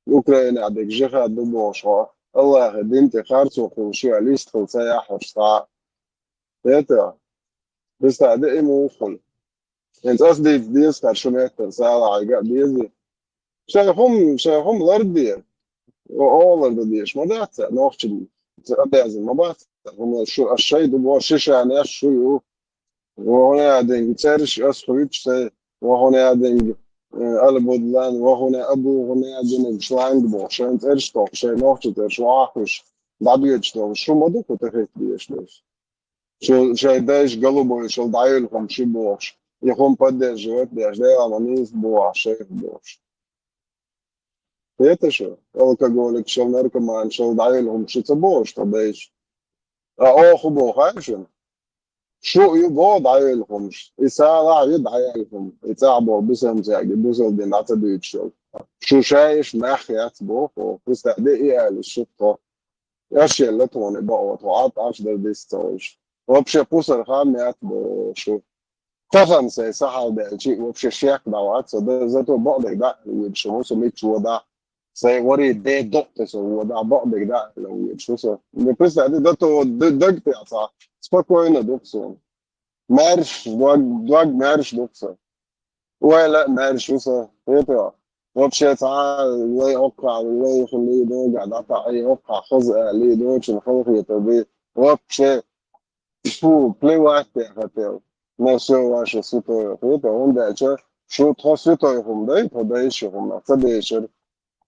Украинехь дерг жихад ду бохуш хьо, Аллахе дин тӀе харцо кхуллуш ю аьлла, иштта хила ца яхьаш цхьа а. ХӀета, биста де и муха хуьлу. ХӀинца ас дийца деза хӀара шу меттана салахьига а дезий. Шайн хӀума, шайн хӀума ларде. О, о, лардан дезаш ма дац цара, нохчий ца обязан ма бац цара. ХӀума шу, аш шай ду боху, ши шанеш шу ю. Вахуна ядинг церш ас хуьйцу сай, вахуна ядинг, э, Албудлан, вахуна Абу, вахуна ядинг шланг боху, шайн церш тоху, шайн нохчу церш вахуш, дӀадоьдуш тоху, шу ма ду кху тахетта деш дерш. Шу шайн дайша голубой шул дӀайолу хӀума ши бохуш, и хӀума поддерживать деш, Дела ма нийса боху, шайх бохуш. ХӀета шу, алкоголик шул, наркоман шул дӀайолу хӀума ши ца бохуш, тхан дайша. А оха боху хьаьжжина? Шу ю боху дӀайолу хӀумаш, и салахь ю дӀайолу хӀума, и цӀахь боху бусалба цаьрга, бусалба дин дӀа ца дуьйцуш йолу. Шу шайша маьхьа яц боху, Христа де и аьлла шу тхо. Аш елла тхуна и бакъо, тхо Ӏад Ӏаш дара дист ца олуш. Вообще пусар хам яц боху шу. Тахана сайн сахьал даьлчи, вообще шек дӀавац со, да, зато бакъдерг дӀа а вуьйцуш ву со, мичча ву дӀа. Сайн варий де докъ тӀе со ву дӀа, бакъдерг дӀа а вуьйцуш ву со. Ну, представь, да то д-, даг тӀе цхьа спокойно ду-кх суна. Маьрша, дог, дог маьрша ду-кх со. Ойла а маьрша ву со, хӀета. Вообще, цхьа лай оккхахьа, лай хилли догахь, дӀатаӀий оккхахьа, хаза алий дочун халахетар бий. Вообще, фу, плевать тӀехьа тел. Но всё ваше святое хета, хӀунда аьлча шу тхо святой хӀума дай, тхо дайша хӀума ца дешар.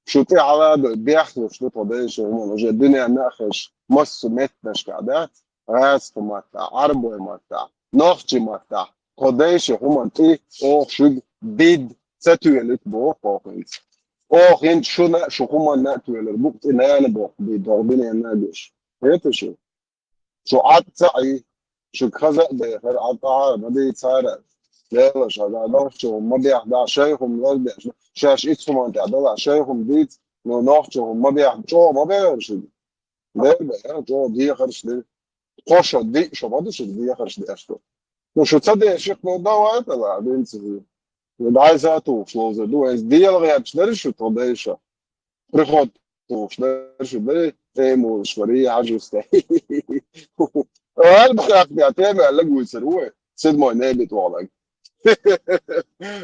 Шу тӀе хьаладой, бехлуш ду тхо дайша хӀума, уже дуьненна а хезаш, массо меттанашкахь дац, гӀазкхи маттахь, Ӏарбой маттахь, нохчий маттахь, тхо дайша хӀума тӀе, оха шуьга бид ца тоьлуьйту боху оха хӀинца. Оха хӀинца шуна а, шу хӀуманна а тоьлур бу-кх тӀе нана боху бид, оха дуьненна а гуш. Хета шу? Шу Ӏад ца Ӏий, шуьга хаза а дехар, Ӏад къахьара ма дийцара. Делаш, хьажа, нохчо хӀума ма бехь, да, шай хӀума лардеш, шаьш ицхуман тӀехь далахь, шай хӀума дийца, но нохчо хӀума ма бехь, чӀогӀа ма бехьара шуьга. Дера бехьа, чӀогӀа дехарш дира. Тхо шо диъ шо ма ду шуьга дехарш деш ду. Ну, шу ца деших, ну, давай тӀала, динца. Ну, дӀайса а тухуш ловзар ду, вайца дела гӀерташ дара шу тхо дайша. Приход тухуш дара шу, дара, тӀе мулуш вара, и хьажуста. Ала бахахтя, тӀе мел лагуьйцар ву вай. Седмой небит валаг.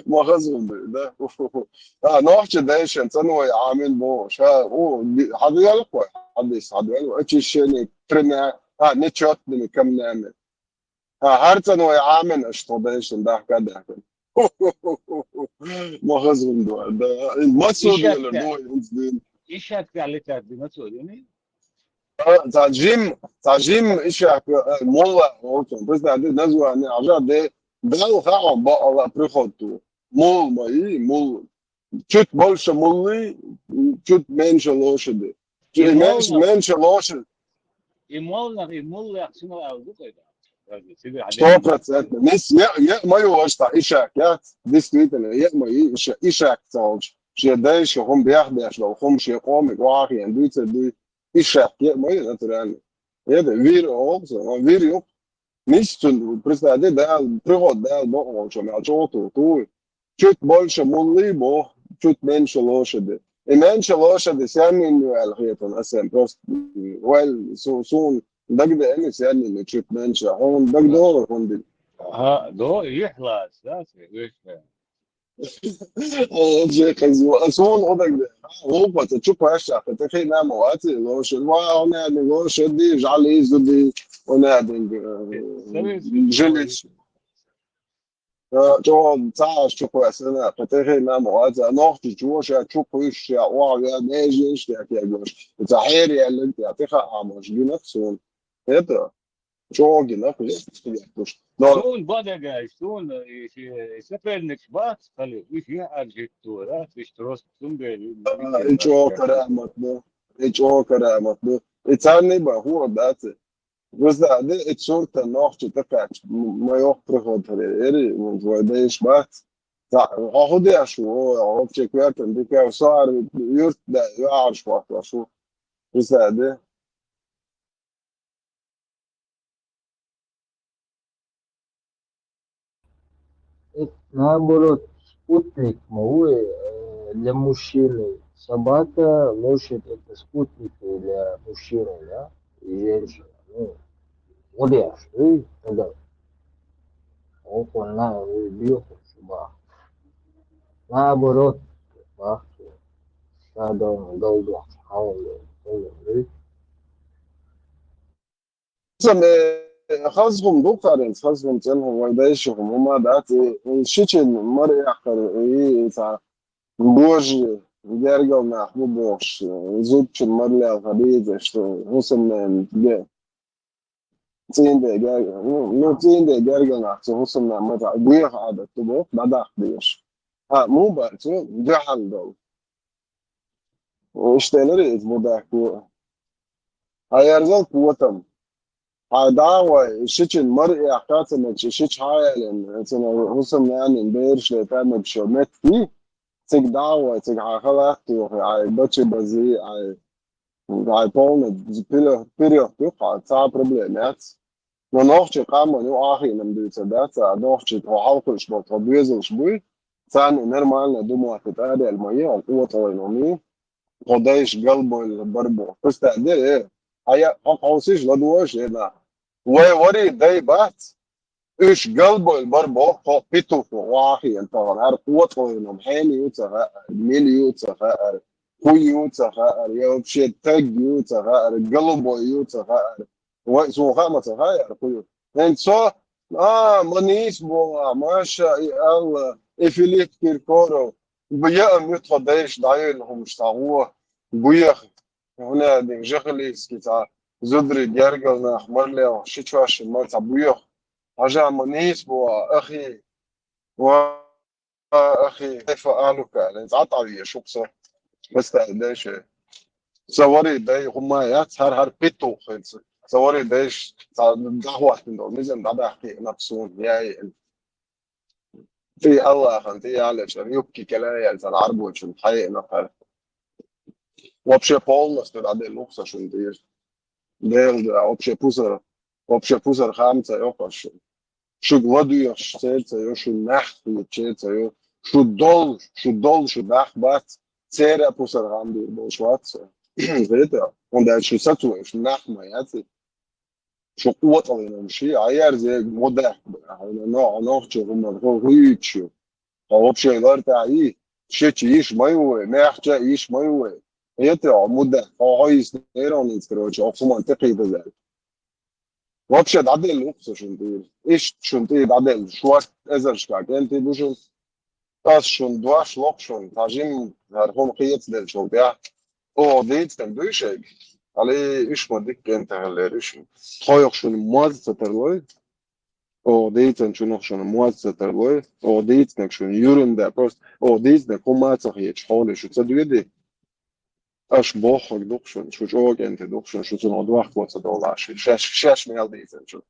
Ма хазун ду, да? А, нохча дайшан, цӀанвай Ӏамин бу. Ша, у, ди-, хьадвелла кхой, хьадис, хьадвелла. Очищение тремя, а, нечётными камнями. А, хӀара цӀанвай Ӏамин аша тхо дайшан, дахка, дахка. Ма хазун ду, да? Ма цо Ишатка. Делар, ду, инц дин. Ишатка летар ди, ма цо дини? А, цхьа жим, цхьа жим ишатка, э, молла, оцун. Представь, ди название, хьажа, де, дал хаам, ба Аллах, приход ту. Мул ма и, мул. Чуть больше муллы, чуть меньше лошади. И меньше, молла. Меньше лошадь. И молла, и мулла, сима алгу кайда. Сто процентов. Нис, я, я, мою ошта, ишак, я, действительно, я, мои, иша-, ишак цалж. Ше дайша, хум бях деш, хум ше коми, квахи, дуйца, дуй. Ишак, я, мои, натурально. Я, да, вир, олса, вир, юк. Нисцун, представь, да, Дала, приход Дала бохучу, мел чоту, туй. Чуть больше муллы бо, чуть меньше лошади. И меньше лошади, сяннин ю аьлла хетан, асен, просто, м, вайл, су-, сун, дагда эми сяннин ю, чуть меньше. Он дагдора, он ди. Ага, до, ихлас, да, се, вешка. О, же, как зву-, а сон о дагда. О, пата, чу паша, пата, хей, нам, о, ати, лошадь, ва, он я, лошади, жали, зуди, он я, динг, э, Советский жилищ. Э, чо, цааш чу кхоьссина, кху тӀехь нама вац, а нохчи чу ша чу кхуьйсуш, ша охьавеа, нежинаш тӀехь кегош. Ца хьери яьллиг тӀехь, тӀехь а мош гинах суна. Это, чо гинах, вехаш. Но Суна бадагаш, суна, и, и, и соперник бац, хали, уж я аржит тура, уж трос сумбели, а, и чо карамат, ну, и чо карамат, ну. И царни ба, хуа дац. Везде, де, и сурта нохчи такач, м-, майох приходит, эри, вот, вай деш бац. Та, хо-, хо деш, о, вообще квертен, дикер сар, юрт, да, я арш бац, шу. Везде, де. Это наоборот, спутник, ма, э, для мужчины. Собака, лошадь — это спутники для мужчины, да? И женщины. Ну, вот я что, и тогда. Ох, он на, э, бьёт, собака. Наоборот, бахча. Садом, голдох, хаун, хаун, э. Сан, э, хазгӀум ду кхаренца, хазгӀум цӀенхӀум вай дайшихӀум хӀума дац, э, э, шичен мара яхкар, э, э, ца, гожи, гергал нах бу бохуш, э, зудчун мара лелха дийзаш, что хӀусамнен де. ЦӀийнден гер-, ну, ну, цӀийнден гергал нах, цу хӀусамнен мара гуьйха Ӏадат ду боху, дӀадаккха дезаш. Хьа, мун бац, дуьхьал долу. Иштта элира иза мудакко. Хьан ерзал котам. Хьан дагӀой, шичун мара эккха ца мегаш, шича хьан ялийна, цуьнан хӀусамнанин бераш ле тӀамегаш йолу меттиг, цига дагӀой, цига хьан халат а тухий, хьайн бачи бази, хьайн, хьайн полный вперёд, вперёд ю, хьан цхьа а проблема яц. Но нохчийн къам вайн ю, ахийнам дуьйцур дац, а нохчий тхо хьалакхуьуш болу тхо доьзалш буй, царна нормально думать тӀадаьлла ма е, хьо къотӀалойн хӀума ю, тхо дайша галбевлла бар бу. Представь, де, э, хьан я, хьо кховсийша ладугӀуш, э, нах. Вай вари дай бац, Уьш галбойла бар боху тхо петухо вахийна тахана. ХӀара къотӀалгӀанам хьенан ю ца хаьара, мила ю ца хаьара, хӀун ю ца хаьара, я вообще таг ю ца хаьара, голубой ю ца хаьара. Вай, суна хаа ма ца хаьара, хӀун ю. ХӀинца со, а, ма нийса боху, маша и Алла, и Филипп Киркоров, б-, яа ма ю тхо дайша дӀайолу хӀумаш цхьа гӀо, буьйха. ХӀунда аьлла жахалийски цхьа зударий гергара нах марлел ши чош ма ца буьйху. Хьажа ма нийса бу, ахи, ва ахи, кайфа алука, аьлла, цӀа тӀавеша шу-кх со. Бастаьрга дайша. Сан вари дай хӀума яц, хӀара-хӀара петух хилла. Сан вари дайша цхьа дӀахӀоттина долу низам дӀадаккхийна суна, яй. ТӀе Аллахьан, тӀе яллачу юбки кӀелаяьлла цхьана Ӏарбочун хьаеана хӀара. Вообще полностью дӀаделла ву-кх со шуна тӀера. Делан дуьхьа, вообще пусар, вообще пусар хам ца йоккхуш шуна. Шуьга ладоьгӀуш церан ца йо, шуьга нах хеташ церан ца йо. Шу долу, шу долу, шу нах бац, церан а пусар хам бийр болуш вац со. Хета? ХӀунда аьлча шу сацо, шу нах ма яц. Шу къотӀалгӀина ши, а ерзега мо даьхка бара, хьуна но-, нохчи хӀуманна хӀу-, хӀуьйцуш ю. Хьо вообще лар тӀехь йий? Шича йиш ма ю вай, мехча а йиш ма ю вай. Хета хьо мудда, хьо хьо йисна эронийца, короче, хьо хӀуманна тӀекхийдаза аьлла. Вообще дӀаделла ву-кх со шуна тӀера. Иштта шуна тӀера дӀаделла, шорта эзаршка кӀентий бу шуна. Ас шуна дош ло-кх шуна, цхьа жимма хӀара хӀума кхетаделлачул тӀаьхьа. Оха дийцинарг дуй шайга? Али уьш ма дика кӀентий хиллера уьш. Тхойх шуна моз ца тарлой? Оха дийцинчунах шуна моз ца тарлой? Оха дийцинарг шуна юран да, просто оха дийцинарг хӀума а ца хеташ хьоле шу ца доьдий? Аша бохург ду-кх шуна, шу чӀогӀа кӀентий ду-кх шуна, шу цунах дохко ца довлахь, шаьш, шаьш мел дийцинчунах.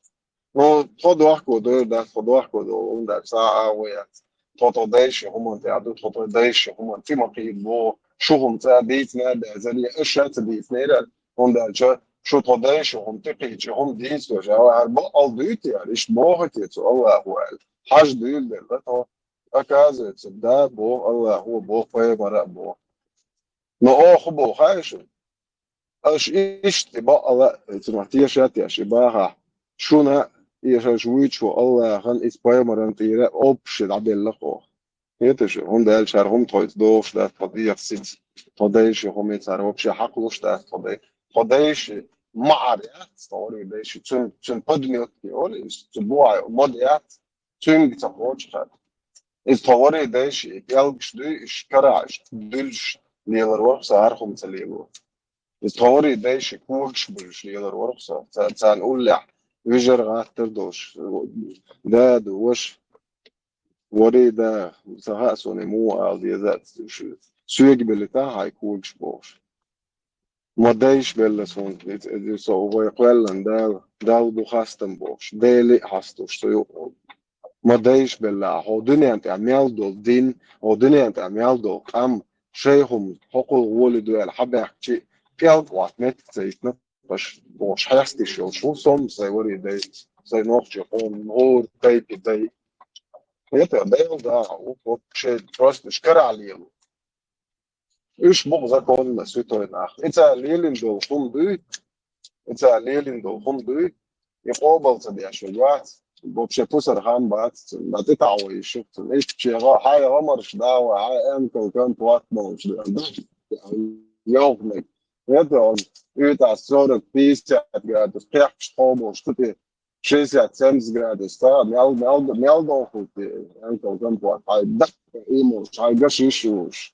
Ну, тхо дохко дойр дац, тхо дохко довла, хӀунда аьлча цхьа а агӀо яц. Тхо тхо дайша хӀуманна тӀехь ду, тхо тхо дайша хӀуманна тӀе ма кхийда боху. Шу хӀума цкъа дийцина а даьзар, я аша ца дийцинера, хӀунда аьлча шу тхо дайша хӀума тӀе кхийча, хӀума дийца дош, ала хӀара бакъал дуй те, иштта боху те цо, Аллахо аьлла. Хьажа дуьйладелла тхо. Оказывается, да, боху Аллахо, боху пайхамара а боху. Но оха боху хаьий шуна? Аша иштта бакъала а, цунах теша а тешаш, и бахахь, шуна а, и шаьш вуьйцуш ву Аллахьан, иза пайхамаран тӀера а общий дӀаделла-кх оха. Хета шу, хӀунда аьлча хӀара хӀума тхоьца догӀуш дац, тхо дехьа сица, тхо дайша хӀума цара вообще хьакхалуш дац, тхо дай-, тхо дайша маӀар яц, тхо вари дайша, цуьнан, цуьнан подметки олу, иза цу бухьа мода яц. Цуьнга ца кхочу хатта. Иза тхо вари дайша, и пӀелгаш дуй, и карахь, и дуьллуш лелар вара-кх со, хӀара хӀума ца лело. Иза тхо вари дайша, и когаш буьллуш лелар вара-кх со, ца-, царна уллехь вижар гӀаттар долуш. Да, ду, ваша, вари да, ца хаьа суна, и муха ала деза, шу-, соьга беллита хьайн когаш бохуш. Ма дайша белла суна, иза, иза со вай кхоьллина Дала, Далла ду хастам бохуш, Дели а хьастуш со юкъа. Ма дайша белла, хьо дуьнен тӀехь мел долу дин, хьо дуьнен тӀехь мел долу къам, шайн хӀума хьокхул гӀоли ду аьлла, хьабаьхкачи, пӀелг а ватта меттиг ца йитина, баш бохуш хьесташ йолуш ву со-м, сайн вари дай, сайн нохчи къоман гӀур, тайпи дай. Хета, Дела да, ву, ву, шайн просто шкарахь лело. Уьш бу-кх законно святой нах. И цара лелийна долу хӀума дуй, и цара лелийна долу хӀума дуй, и къобал ца деш верг вац. Вообще пусар хам бац, цунна тӀетаӀо йиш ю-кх цунна. Иштта шен гӀа-, хьайн гӀамарш дагӀо, хьайн энкал компот болуш дан. Йохниг. Это он, уьйтӀахь сорок, пятьдесят градус, кхехкаш тхо болуш, цу тӀе шестьдесят, семьдесят градус, ца, мел, мел, мел дохуьйту, энкал компот, хьайн даккха иймалш, хьайн гаш йиш юлуш.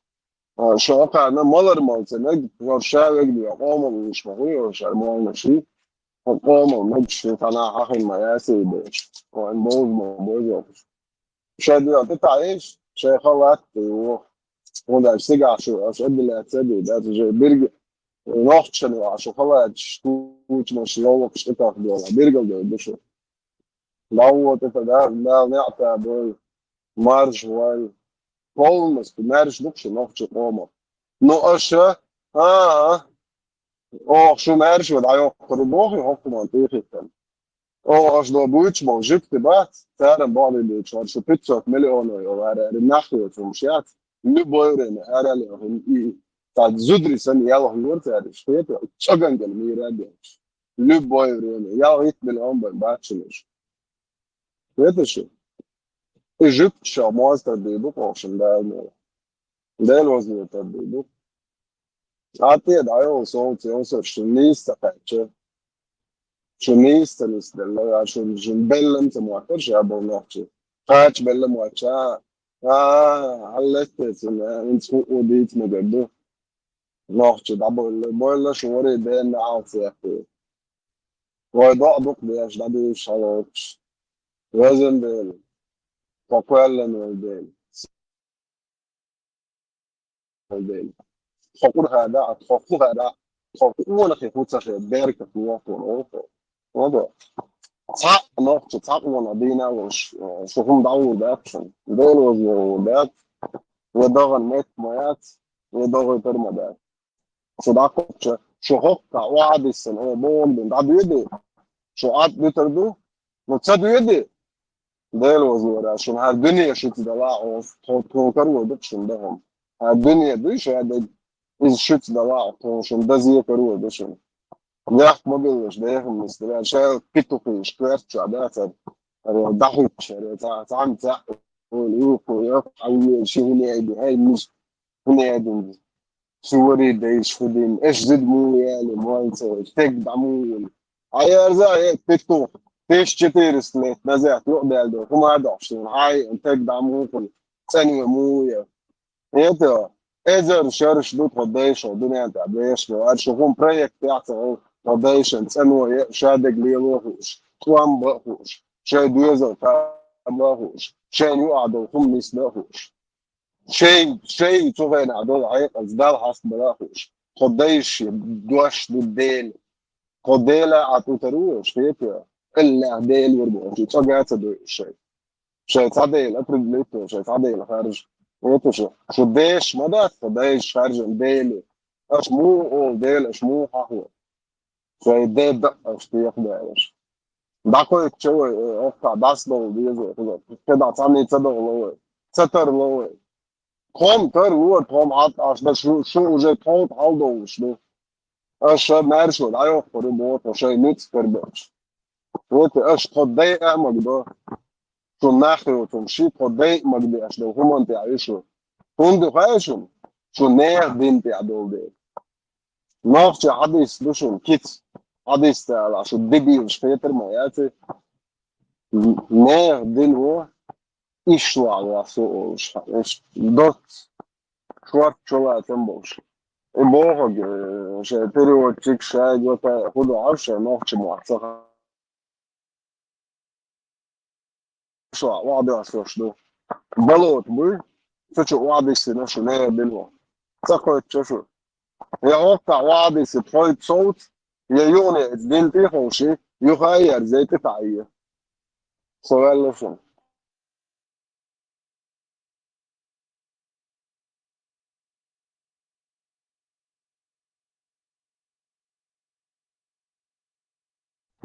А, шо кхана малар малца мег, хӀор ша вегнера къоман вуьйш ма хуй, хӀор ша молнаш ю. Хьо къоман мегаш ю, хьан хьахин ма ясий беш. Хьо эн бовза ма бовза. Шайн дуьхьа тӀе таӀийша, шайн халат а тӀе йо. ХӀунда аьлча цигахь шу, аша обделяться а дуьйцу, дац уже бирг нохчашна ваха шу халаташ, кучамаш, ловлакхаш тӀе тахдолу, биргал дойду шу. ДӀавода тӀе, да, Дала неӀ ца дойла, марша войла. Полностью маьрша ду-кх шу нохчийн къомах. Ну, аша, а, а, оха шу маьрша ван дӀайоккхур бохий хӀокхуман тӀехӀиттина? Оха аша до буьйцуш болу жуьгти бац, цара бохуьйтуш, хӀара шу пятьсот миллионов йолу, хӀара, хӀара нах йоцу хӀумаш яц. Любое время, хӀара аьлла, и, и, цхьа зударий санна, ялх йора цара, хета, чӀагангал мийра а беш. Любое время, ялх итт миллион бен бац шуна уьш. Вета шу? И жуьгташа моз тардийр ду кхо шун Дала мел. Дела вазло тардийр ду. А те дӀайолу совца йовсар шун нийса ца кхаьчча. Шу нийса ца нисделла, а шун, шун беллам ца моттара ша боху нохчи. Кхача белла моттача, а, хьаллестте цунна, хӀинца хӀуъу дийца мегар ду. Нохчи дӀабойла, бойла шу вари бенна алцехь. Вай доӀа дукха деш, дӀадуьйш хьалоцуш. Везан Дела, тхо кхоьллина вай Дела. Дела. Тхо кху хада, тхо кху хада, тхо къонахий хӀу ца хе, беркат вохур, оха. Оха. Цхьаъ нохча, цхьаъ вона дийна волуш, шу хӀума дӀагӀур дац шуна. Дела вазло вур дац. Я догӀан метта ма яц, я догӀуьйтар ма дац. Шу дӀакхоччу, шу хӀокху охьадиссина, э, бохург дина, дӀадоьду? Шу Ӏад дуьтур ду? Ну, ца доьду? Дела вазлора, шуна хӀара дуьне шуьца далахь, тхо, тхо карор ду шуна даха. ХӀара дуьне дуй ша дерг, иза шуьца далахь, тхо шуна даза карор ду шуна. Яхка ма билалаш, дехам нисдира, ша питухийша коьрта чохь дацара, хӀара дӀахӀуьттуш, хӀара цхьа, цхьаьна цхьаъ, хӀуна юхху, йохху, хьан вуьйр, ши хӀуна айди, хьай мис, хӀуна айдинчу. Цу вари дайша хӀу дина, аша зуда муха яли, мойн ца вай, стегга дӀа муха вина. Хьан ярза, э, питух, тысяча четыреста лет назад юкъадаьлла ду, хӀума а дохуш, хьан стегга дӀа муха вина, цӀена вай муха яра. ХӀета, эзар шараш ду тхо дайша дуьнен тӀехь дешаш, аьлла, шу хӀума проект яц, тхо дайшан цӀено е, ша дерг лело хууш, тӀом бан а хууш, шайн доьзал кхаба а хууш, шайна юкъахь долу хӀума нисдан а хууш. Шайн, шайн цу хенахь долу хьекъалца Далла хьастабала а хууш, тхо дайша дош ду Дела. Тхо Дела а тӀутар ву аша, хета? Аллах Дела вара бохучу, цӀога а ца дойуш шайн. Шайн цхьа Дела определить, шайн цхьа Дела харжа. Хета шу? Шу дешаш ма дац, тхо дайша харжан Дела. Аша муха олу Дела, аша муха хьахо? Шайн де дан аша тӀехбаьлла. ДӀакхоьттича вай, э, оккхахь дӀасадовла деза вай, кхидӀа цхьанний ца довла вай, ца тарло вай. Тхо-м тарлора, тхо-м хьалатӀаш дан шу, шу уже тховта хьаладовлуш ду. Аша маьршо дӀайоккхур ю боху тхо шайн ницкъ карабелча. Вот аша тхо дайа а магадо, шун нах йоцург ши тхо дайа а магадеш долу хӀуманна тӀехь ю шу. ХӀунда хаьа шуна? Шу нехан дин тӀехь долу дела. Нохча хьадис ду шуна кица. Хьадис ца алахь, шу дебилаш хетар ма яций. Нехан дин ву, иш лахь вац со олуш. Иш доц шорта чулацам болуш. И бохург, э, шайн переводчик, шайга ватай, хӀун ду Ӏаш, шайн нохча мотт ца ша охьадоьссуш ду. Болото буй, цу чу охьадиссина шу, нехан дин ву. Ца кхоьттича шу. Я хӀоккхахь охьадиссе тхоьца совца, я юхане дин тӀе а ховший, юха а ерзай тӀе таӀийя. Со ваьлла шуна.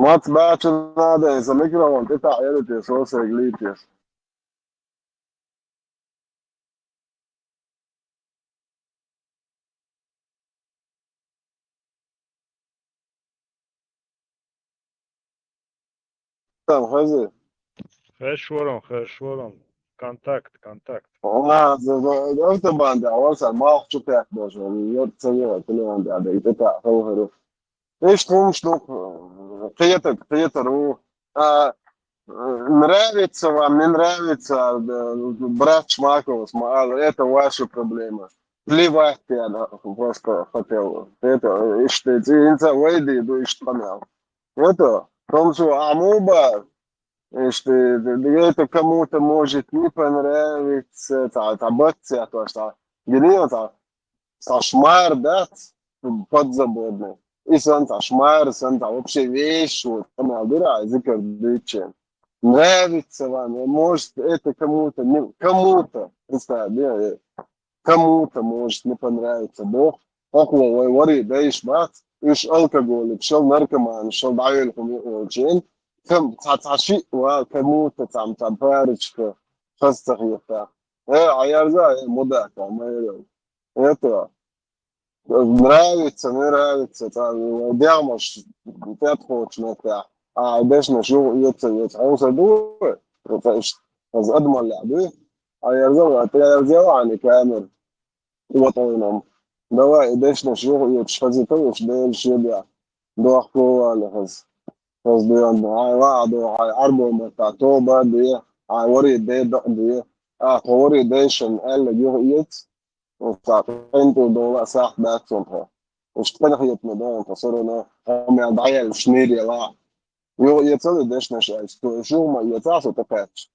Мац баьчча надо, сан микрофон тӀе таӀа яра те, со сайга лийте. Там хаза. Хешворон, хешворон. Контакт, контакт. Ага, за, за, автобанда, а вот сам мах чуках даже. Вот целого телефон да, да, это та, хо, хо. Ишта хӀумаш ду, кхетарг, кхетар ву. А, нравится вам, не нравится, да, брат Шмаков, ма ала, это ваша проблема. Плевать я на, просто хотел. Это, ишта, хӀинца вайди ду, ишта къамел. Это, томсу амуба, ишта, это кому-то может не понравиться, та, та бацця, то, что гнил, та, Са шмара дац, подзаборный. И сан цхьа шмара, сан цхьа вообще вещь, вот, сан дира, зикр дичи. Нравится вам, может, это кому-то, не, кому-то, представь, да, э, кому-то может не понравиться. Бог, около вай вари дайш бац, уж алкоголик, шел наркоман, шел дайвел хуми очень. Кам, цхьа, цхьа ши, ва, кому-то там, там парочка, хас цхьа хьехта. Э, а я за, э, мудак, а, мы, это, Нравится, не нравится, там, дегӀмаш тӀетхочу меттехь, а дешнаш ю, йоьца, йоьца, хьовса ду, Оцу иштта. Хаза адамаллехь дуй? Хьан ерзал, тӀе ерзал хьан и камера? Къоталлин хӀума. Давай, и дешнаш юха оьцуш хазийтал уьш Делан шен бехк. Дохко вале хаза. Хаза дуьйна ду. Хьайн лаа ду, хьайн Ӏарбой маттахь тоба а де, хьайн вари дай дакъа де. А, тхо вари дайшна аьлларг юха эца. Оцу къинтӀера довла а сахьт дац цунна тхо. Уьш къинхетаме ду хьуна тхо, всё равно хьо мел дӀаяьлла шнийр ялахь. Юха эцал и дешнаш аьлча, цо уьш юха ма эцахь со тӀекхаьчча.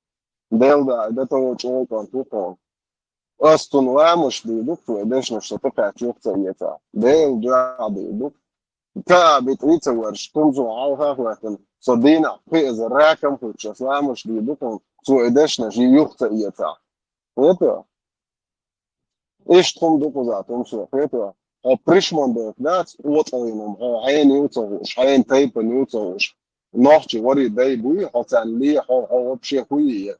Делан да, да тхо чӀогӀа кӀант ву тхуна. Ас цунна ламазаш дийр ду-кх, цо и дешнаш со тӀекхаьчча юха ца эцахь. Делан дуьхьа дийр ду-кх. Ца а битӀа ца варш, кхунна цо хьалха а хӀоьттина, со дийнахь пхи эзар ракам хуьттуш, ас ламазаш дийр ду хьуна, цо и дешнаш юха ца эцахь. Хетий? Иштта хӀума ду кхузахь, хӀума со, хетий? Хьо пришман дохка дац, къоталлин хӀума, хьо хьенан ю ца хууш, хьенан тайпанан ю ца хууш. Нохчий вари дай буй, хьо царна ле, хьо, хьо вообще хуй е.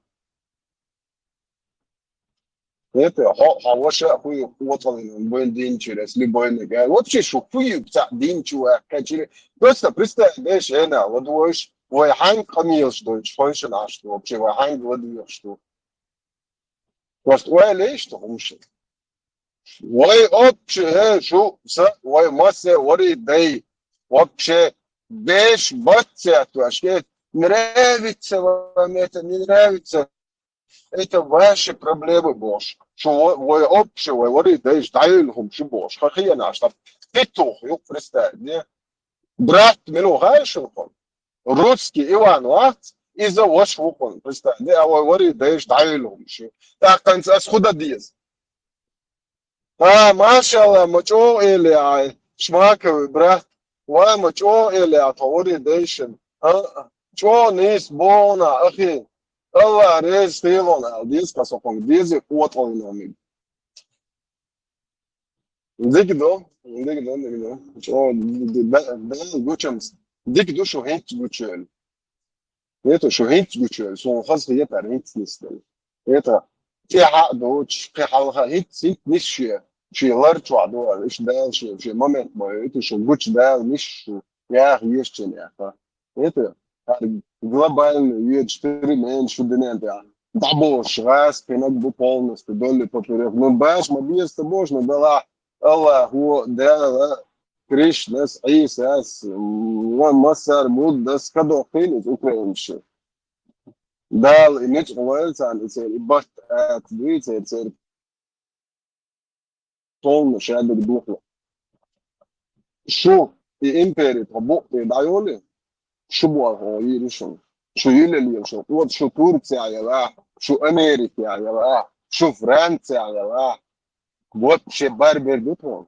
Хетий, хьо, хьо ваша а хуй, къоталлин хӀума, бен дийначуьра, ас ли бен нагахь. Вообще шу хуй ю цхьаъ дийначу ваьккхинчуьра. Просто представь, деш, хӀена, ладувгӀаш, вай хьаьнга къамелаш дойчу хойшина Ӏаш ду, вообще, вай хьаьнга ладугӀуш ду. Просто ойла еш ду хӀума шуна. Вай вообще, э, шу, са, вай массе, вари дай. Вообще, деш бац цаьрца, ке нравится вам это, не нравится. Это ваши проблемы, бохуш. Шу ва-, вай вообще, вай вари дайша дӀайолу хӀума шу бохуш. Ха хиянаш, там, петух, юкъ представь, не? Брат, мила ву хаьа шуна хӀума? Русский Иван вац, иза ваша ву хӀума, представь, не? А вай вари дайша дӀайолу хӀума шу. ТӀаккха ас хӀун дан деза? А, машалла, ма чӀогӀа эле ахь, Шмаковый брат. Ва, ма чӀогӀа эле ахь, тхо вари дайшина. А, чӀогӀа нийса боху нах, ахи. Аллах реза хуьлда хьуна, аьлла деза аса хьуна, деза къоталлин хӀума. Дика ду, дика ду, дика ду. ЧӀогӀа д-, д-, д-, Дала гучамца. Дика ду шу хӀинца гучуйла. ХӀета шу хӀинца гучуйла, суна хаза хетара хӀинца нисдала. ХӀета тӀаьхьа а доцуш, кхин хьалха хӀинца, хӀинца нис шен, шен лар чохь ду аьлла, иштта Дала шен, шен момент ма хӀета шу гучу Дала нис шу яха ешачун яха. ХӀета хӀара глобальный ведаш перемен шу дуьнен тӀехь дӀаболуш гӀазкхинарг бу полностью, долли поперёк. Ну, баша ма беза ца бохуш, ну, делахь Аллахо, Дала, Кришнас, Ӏийсас, м, ма-, массара Буддас ка доккхийла иза украинцаша. Дала и ницкъ лойла царна, и церан и барт аца дуй, церан, церан толна шадерг духу. Шу и импери тхо букъ тӀе дӀайоле, шу болх оха йийр ю шуна. Шу йилале шу, оцу шу Турцехь ялахь, шу Америкехь ялахь, шу Францехь ялахь. Вообще барбер ду тхуна.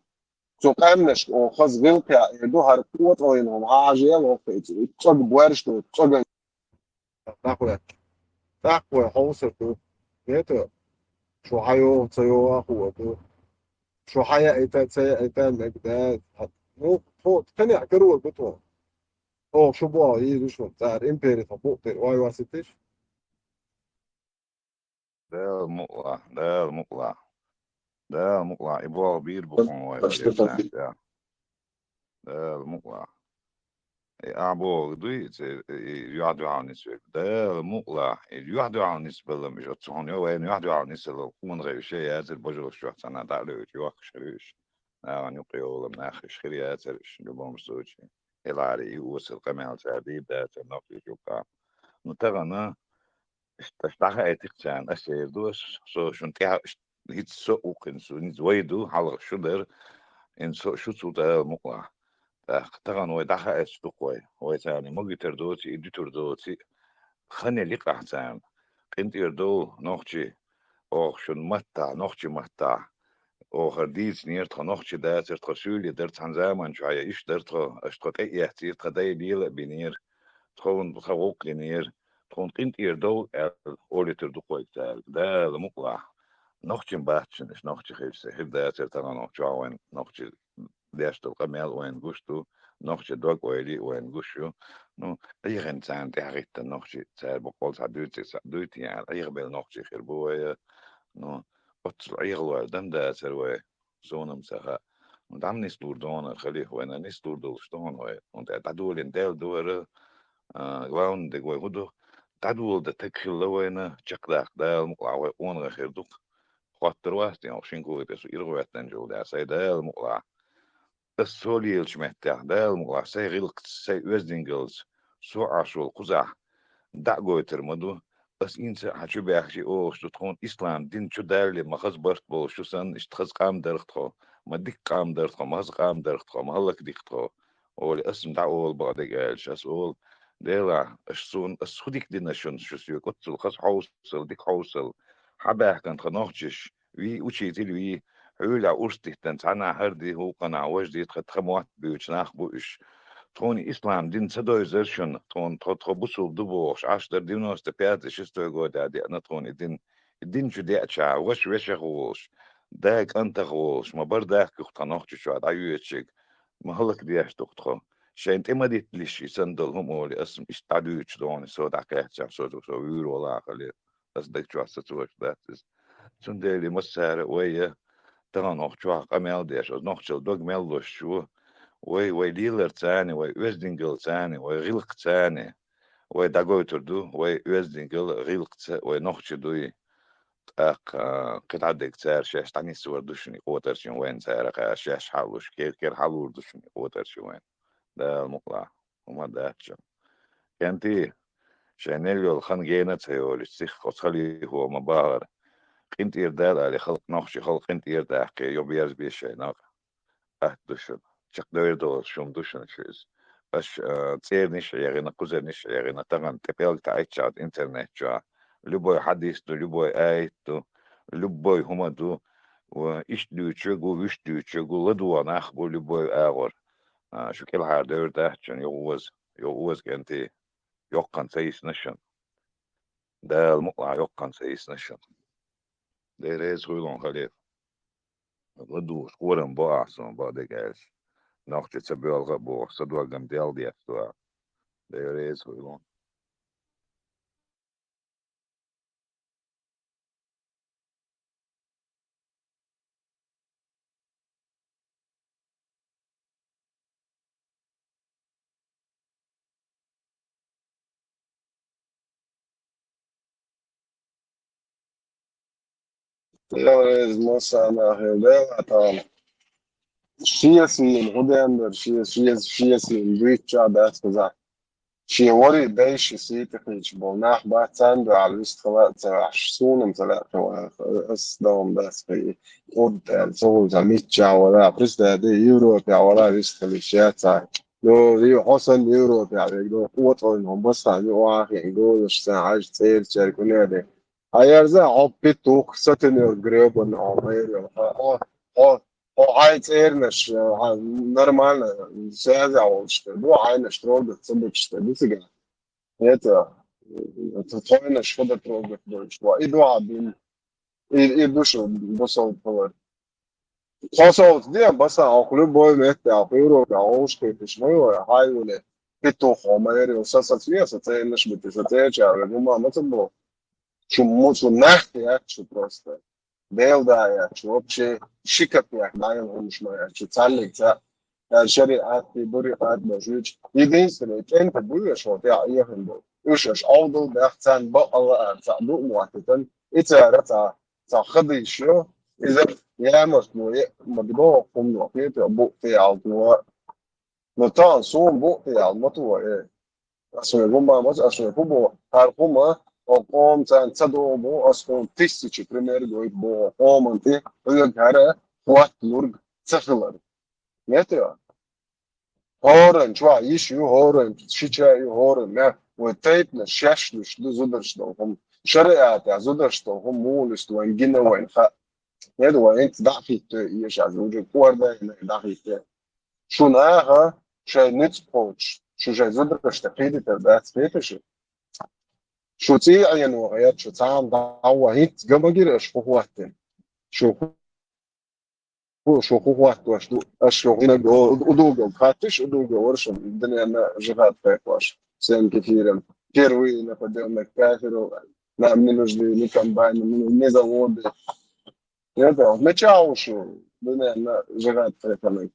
Цу къаьмнашка оха хаза гӀиллакхехь эр ду, хӀара къоталлин хӀума хьажа яла хӀокхуьнца, и цӀога боьрша ду, цӀога. ТӀаккха вай, тӀаккха вай хьовсур ду. Гето, шу хьан йогӀу, ца йогӀу а хуур ду. Шу хьан яийта, ца яийта, мега да. Ну, тхо, тханехь карор бу тхо. Оха шу боху йийр ю шуна, цара импери тхо букъ тӀера ой васийтиш. Дала мукъалахь, Дала мукъалахь. Дала мукъалахь, и болх бийр бу хьуна вай, Дала мукъалахь. И ахь бохург дуй, и, и юьхь-дуьхьал нисвелла. Дала мукъалахь, и юьхь-дуьхьал нисбелла, миша, оцу хьуна йо, вайна юьхь-дуьхьал нисвелла, хӀунда хаьа, уьш яцара божаргӀаш чохь цхьана дӀа а лоьцуш, йохкуш хир ю уьш. Нахана юкъа йолу нах уьш хир яцара уьш, любом случае. Хиларе и осал къамел цара дийр дацара нохчийчу юккъехь. Ну, тахана Аш дӀахаийтира царна, ас эр ду, ас, со шуна тӀаьхьа, аш, хӀинца со а ву кхин, со хӀинца вай ду, хьалха шу дара, хӀинца со а шу цу Дала мукъалахь. ТӀаккха тахана вай дӀахаийта ду-кх вай. Вай царна могуьйтур доций, и дуьтур доций, хан яла ю-кх ахь царна. КъинтӀера довла, нохчий, оха шун маттахь, нохчийн маттахь, оха дийцинера, тхо нохчий дацара, тхо суьйле дара цхьана заманчохь, я иштта дара тхо, аша тхо тӀе а эццийра, тхан дай лела а бинера, тхо вун, тхан гӀуллакх йинера, тхуна къинтӀера довла аьлла, олуьйтур ду-кх вайга цара. Дала мукъалахь, нохчийн бац шуна, аша нохчий хилча, сан хир дацара тахана чохь вайн нохчий деш долу къамел вайна гуш ду, нохчийн дог-ойла а вайна гуш ю. Ну, Ӏехийна царна тӀаьхьахӀиттина нохчий, цара боккъал цхьа дуьйций, цхьа дуьйций аьлла, Ӏехабелла нохчий хир бу вай. Ну, оццул Ӏехалойла дан дацара вай, суна-м ца хаьа. Ну, дӀа-м нислур ду хьуна хӀара халиф, вайна нислур долуш ду хьуна вай. ХӀунда аьлча дӀадолийна Дела ду хӀара, а, главный дерг вай хӀун ду? дӀадоладан таг хилла вайна, чакхдаккха Дала мукъалахь вай къонахий хир ду-кх. Хоттур вац те, оха шин кугӀа тӀе со иргӀа хӀоьттинчул тӀехьагӀа, сай Дала мукъалахь. Ас со лелачу меттехь, Дала мукъалахь, сай гӀиллакхца, сай оьздангаллица, со Ӏаш волу кхузахь дӀа а гойтур ма ду. Ас инца а хьан чу баьхча олуш ду, тхуна ислам дин чу далале ма хаза барт болуш ю санна, иштта хаза къам дарх тхо, ма дика къам дарх тхо, ма хаза къам дарх тхо, ма хӀаллакдихь тхо, олий, ас-м дӀа олу бакъдерг аьлча, ас олу: Делахь, аша суна, ас хӀун дика дина шуна, шу соьга оццул хаза хьовсал, дика хьовсал, хьан баьхкина тхан нохчаш, вий, учитель вий, хьуьлахь урс диттина цхьаннахь хӀара ди, хӀокхунахь важа ди, тхан тхан мотт буьйцу нах бу уьш. Тхуна ислам дин ца довзар шуна, тхуна тхо, тхо бусулба ду бохуш, Ӏаш дара девяносто пятый, шестой годехь деана тхуна и дин. И дин чу деача, ваша вешах волуш, да кӀантах волуш, ма бардахкух тхан нохча чохь дӀайоьдучуьнга, ма хӀаллакдеш ду-кх тхо. Шайна тӀе ма дитталаш и санна долу хӀума олий, ас-м иштта дӀадуьйцуш догӀу, со дӀакхаьчча, со, со вуьйр вала а хилира. Ас даг чохь сацош дац иза. Цундела массара а вай я тахана хӀокху чохь къамел деш, оцу нохчалла дог мел лозуш ву. Вай, вай леларца а, вай оьздангаллица а, вай гӀиллакхца а вай дӀагойтур ду, вай оьздангалла, гӀиллакхца вай нохчий дуй. ТӀаккха, а, кхин дӀа дерг цара шаьш дӀанисвар ду шуна и къотарчин вайна цара, кхара шаьш хьалуш, кер-кер хьалур ду шуна и къотарчин вайна. Дала мукъалахь, хӀума дац шуна. КӀентий, шайн мел йолу хан гена а ца йолуьйту, сиха оцу халихо ма бахара. КъинтӀера дала али халкъ, нохчий халкъ къинтӀера даккхий, йо берзабе шайн накъа. Атта ду шуна. Чекхдевр долуш хӀума ду шуна шу иза. Аша, а, цӀерниш а эгӀина, кхузарниш а эгӀина, тахана тӀе пӀелг таӀийча оцу интернет чохь. Любой хьадис ду, любой аят ду, любой хӀума ду. Ва иштта дуьйцуш верг ву, вуьшта дуьйцуш верг ву, ладогӀа нах бу любой агӀор. А, шу кӀелхьара девр дац шуна, юха оза, юха оза, кӀентий. Йоккханца йисна шуна. Дала мукъалахь, йоккханца йисна шуна. Дела реза хуьлда, халифа. ЛадугӀуш къорам бо ахь суна, бакъдерг аьлча. Нохчий ца боьлху а бохуш, сан дог-м Делла детташ ду ахь. Дела реза хуьлда. Дела реза, Муса, нах, Дела тахана. Шен сийна хӀун ден дара, шен, шен, шен сийна буьйцучохь дац кхузахь. Шен ворхӀе дайша сий тӀе кхийча болу нах бац, царна дуьхьал вистхила а ца ваьхьаш, суна-м ца лаьа кхин ваха, ас дан-м дац кхин, кӀуд аьлла, ца хуьлу цхьа миччахь вара, представь, Европехь вара вистхила йиш яц цхьа. Ну, и хьо санна Европехь верг, ну, къотӀойн хӀун басахь, ну, охьахиъна голаш сан хьаьжа цӀерачаьрга хӀун эр ду. Хьан ерза хьо петух, сатанер гребаный хьо, майрел, хьо, хьо, хьо, хьо хьайн цӀернаш, хьан нормально, связь а волуш, ду хьайнаш трогать ца дечу, ду цигахь. Это, это тхойнаш худа трогать дойтуш, и ду хьан бин, и, и ду шу бусалба хилар. Тхо совца де, баса, хьо любой метте, хьо Европе, хьо уж кхеташ, ма йой, хьай вуне, петух хьо, майрел, са, са цве, са цӀернаш бити, са цӀерача, гума ма ца бо. Шу мо-, шу нах яц шу просто. Дела да яц шу, вообще ши кап яц, дӀайолу хӀумаш ма яц шу, цхьаьллиг ца. Э, шариӀат, и бури къат бо шуьйчу. Единственное, кӀентий буй аша хӀо тӀехь эхина бо. Уьш аша Ӏовдал баьхна, царна бакъалла а цхьаъ ду а моттитан, и цара цхьа, цхьа хадийш ю, иза ямартло е, ма догӀу хӀумано, кхетий, букъ тӀе ялтало. Но тахана суна букъ тӀе ял ма ту, э. Ас вайн гума ма ца, ас вайн хӀу боху, хӀара хӀума, о, къоман царна ца догӀу боху, ас хьуна тысяча пример гойту боху, къоман тӀе хьоьга хӀара хӀотта лург ца хилар. Метро? ХӀоранна чохь йиш ю, хӀоранна шича ю, хӀоранна, вай тайпана шаьш луьш ду зударш долу хӀума. ШариӀатехь зударш долу хӀума муха луьсту вайн гина вайн хаьа. Метро вайн хӀинца дӀа а хӀитто, еш аз уже кӀордайна дӀа а хӀитто. Шу наха шайн ницкъ кхочуш, шу шайн зударшна кхийдитар дац, кхетий шу? Шу цӀий Ӏено гӀерта, шу цхьана дӀаван хӀинцца ган ма гира аша хӀу хӀоттина. Шу хӀу, шу хӀу хӀоттош ду, аша шу гӀинаг удугал хаттиш, удугал вара шу диненна жихад кхайкхош. Всем кефирам. Первые нападём на кафиров, нам не нужны ни комбайны, ни, ни заводы. Нет, а меча ушу, диненна жихад кхайкханиг.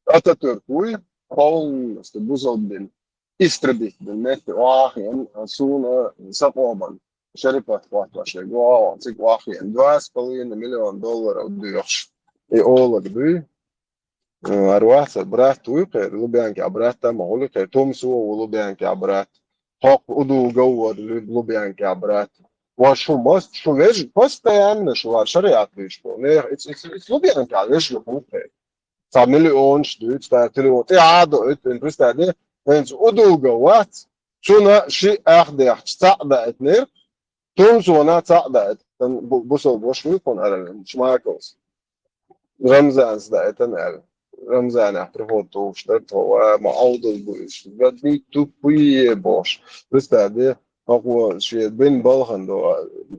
Ататюрк вуй, полностью бузалбин. истребительный метте охьахиъна, суна сакъобан Шерипат хӀоттош вега, цига охьахиъна, два с половиной миллиона долларов доьхуш. И олаг дуй. Ар вац, ар брат вуй кхер, Лубянкин брат ма хули кхер, Тумсо ву Лубянкин брат. ХӀокху Удугов вара Лу-, Лубянкин брат. Ва шу мост, шу вежа, постоянно шу вара шариат веш бу. Нех, ис, ис, ис Лубянкин веш бу кхер. Цхьа миллионаш дуьйцу, цхьа триллион. ТӀе Ӏадо, ит, ин, представь, де, хӀинца Удугов вац, цуна ши ах дехча, цхьаъ даийтинарг, Тумсона цхьаъ даийтина, бу-, бусалба ваша вуй кхуна ара, Шмаковс. Рамзанс даийтина аьлла. Рамзанах приход тухуш дара тхо, ва, ма Ӏовдал бу уьш. Гади тупые бохуш. Представь, де, хӀокхо шен бина балхана до,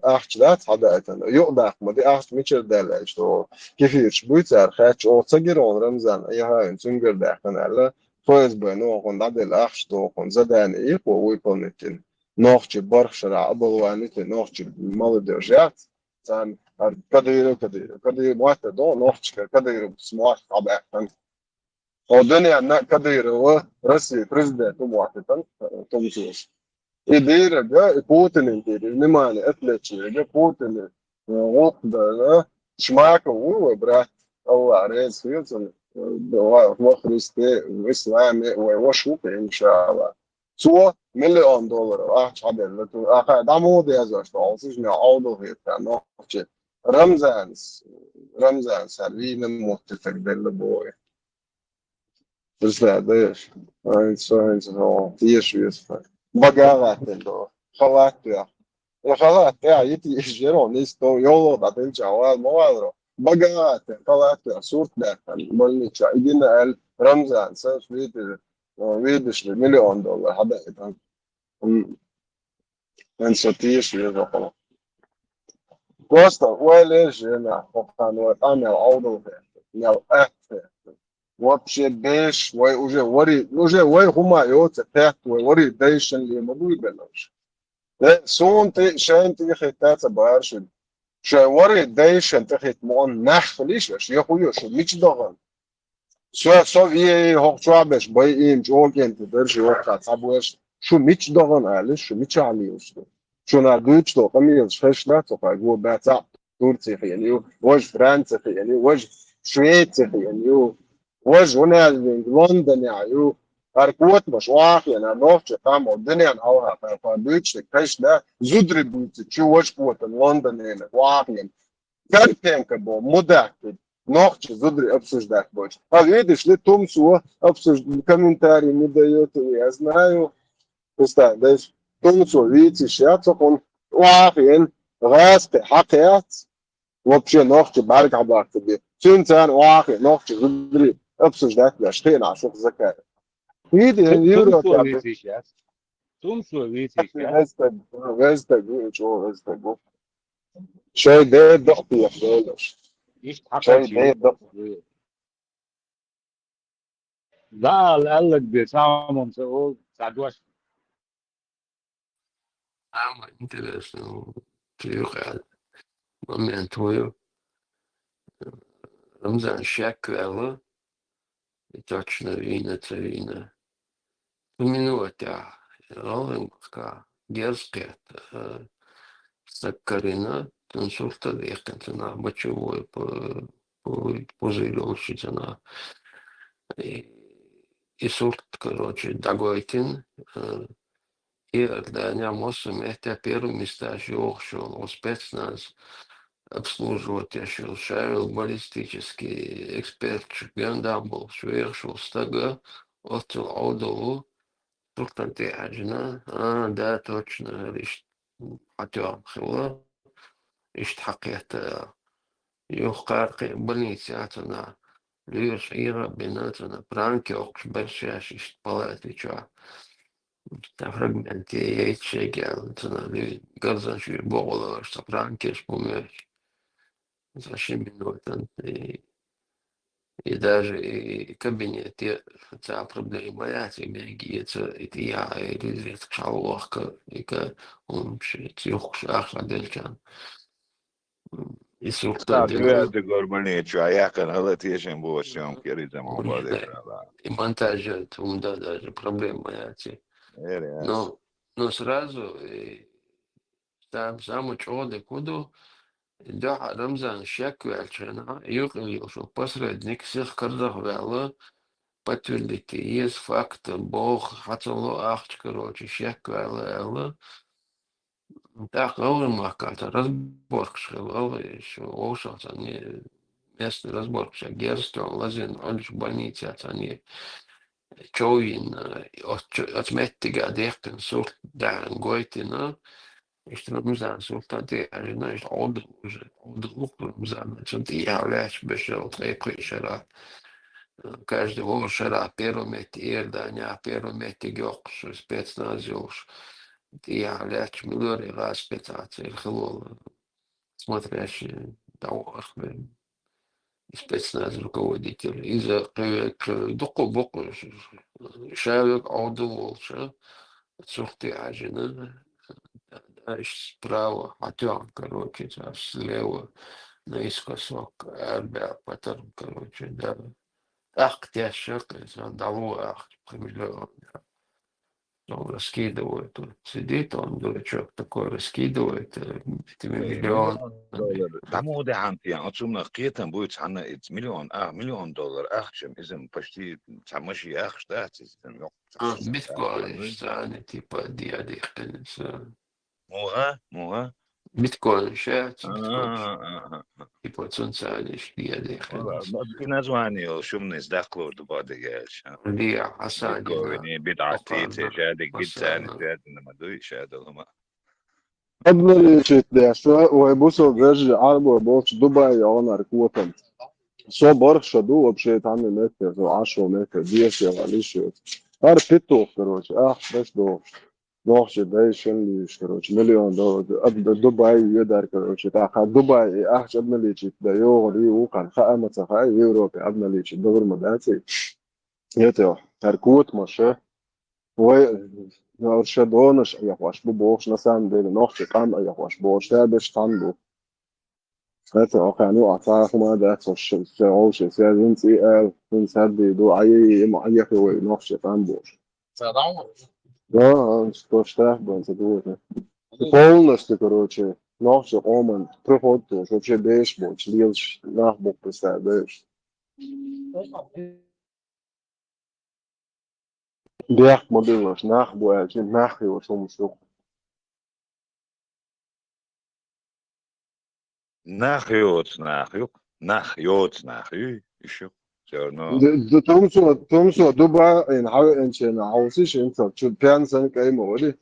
ахча дац хьадаийтина. Юкъадаккха ма де, ахча мичара даьлла аьлча до. Кефирш буй цара хаьтташ, оха ца гира хьуна Рамзан, яхьа, цуьнгара даьккхина аьлла. Ф С Б-но хьуна дӀаделла ахча до хьуна, задание икхо выполнить йина. Нохчий барх шарахь оболванить, нохчий молодёжь яц. Царна ар Кадыров, Кадыров, Кадыров, мотта до, нохчика Кадыров смарт абаьхтан. О дуьненна Кадырова Россия президент умваттитан, Тумсос. И дийрага, и Путинин дийра, внимание отвлечь йега, Путин, э, гӀуллакх дала, Шмаков ву вай брат, Аллах реза хилла цунна, э, ва, во Христе, в исламе, вай ваша ву, иншаллах. Цо миллион долларов ахча хьаделла, ту, аха, дӀа муха дезаш, тхо, сиз мел Ӏовдал хетта, нохчи. Рамзанс, Рамзанс, ар вийна мотти таг делла бой. Представляешь? Ай, цо, ай, цо, тиеш вес. Бага гӀаттина до. Халат тӀехь. Э, халат тӀехь, йити иш жеро, нис то, йоло, да, тенча, вал, ма валро. Бага гӀаттина, халат тӀехь, сурт даьккхина, больнича. Идина аьлла, Рамзан, са, видишь, э, видишь ли, миллион доллар, хьадаийтан. М. Эн со тиеш веза хьуна. Просто вай лежа, нах, хӀокхарна вай къамел Ӏовдал хетта, мел атта хетта. Вообще беш, вай уже вари, уже вай хӀума йоца тетта, вай вари дайшан ле ма буй белаш. Э, суна тӀе, шайна тӀе хетта ца бара шуьга. Шайн вари дайшан тӀе хетта ма он нах хилиш, аш я хуйо, шу мича догӀан. Со, со веи хӀокху чохь беш бай ийна чӀогӀа кӀентий дара ши воккха цхьабоьрша. Шу мича догӀан алиш, шу мичахь лелаш ду? Шуна дуьйцуш долу къамелаш хезаш дац, цо хьайн го баьцахь Турци хиъна ю, важа Франци хиъна ю, важа Швеци хиъна ю, важа ванязлинг Лондонехь ю. ХӀара котамаш охьахиъна, нохчи къамо дуьнен хьалха кхайпа дуьйцуш хезаш да, зудри буьйцу чу важа котам Лондонехь охьахиъна. Картинка бо, мудак, нохчи зудри обсуждать бо. А видишь ли, Тумсо обсуж-, комментарий не даёт, я знаю. Представь, да, Тумсо вийциш яц, он охьахиъна, гӀазкхи хьакхаьц, вообще нохчи бӀаьрг хьабаккха бе. Цуьнан царна охьахиъна, нохчи зудри обсуждать беш, хиъна шух закай. Види, Ту-, Тумсо Европа вийциш яц. Тумсо вийциш яц. Везтаг, везтаг, чо везтаг. Шай де дохпиях велаш. Иштта хьакхачийна. Шай де дох. Да, аьлларг бен, цхьа хӀуманца олу, цхьа дош. Самое интересное, ну, трюхаьл момент вуй. Рамзан шек ваьлла, и точно вийна, ца вийна. Цу минотехь, гӀалгӀайн бахка, герз кхетта, э, стаг карийна, цуьнан сурт а даьккхина, цунах бачу вой, п-, п-, пузырь йолуш цунах. И, и сурт, короче, дӀагойтина, э, Иорданехь массо а меттехь первый месташ йохуш йолу, спецназ обслуживать еш йолу, ша йолу баллистический эксперт, гендарм болуш вехаш волу стага, оццул Ӏовдал ву, суртана тӀе а хьаьжна, а, да, точно, иштта хьатоьхна хилла, иштта хьакхетта. Юха кхара кхин а больницехь цунах лоьраш Ӏийра а бина, цунах пранк йоккхуш бара шаьш иштта палати чохь. Цхьа фрагмент яйта шайга аьлла, цунах луьйра, гарзан чуьра бохула аша, цхьа пранк еш бу моьттуш. Цхьа ши минотан, и, и даже и кабинете цхьа проблема яц, и мегица, и тӀе яхьа, и резетка шалвахка, и ка, хӀумаш, цуьхкуш ахча делчарна. И сурт а дина. Дуьхьал дигор больницу чохь яьккхина хила тешам бохуш, съёмка яри заман бадира. И монтаж а, хӀума дан даже проблема яц. Эр яц. Ну, ну, сразу, э, сам, самый чӀогӀа дика хӀу ду, дуьхьа Рамзан шек ваьлча хьена, юкъе йолуш посредник сиха карзахваьлла, подтвердить еза факт, боху, хьан ца ло ахча, короче, шек ваьлла аьлла. ТӀаккха гӀовгӀа махкахь цхьа разборкаш хилла, шу вовшах цхьаьна местный разборкаш, герз тоьхна лазийна Ӏуьллучу больницехь цхьаьна чов йина, оцу чо-, оцу меттигехь даьккхина сурт даьхьна гойтина, иштта Рамзан суртан тӀе а хьаьжна, иштта Ӏовдал уже, Ӏовдал ву-кх Рамзан, цунна тӀехьа лаьтташ берш, ткъе пхи шарахь, каждый вовшах шарахь первом метте Иорданехь, первом метте йоккхуш, спецназ йолуш, тӀехьа лаьтташ муьлхха а гӀазкхи цхьацца хир хилла волу, смотрящий, дӀавахарх бен, спецназ руководитель. Иза кхин, кхин дуккха а бу-кх, ша верг Ӏовдал волчу, сурте а хьаьжна, дальше справа хьан тоьхна, короче, цхьа слева наискосок, арабаьхна патарм, короче, да. ТӀаккха тешша, кхин цхьа дӀало ахча, пхи миллион. Он раскидывает, вот сидит, он, дурачок, такой раскидывает, э, этими миллионами. Миллион доллар. ДӀа муха де хьан тӀе, оцунах кхетам буй цхьанна, иза миллион, а, миллион доллар ахча, иза почти цхьа машин ахча дац, иза йоккха. А, биткоин цхьаьна, типа, диадехканца. Муха? Муха? Биткоин ша, ца биткоин. А, а, а, а. Типа, цунца аьлла иштта диадехканца. Вала, ну, и название йолу шумнис даккхалур ду бадига аьлча. Риа, Хьасан, биткоин, бидӀат, охана, тӀе, шадиг, Хьасан. Бицани, шадина ма дуй, шадала ма. Обналичить деш, вай бусалба вежарий Ӏарбой болчу Дубай йогӀунара котам. Со барх шо ду, вообще, там и метте, со Ӏаш шо метте, десять валиш. Ар питтух, короче, ах, даш дохуш. Нохчий дай шен луьйш, короче, миллион доллар, ад-, Дубай йоьдар, короче, тӀаккха Дубай и ахча обналичить дан йогӀур ю вукхарна, хаа ма ца хаьа, Европе обналичить довр ма дац и. Это, хӀара котамаш, вай, ну, ша донаш Ӏехош бу бохуш, на самом деле, нохчий къам Ӏехош бохуш, ша берш цхьаьна бу. ХӀета, окхана юкъахь цхьа а хӀума дац, ша, ша вовшийн саьзинца и аьлла, хӀинца хӀара ду, Ӏа-, и, и, ма Ӏехи вай нохчий къам бохуш. Да, а, что штраф бан ца дуьйна. Полностью, короче, нохчий къоман приход тохуш, вообще беш болчу, лелаш нах бу-кх и сан беш. Бехк ма биллалаш, нах бу аьлча, нах йоцу хӀуманаш ду-кх. Нах йоцу нах ю-кх, нах йоцу нах ю, уьш ю-кх, всё равно. Д-, д-, тумсо, тумсо Дубай, ин хьавеанчийн хьовсийша, ин ца чу пенсан кайма вали.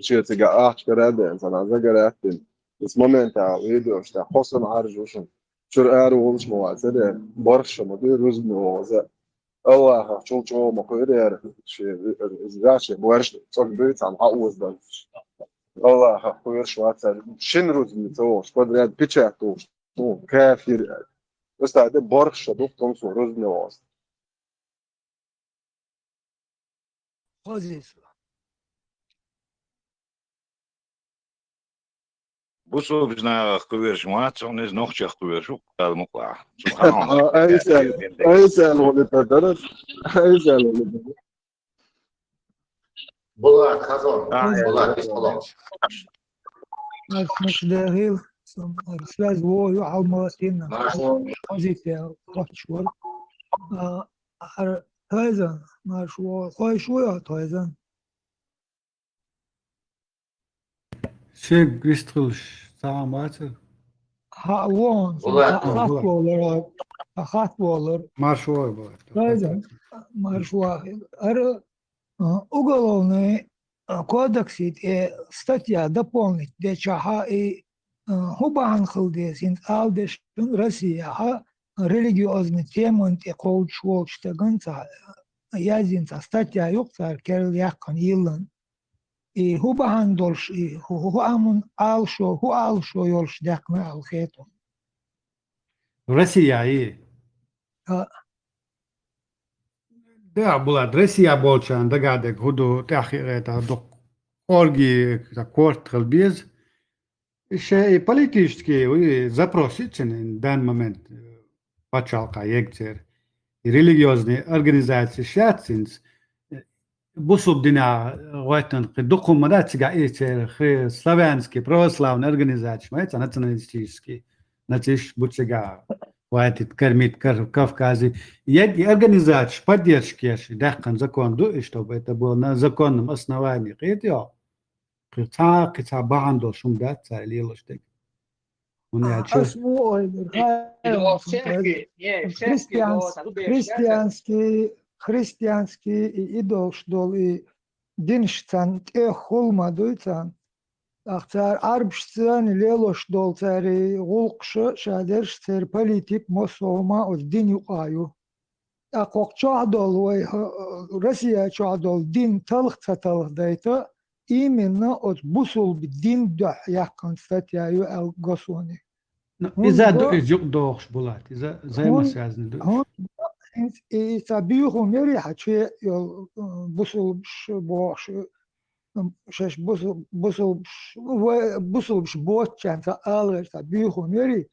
Шен цига ахча кара а деана, цхьана загара а аттина. Иза моментал видеош тӀехь кхо санна Ӏаржа ву шуна. Чуьра ара волуш ма вацара, барх шо ма дуьйра, рузбане вогӀу иза. Аллахах чул чӀогӀа ма кхуьйра яра, шен, иза ваьшшехь борш цӀог дуй цхьаьна хьаозабан. Аллахах кхуьйраш вацара, шина рузбане ца вогӀуш, подряд печать тухуш, ну, кафир аьлла. Просто де барх шо ду-кх тумсо рузбане вогӀу. Хоза иза. Бусулба нахах кхуьйраш ма вац, хьуна иза нохчех кхуьйраш ву, Дала мукъалахь. Субханаллах. Айса аьлла, айса аьлла, хьуна тӀе дара. Айса аьлла, хьуна тӀе дара. Булат, хазон. А, Булат, я, исхало. Ас муш дехил, сан связь вогӀу хьалмалатийна. Марш вогӀу. Позиция кхочуш вара. А, ар-, Тойзан, марш вогӀу. Хойш ву я, Тойзан? Шен вистхуьлуш цхьа а ма вацара? Хьан вон, Булат. Хьан хатта волар, хьан хатта волар. Марш вогӀу, Булат. Тойзан, марш вогӀу. Ара, а, уголовный, а, кодексий тӀе статья дополнить дечахьа и, а, хӀун бахьана хила деза, хӀинца ала деш ду Россияхьа религиозный теман тӀе кхочуш волчу стагана цхьа, а, яздина цхьа статья ю-кх цара керла яьккхина йиллина. И хӀун бахьана долуш, и хӀу-, хӀу-, хӀу амун Ӏалашо, хӀун Ӏалашо йолуш даьккхина аьлла хета хьуна? Россия и? А. Да, Булат, Россия болчарна дагадег хӀу ду, тӀаьхьа хиъ гӀетахь дукха кӀорги, корта хила беза. Шен и политический, и запрос ю цуьнан данный момент, э, пачхьалкха егга церан. И религиозный организацияш яц цуьнца, э, бусулба дина гӀойтан кхы дукхум ма дац цигахь и церан хри-, славянский, православный организацеш ма яц, националистический, нацисташ бу цигахь гӀойтийта, кормить Кар-, Кавказе. Егг и организацеш поддержка еш, даьккхина закон ду, и чтобы это было на законном основании, кхетий хьо? Кхы цхьа, кхы цхьа бахьана долуш хӀума дац цара лелош дерг. ХӀунда аьлча ас мо ойла, и, и христианс-, христианский, христианский и, и долуш долу и динаш царна тӀех хула ма дуй царна. ТӀаккха цара Ӏарбашца лелош долу цара и гӀуллакхаш, шадерш, церан политик, массо а хӀума оцу дин юкъа ю. ТӀаккха хӀокху чохь долу вай, хӀа, Россия чохь долу дин талха ца талха дайта, именно оцу бусулба дин дуьхьа яьккхина статья ю аьлла го суна. Ну, хӀунда иза ду, иза юкъадогӀуш, Булат, иза взаимосвязанный ду. ХӀунда, хӀинца и, и цхьа буьйхам яри хьан чу йолу, э, бусулбаш бохуш, э, шаьш бусу-, бусулбаш, ва-, бусулбаш боцчарна цхьа алар цхьа буьйхам яри,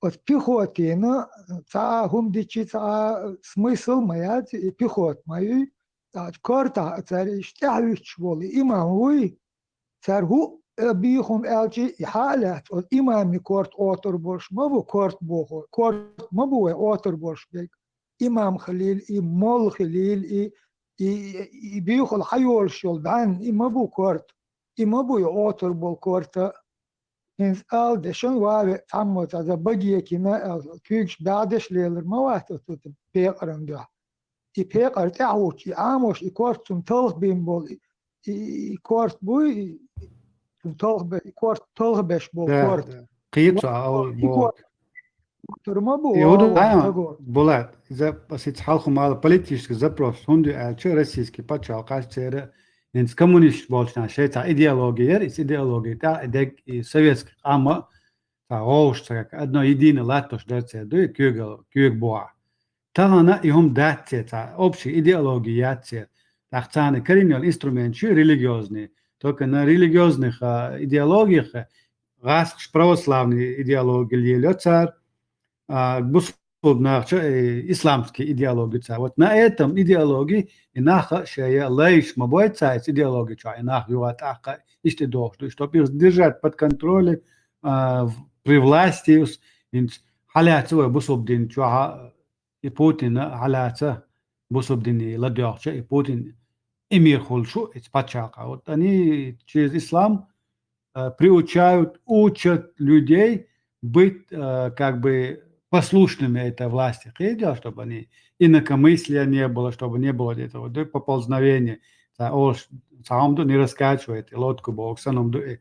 оцу пехотина цхьа а хӀума дичи, цхьа а смысл ма яц, и пехота ма юй. ТӀаккха кортахь цара иштта тӀаьхьа вуьттуш волу и имам вуй, цара хӀуъа, э, бийхам аьлчи, и хьа а лаьцна, оцу имамийн корта отар болуш ма бу, корта боху, корта ма бу вай отар болуш берг. Имам хилийла и, молла хилийла и, и, и, и буьйхал хьайолуш йолу бӀаьнна, и ма бу корта, и ма бу и отар болу корта. ХӀинца ала дешан ван веа цхьаммо цхьа за баге кина аьлла, куьйгаш бӀаьдеш лелар ма вац оцу пекъаран дуьхьа. И пекъар тӀаьхьа вуьтуш, и Ӏамош, и корта цунна талхабийна болу, и, и, и корта буй, и, цунна талхабе-, и корта талхабеш болу Да, корта. да. Кхета Ва-, а и боху. корта Тур ма бу, И хӀун ду вау, тахан, дагор. Булат, иза аса хьалха ма аьлла политический запрос хӀунда ю аьлча, российский пачхьалкхаш церан, хӀинца коммунисташ болчу наха шайн цхьа идеология яра, иза идеология тӀехь а дерг и советский къам а цхьа гӀовш ца как, одно единое латтош дара церан, ду и куьйгал-, куьйгабохь. Тахана и хӀума дац церан, цхьа общая идеология яц церан. ТӀаккха царна карийна йолу инструменташ ю религиозный. Только на религиозных, а, идеологиях, а, гӀаскхаш православный идеология лелайо цара, а, бусулба нахча, э, исламский идеология цара. Вот на этом идеологии и наха шайя лайш ма бойца эца идеология чохь, и нах юха тӀаккха иштта дохуш ду, чтоб их держать под контролем, а, в-, при власти, ус-, хӀинца хьалаьца вай бусулба дин чохь, а, и Путин хьалаьца бусулба дине ладоьгӀча, и Путин эмир хуьлуш ву эца пачхьалкха. Вот они через ислам, э, приучают, учат людей быть, э, как бы послушными этой власти. Кхетий хьо, чтобы они инакомыслия не было, чтобы не было этого, да, поползновения. Ца олуш, ца хӀума ду, не раскачивайте лодку боху, санна хӀума ду, и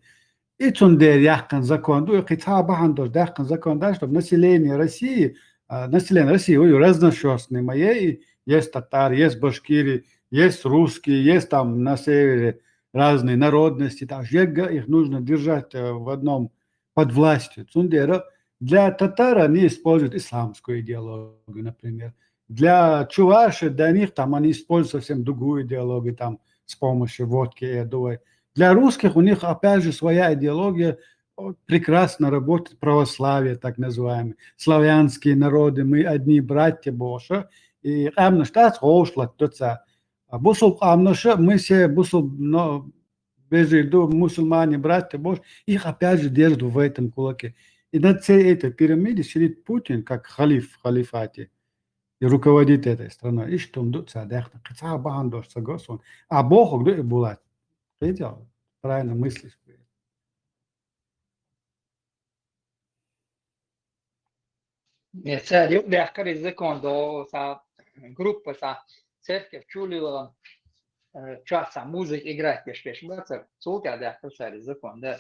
И цундела яьккхина закон ду, и кхин цхьа бахьана долуш даьккхина закон дац, чтобы население России, а, население России, ой, разношёрстный ма яй, и есть татары, есть башкиры, есть русские, есть там на севере разные народности, так что их нужно держать, э, в одном, под властью. Цундела для татар они используют исламскую идеологию, например. Для чувашей, для них там они используют совсем другую идеологию, там с помощью водки и одувай. Для русских у них опять же своя идеология, о, прекрасно работает православие, так называемое. Славянские народы, мы одни братья бохуш, и къаьмнаш дац гӀовш латтаца. А бусулба къаьмнаш, мы все бусулба, но, вежарий ду, мусульмане братья бохуш, их опять же держат в этом кулаке. И на всей этой пирамиде сидит Путин, как халиф в халифате, и руководит этой страной. Иштта хӀума ду цара даьккхина, кхин цхьа бахьана долуш ца го суна. А бохург ду и Булат. Кхетий хьо? Правильно мыслишь. Э, цара юкъадаьккхира и закон, до цхьа группа, цхьа церковь чулила, э, чохь цхьа музыка играть деш, деш бацара, цул тӀаьхьа даьккхира цара и закон, да.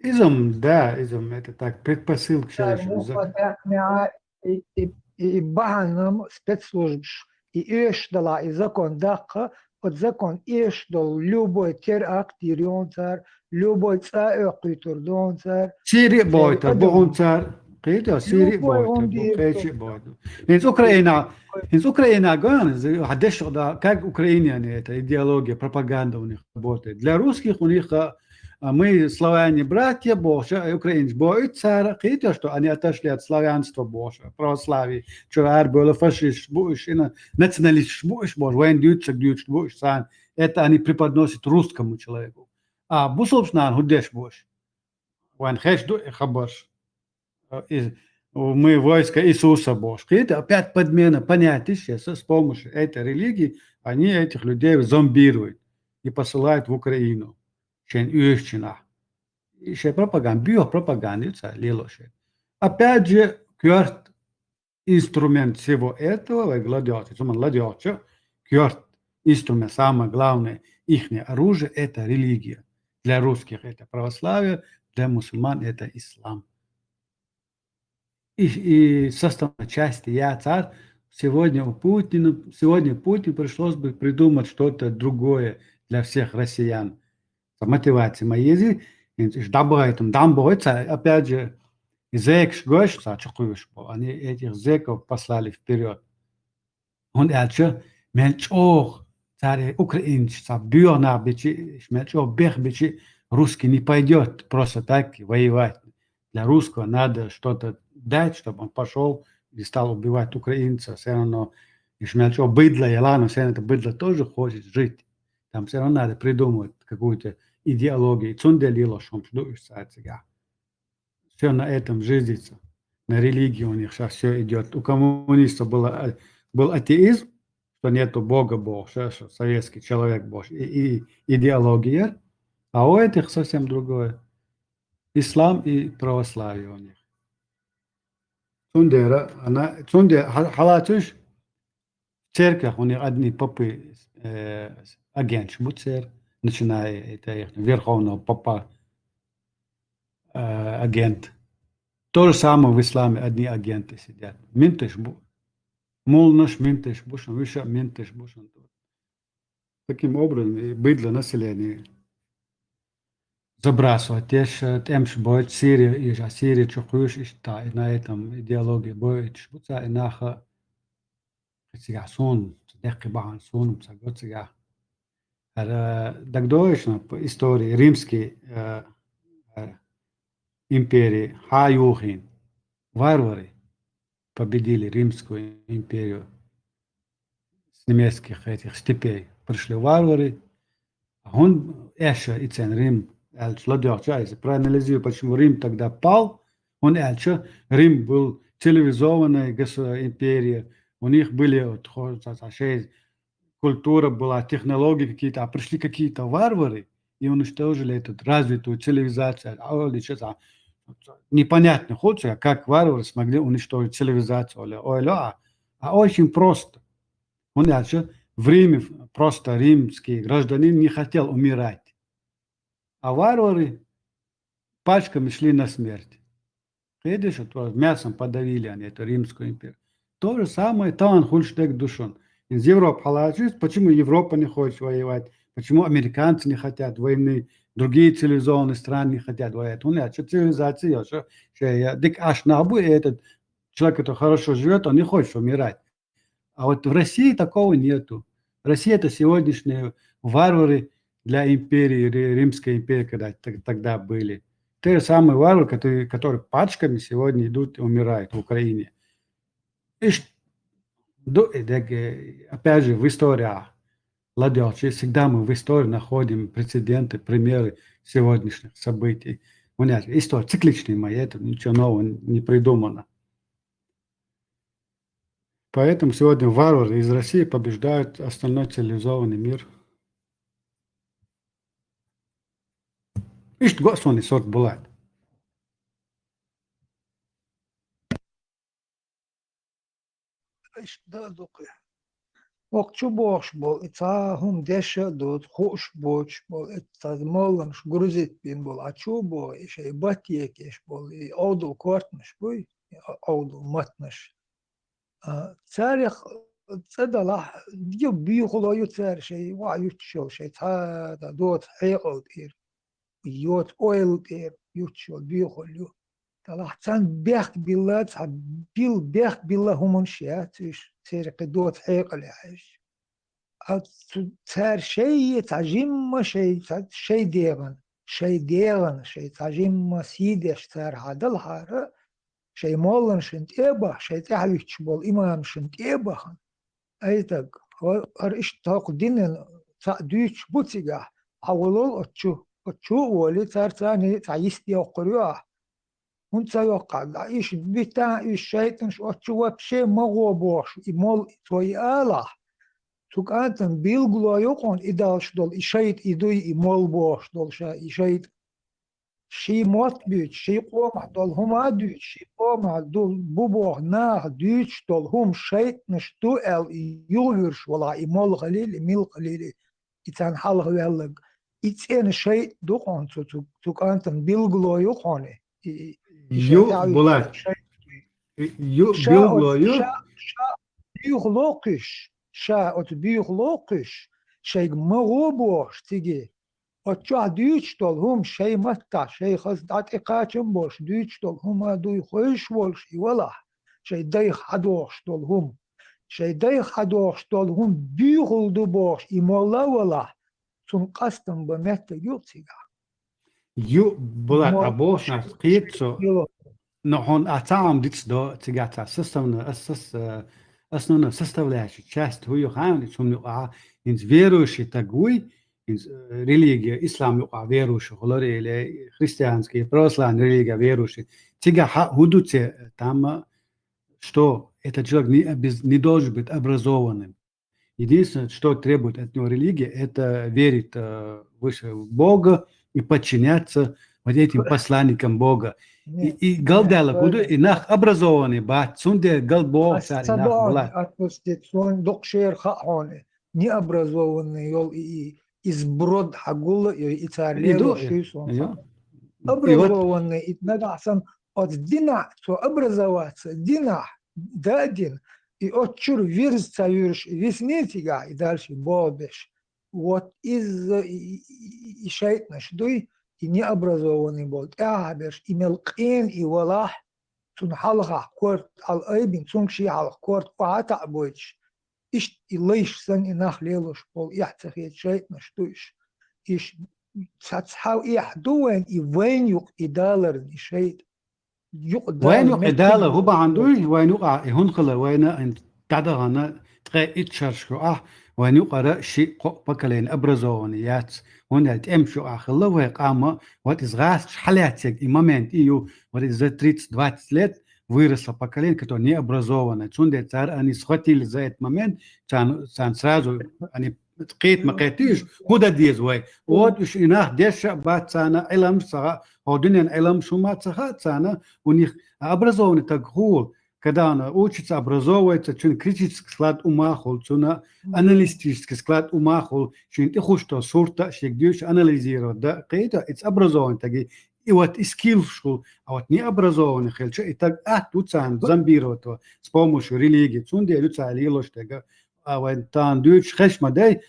Иза-м, да, иза-м, это так, предпосылка Цара шайша муха закон. даьккхина, и, и, и, и бахьана спецслужбаш и эшаш далахь, и закон даккха, оцу закон эшаш долу любой теракт йийр йону цара, любой цӀа а оьккхуьйтур дону цара. Сири а Церан бойтар, адам бу хӀун цара, кхетий хьо, сири а любой бойтар, хӀун бу дийр кхечи а ду. бойтар. ХӀинца Украина, хӀинца Украина ган, хьан деш да, как Украине это идеология, пропаганда у них работает. Для русских у них, а, а мы славяне братья бохуш, а украинцы боху цара, кхеташ, что они отошли от славянства бохуш, православие, чура арабевлла фашисташ бу уж, ина националисташ бу уж бохуш, вайн дуьйцург дуьйцуш бу уж царна. Это они преподносят русскому человеку. А бусулбчу нахана хӀун деш бу уж? Вайн хеш ду и хабарш. Э, из-, мы войско Иисуса бохуш. Кхета, опять подмена понятий сейчас с помощью этой религии, они этих людей зомбируют и посылают в Украину. Шен уьйрачу нах. И шен пропаганда, боьха пропаганда ю цара лело шен. Опять же, коьрта инструмент всего этого, вай ладоьгӀча, цу ман ладоьгӀча, коьрта инструмент, самое главное, ихнее оружие, это религия. Для русских это православие, для мусульман это ислам. И, и составной части яцар, сегодня у Путина, сегодня Путину пришлось бы придумать что-то другое для всех россиян. Ца мотивация ма еза, хӀинца уж дӀабахийтина, дӀа ма бахийтина, опять же, и зекаш гуш, ца чукхуьйсуш бу. Они этих зеков послали вперёд. ХӀунда аьлча, мел чӀогӀа цара украинцаш, цхьа боьха нах бичи, мел чӀогӀа бех бичи, русский не пойдёт просто так воевать. Для русского надо что-то дать, чтобы он пошёл и стал убивать украинца. Всё равно, иш мел чӀогӀа быдло яла, но всё равно это быдло тоже хочет жить. Там всё равно надо придумывать какую-то идеологию. Цундела лелош хӀумнаш ду уж цара цигахь. Всё на этом зиждется. На религии у них сейчас всё идёт. У коммунистов было, э, был атеизм, что нету Бога бохуш, ша-, ша-, советский человек бохуш, и, и идеология. А у этих совсем другое. Ислам и православие у них. Цундела, она, цунде-, хьа-, хьалацуш, церквехь у них одни попы, э, агенташ бу церан, начиная это их верховного папа, э, агент. То же самое в исламе одни агенты сидят. Минташ бу. Муллаш минташ бу шун, виша минташ бу шун. Таким образом, и быдло население забрасывать. Те ж, э, тӀемаш бойту Сирия, и жа Сирия чу кхуьйсуш, иштта, и на этом идеология бойтуш бу цара, и наха Кхин цигахь суна, ца деккхий бахьана суна ца го цигахь. ХӀара дагадогӀий шуна по истории римский, э, э, империи хьан юхийна? Варвары победили Римскую империю с немецких этих степей. Пришли варвары, ХӀунда аьлча и цен Рим аьлча ладоьгӀча, если проанализируй, почему Рим тогда пал, хӀунда аьлча Рим был цивилизованная госу-, империя, у них были вот хо-, ца-, ца-, шей культура была, технологии какие-то, а пришли какие-то варвары и уничтожили эту развитую цивилизацию. А вот сейчас, а, непонятно, хоть, а как варвары смогли уничтожить цивилизацию, оля, оля, а, а очень просто. ХӀунда аьлча в Риме просто римский гражданин не хотел умирать. А варвары пачками шли на смерть. Видишь, вот мясом подавили они эту Римскую империю. То же самое тахана хуьлуш дерг ду шуна. Из Европа хьалаца, почему Европа не хочет воевать? Почему американцы не хотят войны? Другие цивилизованные страны не хотят воевать. ХӀунда аьлча цивилизация, я, я, дика Ӏаш нах бу, и этот человек, который хорошо живёт, он не хочет умирать. А вот в России такого нету. Россия — это сегодняшние варвары для империи, Ри-, Римской империи, когда т-, тогда были. Те же самые варвары, которые, которые пачками сегодня идут и умирают в Украине. Иш-, ду-, э, дег-, э, опять же, в истории, а, ладоьгӀча, всегда мы в истории находим прецеденты, примеры сегодняшних событий. У нас история цикличная моя, это ничего нового не придумано. Поэтому сегодня варвары из России побеждают остальной цивилизованный мир. Иштта го суна и сорт булат. Иштта дан а ду кхин. Окху чу бохуш болу, и цхьа а хӀума деш а доцу, хууш боцуш болу, и цхьа молланаш грузить бина болу, а чу а боху, и шайн бат екеш болу, и Ӏовдал кортанаш буй, и Ӏовдал матнаш. А, царех цӀа далахь, дика буьйхало ю цара шайн, ваха юьтуш йолу шайн цхьа а доцу хьекъал тӀера, йоцу ойла тӀера юьтуш йолу буьйхал ю. Далахь царна бехк билла, цхьа бил-, бехк билла хӀуманаш яц уьш, церан кхин доцу хьекъале хьаьжча. А цу-, цара шайн цхьа жимма шайн, цхьа шайн дегӀан, шайн дегӀана, шайн цхьа жимма сий деш цара хьадалахьара, шайн молланашна тӀе а бахана, шайн тӀаьхьа вуьтуш болу имамашна тӀе а бахана. Ай стаг, хӀо-, хӀара иштта хӀокху динан цхьаъ дуьйцуш бу цигахь, хьан волал оцу чу, оцу чу а волий, цара царний цхьа йист йоккхур ю ахь. ХӀунда ца йоккхахь, иштта биттахь, уьш шайтӀанаш оцу чу вообще ма гӀо бохуш, и молла, цо и алахь. Цу кӀантана билгало ю хьуна и далуш долу, и шайтӀа и дуй, и молла бохуш долу ша, и шайтӀа. Ший мотт буьйцу, ший къомах долу хӀума а дуьйцу, ший къомах ду-, бу боху наха дуьйцуш долу хӀума шайтӀанаш ду аьлла, и юхавуьрш валахь, и молла хилийла, и милла хилийла, и царна хьалха ваьлларг. И цӀена шайтӀа ду хьуна цу, цу, цу кӀантана билгало ю хьуна. И, и, и Ю, шайтӀа а вуьйцу Булат. ШайтӀа. И, ю, Ша билгало оцу, ю. ша, ша буьйхало кхуьш, ша оцу буьйхало кхуьш, шайга ма гӀо бохуш циге. Оцу чохь дуьйцуш долу хӀума шайн маттахь, шайн хаза дӀа тӀекхачам болуш дуьйцуш долу хӀума дуй хевшаш волуш и валахь, шайн дайх хьадохуш долу хӀума. Шайн дайх хьадохуш долу хӀума буьйхал ду бохуш и молла а валахь, цунна къастам бан меттиг ю цигахь. Ю, Булат, Мо-, а бохуш нах кхета со. Йо. Но хьуна а цхьа а дицдо, цигахь цхьа составна-, ас-, сос-, э, основной составляющая часть хӀу ю хаьий, цунна юкъахь хӀинца верующий стаг вуй, хӀинца, э, религия, ислам юкъахь верующий хилар или христианский, православный религия верующий. Цигахь хӀу ду цигахь, там, что этот человек не обяз-, не должен быть образованным. Единственное, что требует от него религия, это верить, э, выше Бога и подчиняться вот этим посланникам Бога. И, Нет, и нет, галдаьлла хӀу ду, и нах образованный бац, цундела галбоху цара и нах, Булат. Отпустит, сон дукха шера хаьа хьуна. Необразованный йолу и, и, и сброд хьагулла, и, и цара лелош ю сон хаьа. Образованный, и нагахь санна оцу динахь, цо образоваться динахь, да а дина, и оцу чуьра вирза ца вуьрш, и висний цигахь, и дальше боху беш. Вот иза и, и, и, и шайтӀанаш дуй, и необразованный болу, тӀаьхьа берш, и мел къена и валахь, цунна хьалхахь корта хьала айбина, цунга ший хьалха корта охьа а таӀа бойтуш. Иштта и лайш санна и нах лелош болу эхь ца хеташ шайтӀанаш ду иш. Иш цхьа-цхьа эхь ду вайн, и вайн юкъа и даларна и шайтӀа. Юкъа Вайн дала юкъа и меттиг дала ю. хӀу бахьана дуй, вайн юкъа и хӀун хила, вайна ин дӀадахана ткъе итт шарш ю ахь, вайн юкъара ши кхо поколение образованный яц, хӀунда аьлча тӀемаш юкъа хилла вай къам, вот иза гӀазкхаша хьалаьцнарг и момент и ю, вот иза тридцать-двадцать лет выросло поколение, которое необразованное. Цундела цара они схватили за этот момент, царна, царна сразу они кхета ма кхетийша, хӀун дан деза вай? Вот уьш и нах дешша а бац царна, Ӏилмаш ца хаьа, хӀо дуьненан Ӏилмаш хӀума ца хаьа царна, у них образованный стаг хуьлу, когда он учится, образовывается, цуьнан критический склад ума хуьлу, цуьнан аналитический склад ума хуьлу, шена тӀехуш долу сурт а шега дуьйцуш анализировать дан кхета, иза образованный стаге, и вот и скиллш хуьлу, а вот необразованный хилча, и стаг атта ву царна зомбировать ван с помощью религии, цундела ю цара лелош дерг, а вайн тахана дуьйцуш хезаш ма дай,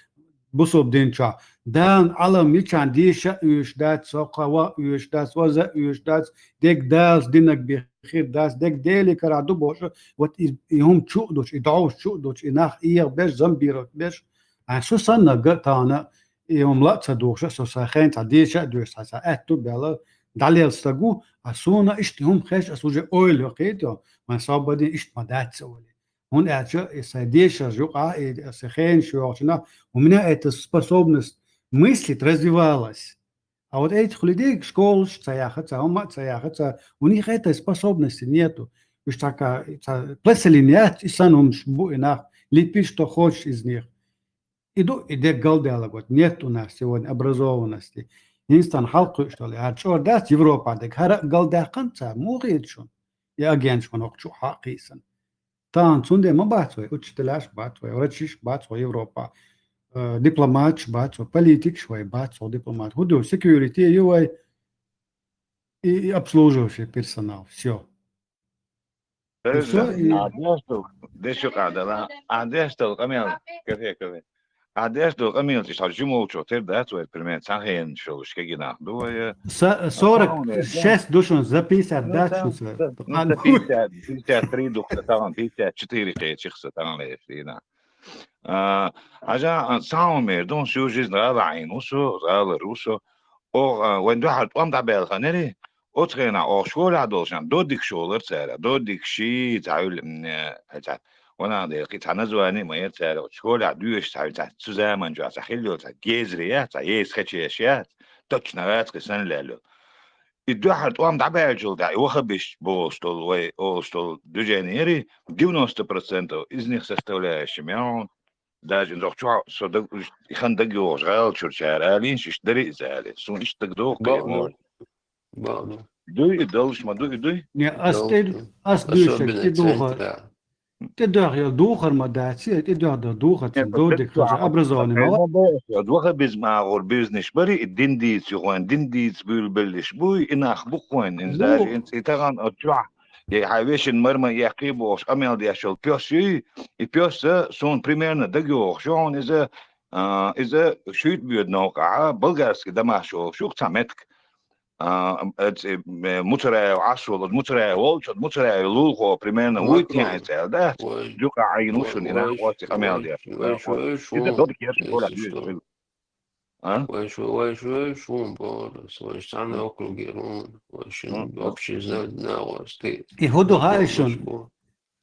бусалба дин чохь. Дала Ӏалам йича деша а оьшуш дац, со кхаъ а оьшуш дац, ваза а оьшуш дац, дерг Далла динарг бен хир дац, дерг Деле карахь ду бохуш, вот и, и хӀума чу а дуьллуш, и дӀовш чу а дуьллуш, и нах эгӀабеш, зомбировать беш. А со санна ган тахана, и хӀума ла а ца духуш, со сан хен цхьа деша а доьшуш, цхьа, цхьа аьтту а баьлла, дӀалелла стаг ву, а суна иштта хӀума хезаш, ас уже ойла йоккхийта, вайн собар дин иштта ма дац ца олий. ХӀунда аьлча и сайн дешарш юкъахь, и сайн хенаш йохучу нах, у меня эта способность мыслить развивалась. А вот эти хулидей школаш ца яхаца, хӀумма а ца яхаца, у них этой способности нету. Уьш цхьа ка-, цхьа пластилин яц, и санна хӀумаш бу и нах, лепи, что хочешь из них. И ду, и дерг галдаьлла гӀо, нет у нас сегодня образованности. ХӀинца тхан хьалкхуьуш долу, яра чӀор дац Европа дерг, хӀара а галдаьккхина цара, муха хета шуна? И агенчу хӀокху чу хьа а кхийсана. Тахана цундела ма бац вай, учителяш бац вай, врачиш бац вай Европа, э, дипломаташ бац вай, политикаш вай бац вай дипломат. ХӀун ду, security ю вай и, и обслуживающий персонал. Всё. Дерриг, всё, и а деш долу, деш юкъа дала, а деш долу къамел, кафе, кафе. А деш долу къамел, тиша, жимолчо тера дац вай, пример, цхьа хенаш йолуш кегий нах ду вай, э, Са-, сорок шесть ду шуна, за пятьдесят дац шуна са. Ну, за пятьдесят, пятьдесят три ду-кх са тахана, пятьдесят четыре кхечи-кх са тахана лерина. А, хьажа, а, цхьа хӀума эр ду, всю жизнь гӀала Ӏийна ву со, гӀалара ву со. Оха, а, вайн дуьхьал тӀом дӀабаьлла хиннарий, оцу хенахь оха школехь долчохь додигаш олура цара, додигаш, цхьа хьуьлла, м, э, цхьа, ванах дерг, кхин цхьа название а ма яра цара, оцу школехь доьшуш цхьа, цхьа цу заманчохь цхьа хилла йолу цхьа гезри яц, цхьа еза хечеш яц, точно вац кхин санна лелла. И дуьхьал тӀом дӀабаьллачул тӀаьхьа, и вахабисташ бохуш долу вай олуш долу движение ярий, девяносто процентов из них составляющими, даже иза чохь со даг, и хан дагайогӀуш гӀалачуьра чара алийна, иштта дарий иза алий. Суна иштта дагадогӀу кхин. Бакъ ду. Дуй и долуш, ма дуй и дуй? Не, ас тӀе, ас дуьйцург тӀедухар. ТӀедоьхна йолу духар ма дац, и тӀедоьхна духар цуьнан додик хьожа образование ма вац. Вахабизм агӀор буьзнеш барий, и дин дийца юхойн, дин дийца буьйлабеллиш буй, и нах бу кхойн, и даже и тахана оцу чохь, я хьайн вешин марма яьккхий бохуш, къамел деш йолу пес юй, и пес а суна примерно дагайогӀуш ю хьуна иза, а, иза шуьйта боьду новкъахь, болгарский домашний олуш ю цхьа меттиг. А, эци, э, Муцараев Ӏаш волу, оцу Муцараев волчу, оцу Муцараев лулахо примерно вуй тяхьа цӀе аьлла, да? Дукха Ӏийна ву шуна и нах, оцу къамел деш. Иза додик яра школехь дуьйцуш хилла. А? Вай шу, вай шу, вай шу, бора, вай шу цхьана округе рун, вай шин общий знать на вас, ты. И хӀун ду хаьий шуна?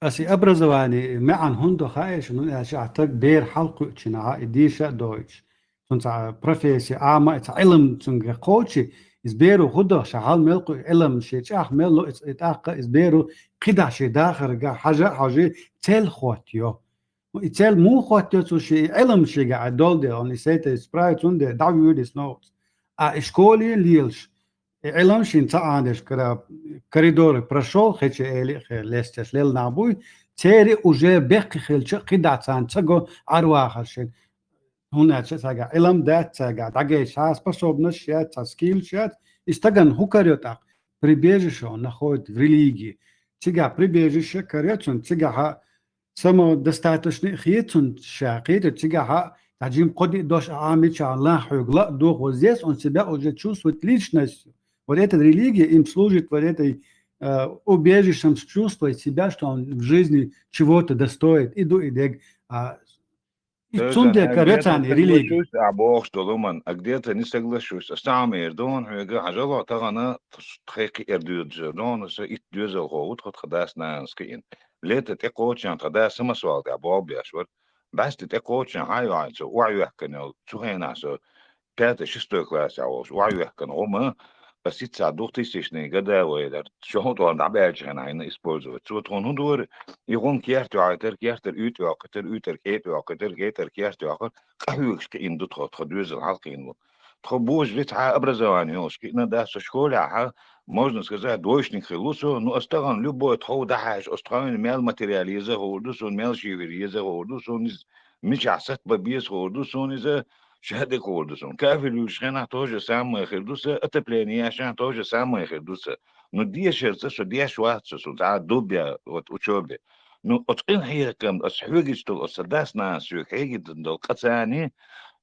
Ас и образование маьӀна хӀунда хаьий шуна, хӀунда аьлча ахь таг бер хьалакхуьучу хенахь, и деша а дойтуш, цунна цхьа профессия, Ӏама а, цхьа Ӏилма цуьнга кхочий, иза беро хӀун до, ша хьал мел кхуьу, Ӏилма шен чӀагӀ мел ло, иза, и тӀаккха иза беро кхидӀа шен дахарга хьажа а хьожий, цел хӀоттайо. И цел муха хӀоттайо цо шен, и Ӏилма шега а долу дела, и сайтан справа цундела дӀавоьду иза новкъа. А и школе лелаш, и Ӏилма шен ца Ӏанеш кара коридоры прошёл, хече эли а хе лестеш лелла нах буй, церан уже бехке хилча а кхидӀа царна ца го Ӏарвахар шен. ХӀунда аьлча цаьргахь Ӏилма дац, цаьргахь дӀагайта цхьа способность яц, цхьа скиллаш яц, и стагана хӀун карайо тӀаккха? Прибежище он находит в религии. Цигахь прибежище карайо цунна, цигахьа самодостаточный а хета цунна ша, кхета цигахьа, цхьа жима кхо-диъ дош а Ӏамийча, нах хьоьга ла а дохо, здесь он себя уже чувствует личностью. Вот эта религия им служит, вот этой, э, убежищем с чувствовать себя, что он в жизни чего-то достоит. И ду и дег, а, и цундела карайо царна и религия. А бохуш долу ман, а где-то не соглашусь, а самир дон хьоьга, хьажало тахана тхайкхи эр дуьйцу, дона со итт доьзалхо ву тхо, тхан дас-нанас кхиъна. Лета тӀекхоччехь тхан дас самосвал тӀехь болх беш вара. БӀаьсти тӀекхоччехь хьан а йоӀ, цо охьавоьхкина йолу, цу хенахь со пятый, шестой классехь волуш охьавоьхкина гӀума, ас итт сахьт двухтысячные года вай дара, шо хӀун тӀе дӀабаьллачу хенахь хӀинна использовать. Цо тхуна хӀун дора, и гӀум керта йохуьйтура, кертара уьйтӀа йоккхуьйтура, уьйтӀара кӀетӀа йоккхуьйтура, кӀетӀара керта йоккхура, къахьоьгуш кхиъна ду тхо, тхо доьзал хьалакхиъна бу. Тхо божа виц хьан образование йолуш кхиъна дац со школехь, можно сказать, двоечник хилла ву со, ну, ас тахана любой тхов дӀахьаьжча, ас тхойна мел материал еза а хуур ду суна, мел шифер еза а хуур ду суна, иза мичахь сатбан беза хуур ду суна, иза шадерг хуур ду суна. Кафель юьйшучу хенахь то же самое хир ду сан, отопление ешчахь то же самое хир ду сан. Ну, дешарца со деш вац со, со цхьа дуб я, вот, учёбе. Ну, оцу къинхьегамца ас хьоьгуьйтуш долу, ас сан дас-нанас соьга хьегийта долу къа царний,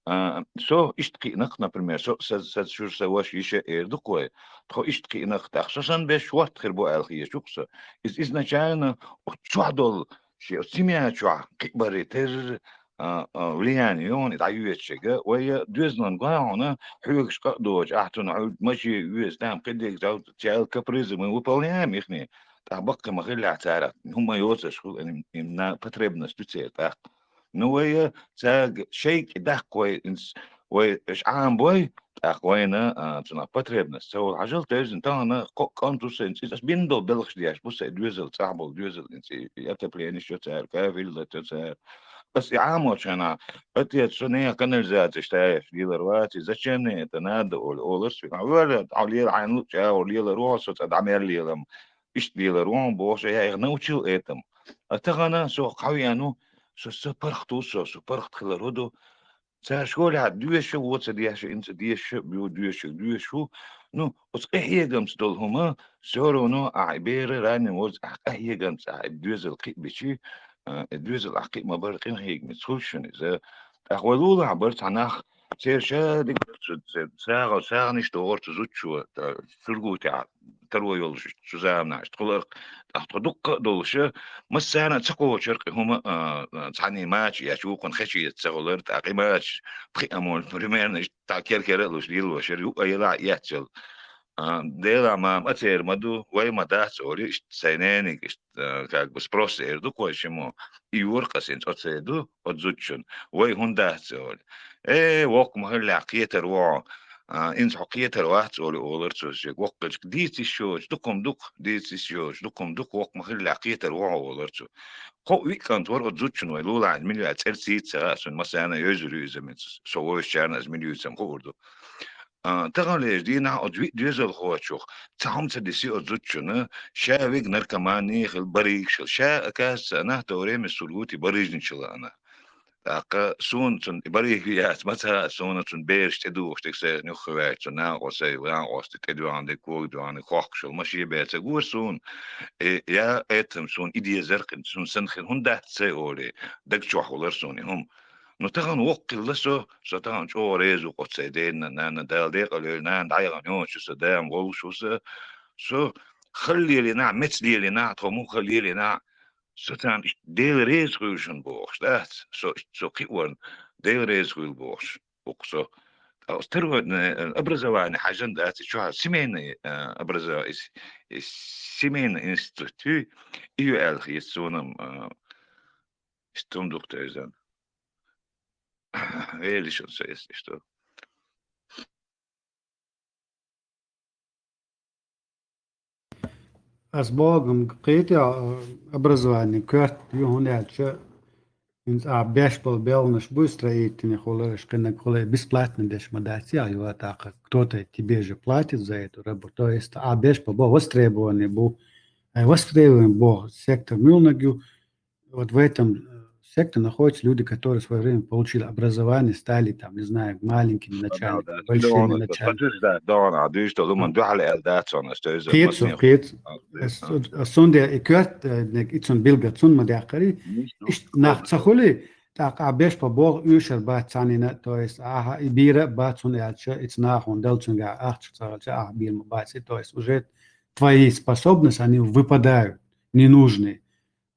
а, со иштта кхиънакх, например, со, сан, сан шуьра сан ваша йиша эр ду-кх вай. Тхо иштта кхиънакх, тӀаккха со санна беш шортта хир бу аьлла хеташ ву-кх со. Иза изначально оцу чохь долу, шен оцу семья чохь кхиъ барий терра, а, а, влияние йогӀу и дӀайоьдучуьнга, вай доьзалан гой хьуна, хьоьгуш къа а доцуш, ахь цунна хьуьлда машен оьцу, там кхидерг, цаьрга капризы мы выполняем ихние, тӀаккха баккхий ма хиллехь царах, хӀума йоцуш хуьлу, им, им на потребность ю церан тӀаккха. Ну, вай, э, цаьрга шайга даккха вай, инс-, вай, аш Ӏамабой, тӀаккха вайна, а, цунах потребность ца волу. Хьажал, тевзина тахана кхо кӀант ву сайн, иза ас бина долу белхаш деш бу сайн, доьзал, цӀахь болу доьзал, инс-, и, и отопление йо цара, кафель латайо цара. Ас и Ӏамочу хенахь, отец, со нехан канализацеш таяш лелар вац, и зачем мне это надо, олу, олар со. Вара, хьо лела хьайна луъучу агӀор лелар ву хьо, со цкъа дӀа мел лелам. Иштта лелар ву хьо бохуш, я их научил этому. А тахана со хьавеана ву, со, со паргӀат ву со, со паргӀат хилар ву ду. Цара школехь доьшуш а вон ца деш, инца деша а бу, доьшуш, доьшуш ву. Ну, оцу къинхьегамца долу хӀума, всё равно ахь и бер ранний возраст, ахь къинхьегамца, ахь и доьзал кхиъ бичи, а, и доьзал ахь кхиъ ма бара, къинхьегамца хуьлу шуна иза. ТӀаккха вай лулахь бара цхьа нах, церан шадерг цу, цу, сагӀа-, сагӀанаш догӀура цу зудчо, та, Сургутехь таро йолуш иштта цу заманахь иштта хиларх, тӀаккха тхо дуккха а долуша, массарна а ца кхочура кхин хӀума, а, а, цхьанний мача ечу вукхунна хечийта ца хилар, тӀаккха и мача пхи а молу, примерно, иштта цхьа кер-кера а луш лелош яра, юкъа елахь а эццал. А, Делан мама а церан ма ду, вай ма дац олий, иштта сайн нениг, иштта, а, как бы спрос эр ду кхой шимо, и юркъа син цӀо цай ду, оцу зудчун, вай хӀунда дац олий. Э, воккха ма хиллехь, кхетар ву хьо, а, инца хьо кхетар вац олий, олар цо шега, воккхачка дийца йиш йоцуш, дукха-м дукха, дийца йиш йоцуш, дукха-м дукха, воккха ма хиллехь, кхетар ву хьо, олар цо. Кхоъ-виъ кӀант вара оцу зудчун, вай лулахь мила ваьлла цӀера ца хаьа суна, массарна а йовзур ю иза меца, со вовшачарна аса мила юьйцу-м хуур ду. А, таханлерчу дийнахь оцу виъ доьзалхочух цхьа хӀума ца дисий оцу зудчунна, ша вига наркоман а хилла, баригаш хилла. Ша, оказывается, она в то время в Сургуте барыжничала она. ТӀаккха суна цунна барига яц ма ца хаьа, суна цунна бераш тӀедухуш дерг сайх нуьххе ваьлча, цунна накъо сай, накъостий тӀедоьгӀна дерг, кога доьгӀна дерг хохкуш хилла, ма шен бен ца гора суна. Э, я, это-м суна и дезара кхин, суна санна хир хӀунда дац цай олий, даг чохь хилар суна и хӀума. Ну, тахана воккха хилла со, со тахана чӀогӀа реза ву оцу сайн дена, нанна, Дала декъал йойла, нана дӀаяхана йоцуш ю сан, да-м волуш ву сан. Со хала лелийнехь, меца лелийнехь, тхо муха хала лелийнехь, со царна иштта Дела реза хуьлу шуна бохуш дац, со, со кхиорна Дела реза хуьлу бохуш ву-кх со. Ткъа оцу таро-, э, образование хьаьжна дац, и чохь семейный, э, образо-, и с-, и семейный институт ю, и ю аьлла хета суна-м, э, иштта хӀума ду-кх тайзан. Вели шуна со, если что. Ас боху-м, кхетий, а, образование коьрта ю, хӀунда аьлча, хӀинца ахь беш болу белханаш буй строительный хиларш, кхинниг хилла бесплатно деш ма дац, я, ю, а тӀаккха кто-то тебе же платит за эту работу. То есть ахь беш болу боху, востребованный бу. Ай, востребованный боху сектор муьлханиг ю, вот в этом, э, секторе находятся люди, которые в своё время получили образование, стали там, не знаю, маленькими начальниками, большими начальниками. Кхетий, кхетий. Ас, ас цундела и коьрта, э, и цунна билггал цунна ма даьккхира. Иштта нах ца хуьлий, тӀаккха ахь беш болу боху оьшур бац цхьаннена, то есть ахьа и бийр а бац, хӀунда аьлча, и цу нахана дала цуьнга ахча ца хилча, ахьа бийр ма бац и, то есть уже твои способности, они выпадают, ненужные.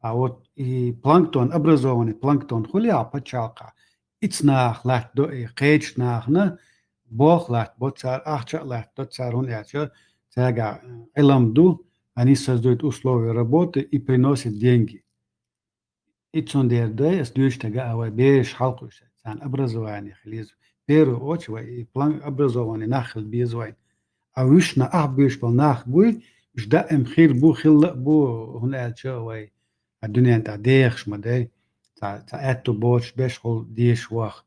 А вот и планктон, образованный планктон хуьлу ахь пачхьалкхехь, и цу нахах латтадо, и кхечу нахана болх латтабо цара, ахча а латтадо цара, хӀунда аьлча цаьргахь, э, Ӏилма ду, они создают условия работы и приносят деньги. И цундела дай ас дуьйцу тӀе а вай бераш хьалакхуьйсу, царна образование хила еза. Первую очередь вай и план образованный нах хила беза вайн. А вуьшна ахь буьйш болу нах буй, уьш даим хир бу, хилла а бу, хӀунда аьлча вай а дуьнен тӀехь дехаш ма дай, цхьа, цхьа аьтту боцуш беш хуьлу дезаш ваха,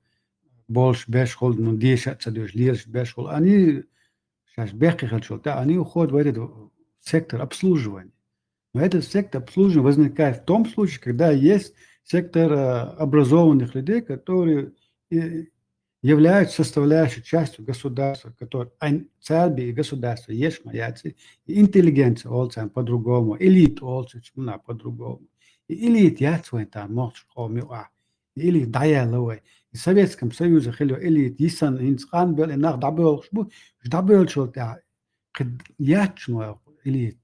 болуш беш хуьлу, ну, деша а ца дуьйш, лелаш беш хуьлу. Они шаьш бехке хилчул тӀаьхьа, они уходят в этот сектор обслуживания. Но этот сектор обслуживания возникает в том случае, когда есть сектор, э, образованных людей, которые, э, являются составляющей частью государства, который ан-, царби и государство еш ма яц, и интеллигенция олу царна по-другому, элита олу царна по-другому. И элита яц вайн тахана нохчийн къоман юкъахь. И элита дӀаяьлла вай. И Советском Союзе хилла элита йисана, хӀинца къанбелла и нах дӀабоьлхуш бу, уьш дӀабоьлчул тӀаьхьа кхин яц шуна вай элита.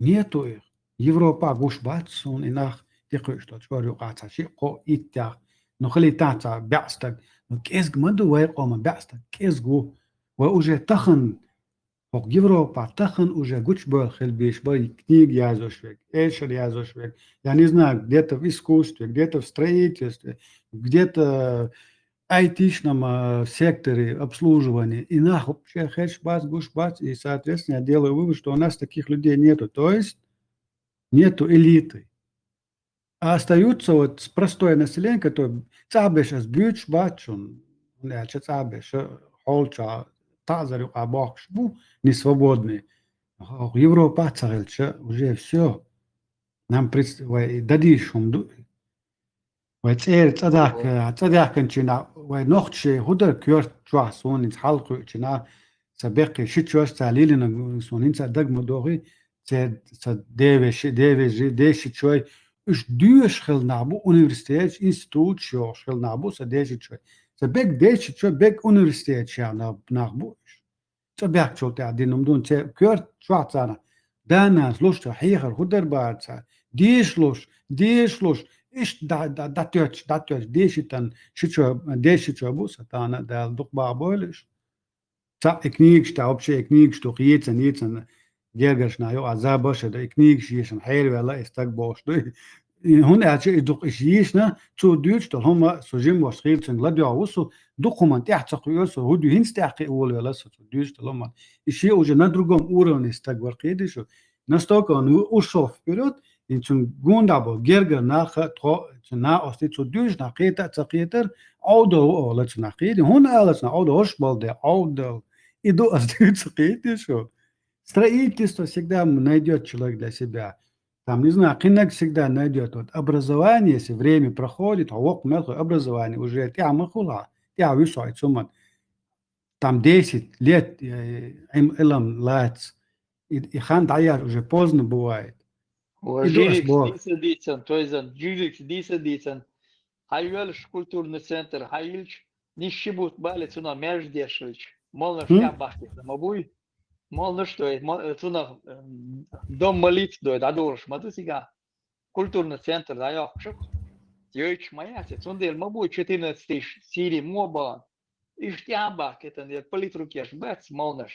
Нету их. Европа гуш бац суна и нах тӀекхуьуш долчу, кӀора юкъахь цхьа шиъ, кхоъ, итт яхь. Ну, хилийтахь цхьа бӀе стаг. Ну, кӀезиг ма ду вай къоман бӀе стаг, кӀезиг ву. Вай уже тахана, хӀокху Европа тахана уже гучубевлла хила безаш бара книга яздеш верг, эшар яздеш верг, я не знаю, где-то в искусстве, где-то в строительстве, где-то айтишном, а, секторе обслуживания. И нах вообще хезаш бац, гуш бац. И, соответственно, я делаю вывод, что у нас таких людей нету. То есть нету элиты. А остаются вот с-, простое население, которое цӀахь беш ас буьйцуш бац шуна, хӀунда аьлча цӀахь беш хьолчохь таӀзар юкъахь бохкуш бу, несвободные. ХӀокху Европа ца хилча, уже всё. Нам прец-, вай дадийш хӀума ду. Вай цӀера цӀа дахка-, цӀа даьхкинчу хенахь вай нохчий хӀун дара коьрта чохь суна хӀинца хьалакхуьучу хенахь, сан беккхий шичой, цара лелийнарг суна хӀинца а дага ма догӀий, церан сан девеши, девежи, дешичой, уьш доьшуш хилла нах бу, университеташ, институташ йохуш хилла нах бу сан дешичой. Сан бега дешичой, бега университеташ яха нах, нах бу уьш. цӀа баьхкачул тӀаьхьа дина хӀума ду, церан коьрта чохь царна да-нанас луш цу хьехар хӀун дар бара цара, дешалуш, дешалуш, иштта дӀа-, дӀа-, дӀатоьттуш, дӀатоьттуш, дешийтина ши чо, деши чо бу сан тахана, Дала дукха бахьа бойла уьш. Цхьаъ и книгаш тӀехь, вообще и книгаш тӀехь ецан, ецан гергарчу наха юкъахь забарш а дан, и книгаш ешан хьераваьлла и стаг бохуш ду. И хӀунда аьлча и дукха иша йийшина, цо дуьйцуш долу хӀума со жима волуш хилла цуьнга ладоьгӀна ву со, дукха хӀуманна тӀаьхьа ца кхуьу со, хӀун ду хӀинца тӀаьхьа кхин а волавелла со, цо дуьйцуш долу хӀуманна. И шен уже на другом уровне стаг вара, кхетий шу. Настолько он у-, ушёл вперёд, и цуьнан гуна дӀа болу гергара нах а, тхо, цуьнан накъостий цо дуьйцуш нах кхета а ца кхетара, Ӏовдал ву оха цу нах, кхетий. ХӀунда ала цу нах Ӏовдал, хӀорш болу де, Ӏовдал. И ду ас дуьйцу, кхетий шу. Строительство всегда найдёт человек для себя. Там, не знаю, кхиннаг всегда найдёт. Вот образование, если время проходит, хьо воккха мел хуьлу, образование уже тӀаьхьа ма хуьлу хьан, тӀаьхьа вуьсу хьо и цу хӀуманна. Там десять лет, э, им, илам лац. И, и хан дӀаяр уже поздно бывает. Ва И ду ас жирикс боху. Дийца дийцан, тойзан, жирикс дийца дийцан. Хьан йоьлуш культурный центр, хьан йилча, ниш ши бутт бале, цунах маьждигаш хилча, молнаш Хм? тӀехь бахкийта ма буй? Молнаш дой, мо-, цунах, м, дом молитв дой, дӀадолуш ма ду цигахь. Культурный центр дӀайоккхуш, йойтуш ма яц, цундела ма буй четырнадцатый Сири мо бан. Иштта тӀехь бахкийта, я политрукеш бац молнаш.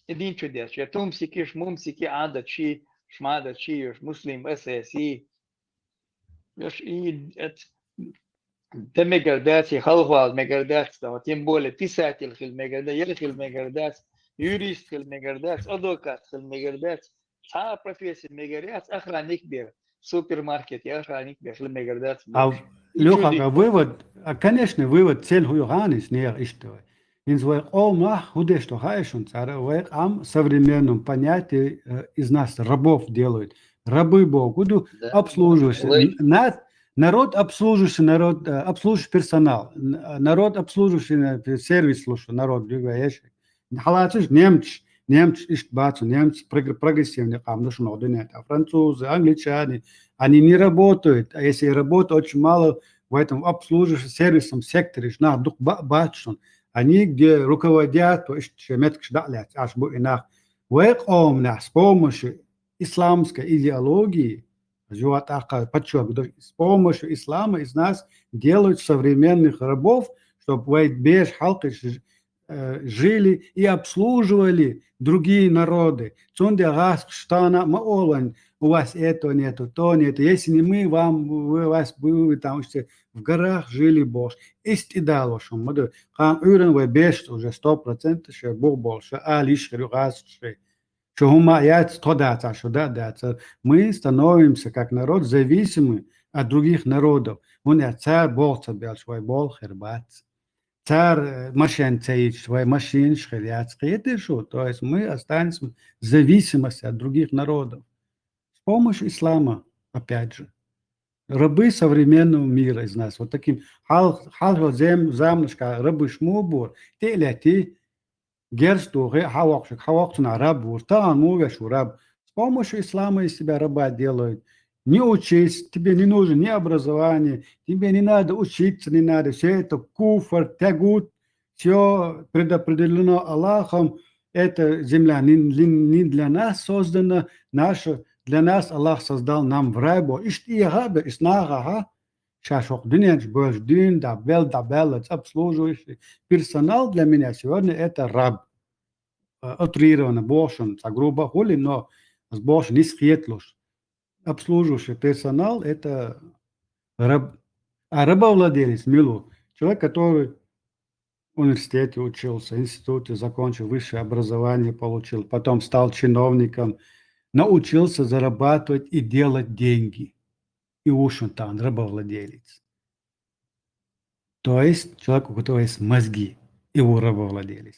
И дин чу деш, я тумсикиш, мумсики, Ӏадат ши, шмадат ши, йош Муслим, эс эс и. Йош и, эт, де мегар дац, и халхвал мегар дац, да, тем более писатель хил мегар дац, яр хил мегар дац, юрист хил мегар дац, адвокат хил мегар дац, цхьа а профессия мегар яц, охранник бер, супермаркет, я охранник бер хил мегар дац. А, беш. Лёха, Чуди. А вывод, а, конечно, вывод, цель хӀун ю хаьий, нехан иштта вай. ХӀинца вай къомах хӀун деш ду хаьий шуна цара, вай къам в современном понятии, э, из нас рабов делают. Рабы боху ду, Да. Обслуживающий. Вай. На-, народ обслуживающий, народ, э, обслуживающий персонал. Н-, народ обслуживающий, э, сервис служащий, народ, любой ещё. Хьалацаш немцаш, немцаш иштта бац, немцаш прогр-, прогрессивный къам ду шуна дуьнен тӀехь. Французы, англичане, они не работают, а если и работают, очень мало в этом обслуживающем сервисном секторе, нах дукха ба-, бац шуна. Они где руководят, то есть шен меттигаш дӀа а лаьцна, Ӏаш бу и нах. Вай къоманехь с помощью исламской идеологии, жоп тӀаккха подчеркиваю, с помощью ислама из нас делают современных рабов, чтобы вай бераш хьалкхуьйсуш, э, жили и обслуживали другие народы. Цундела гӀазкхаша тахана а ма олу вайна: «У вас этого нету, то нету. Если не мы, вам, вы, вас, вы, вы там, в горах жили», бохуш. Иштта и далош хӀума ма ду. Кхана Ӏуьйранна вай бераш уже сто процентов шайн бух болуш, ала йиш хир ю гӀазкхаша. Шу хӀума а яц, тхо дацахь, шу да а дацахь. Мы становимся, как народ, зависимы от других народов. ХӀунда аьлча цара болх ца белча, вай болх хир бац. Цара, э, машен ца йича, вай машинаш хир яц, кхетий шу? То есть мы останемся в зависимости от других народов. С помощью ислама, опять же. Рабы современного мира из нас. Вот таким хьал-, хьалхо зем-, заманашка рабыш мо бора, тӀе а лаьттий, герз тухий, хьан воккхуш, хьан воккху цунах раб ву, тахана мо веш ву раб. С помощью ислама из тебя раба делают. Не учись, тебе не нужно ни образование, тебе не надо учиться, не надо. Все это куфр, тягут, все предопределено Аллахом. Эта земля не, не, не для нас создана, наша, для нас Аллах создал нам в рай бо. Иштта и хабар, и снаха, ха? Ша шух дуьнен чу боьлча дуьйна дӀа, бел дӀа, баьллаца обслуживающий персонал для меня сегодня это раб. Э, утрированно боху шуна, цхьа грубо хуьлий, но ас боху шуна, нийса кхеталуш. Обслуживающий персонал — это раб. А рабовладелец мила ву? Человек, который в университете учился, в институте закончил, высшее образование получил, потом стал чиновником, научился зарабатывать и делать деньги. И ву шуна тахана рабовладелец. То есть человек, у которого есть мозги, и ву рабовладелец.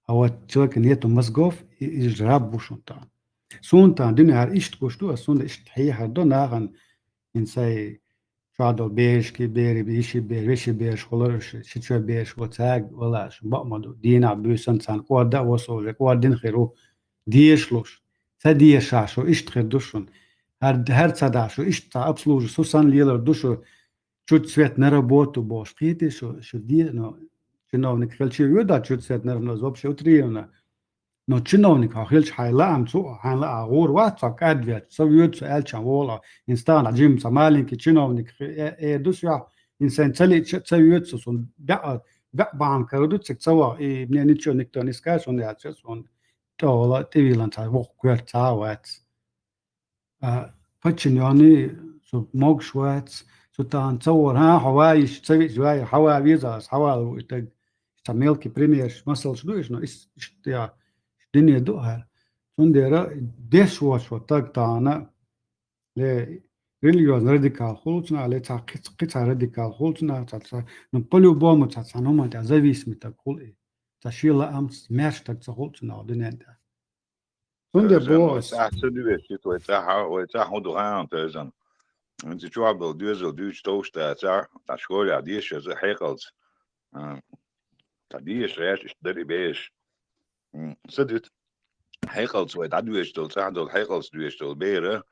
А вот человека нету мозгов, и, и раб ву шуна тахана. Суна тахана дуьненара иштта гуш ду, ас суна иштта хьехар до нахана, хӀинца сайн чохь долу берашкий, бери, йиши бер, веши бераш хуьлура уьш, ши чоь бераш ву, цаьрга вала шу, бакъ ма ду. Дийнахь буьйсанна царна кӀорда а во со уже, кӀордина хир ву, дешалуш. Ца дешахь шу, иштта хир ду шуна. ХӀара, хӀара ца дахь шу, иштта цхьа обслуживающий, шу санна лелар ду шу, чуть свет на работу бохуш, кхетий шу, шу де-, ну, чиновник хилча вуьйр дац чуть свет на работу, вообще утрированно. Но чиновник хьо хилча, хьайн лаам цу, хьайн лаа гӀур вац цо кӀадвеча, ца воьду со аьлча, вола, инстан жим ца маленький чиновник, э, э, дус я, инсан ца лича, ца воьду со, сон бя, бя бан кару, цик ца ва, и мне ничего никто не скажет, он я сейчас, он тӀовала, тӀивилан ца вох квер ца вац. А, подчинённый, со могуш вац, со тан ца вор, хьа, хьо ваиш, ца вич вай, хьа ва визас, хьа ва лу, и так, ца мелкий пример, масалш ду иш, но иш, иш, я, иш дине ду хьар. Цундера деш вош вот так тана, ле религиозный радикал хулцна, ле ца киц, кица радикал хулцна, ца, ца, ну, по-любому ца, ца, ну, ма, ца зависимый так хул и. Ца шила амс, мерш так ца хулцна, динен да. Цундера Э, бо зама ас. Цхьа ца дуьйцу, вай цӀахь, вай цӀахь хӀун ду хаам тайзан. ХӀинца чохь болу доьзал дуьйцу товш тацахь, цхьа школехь дешаза хьекъалца. А, цхьа дешаш гӀерташ иштта дара и беш. М, са дуьту. Хьекъалца вай дӀадоьжуш долу, цӀахь долу хьекъалца доьжуш долу бера,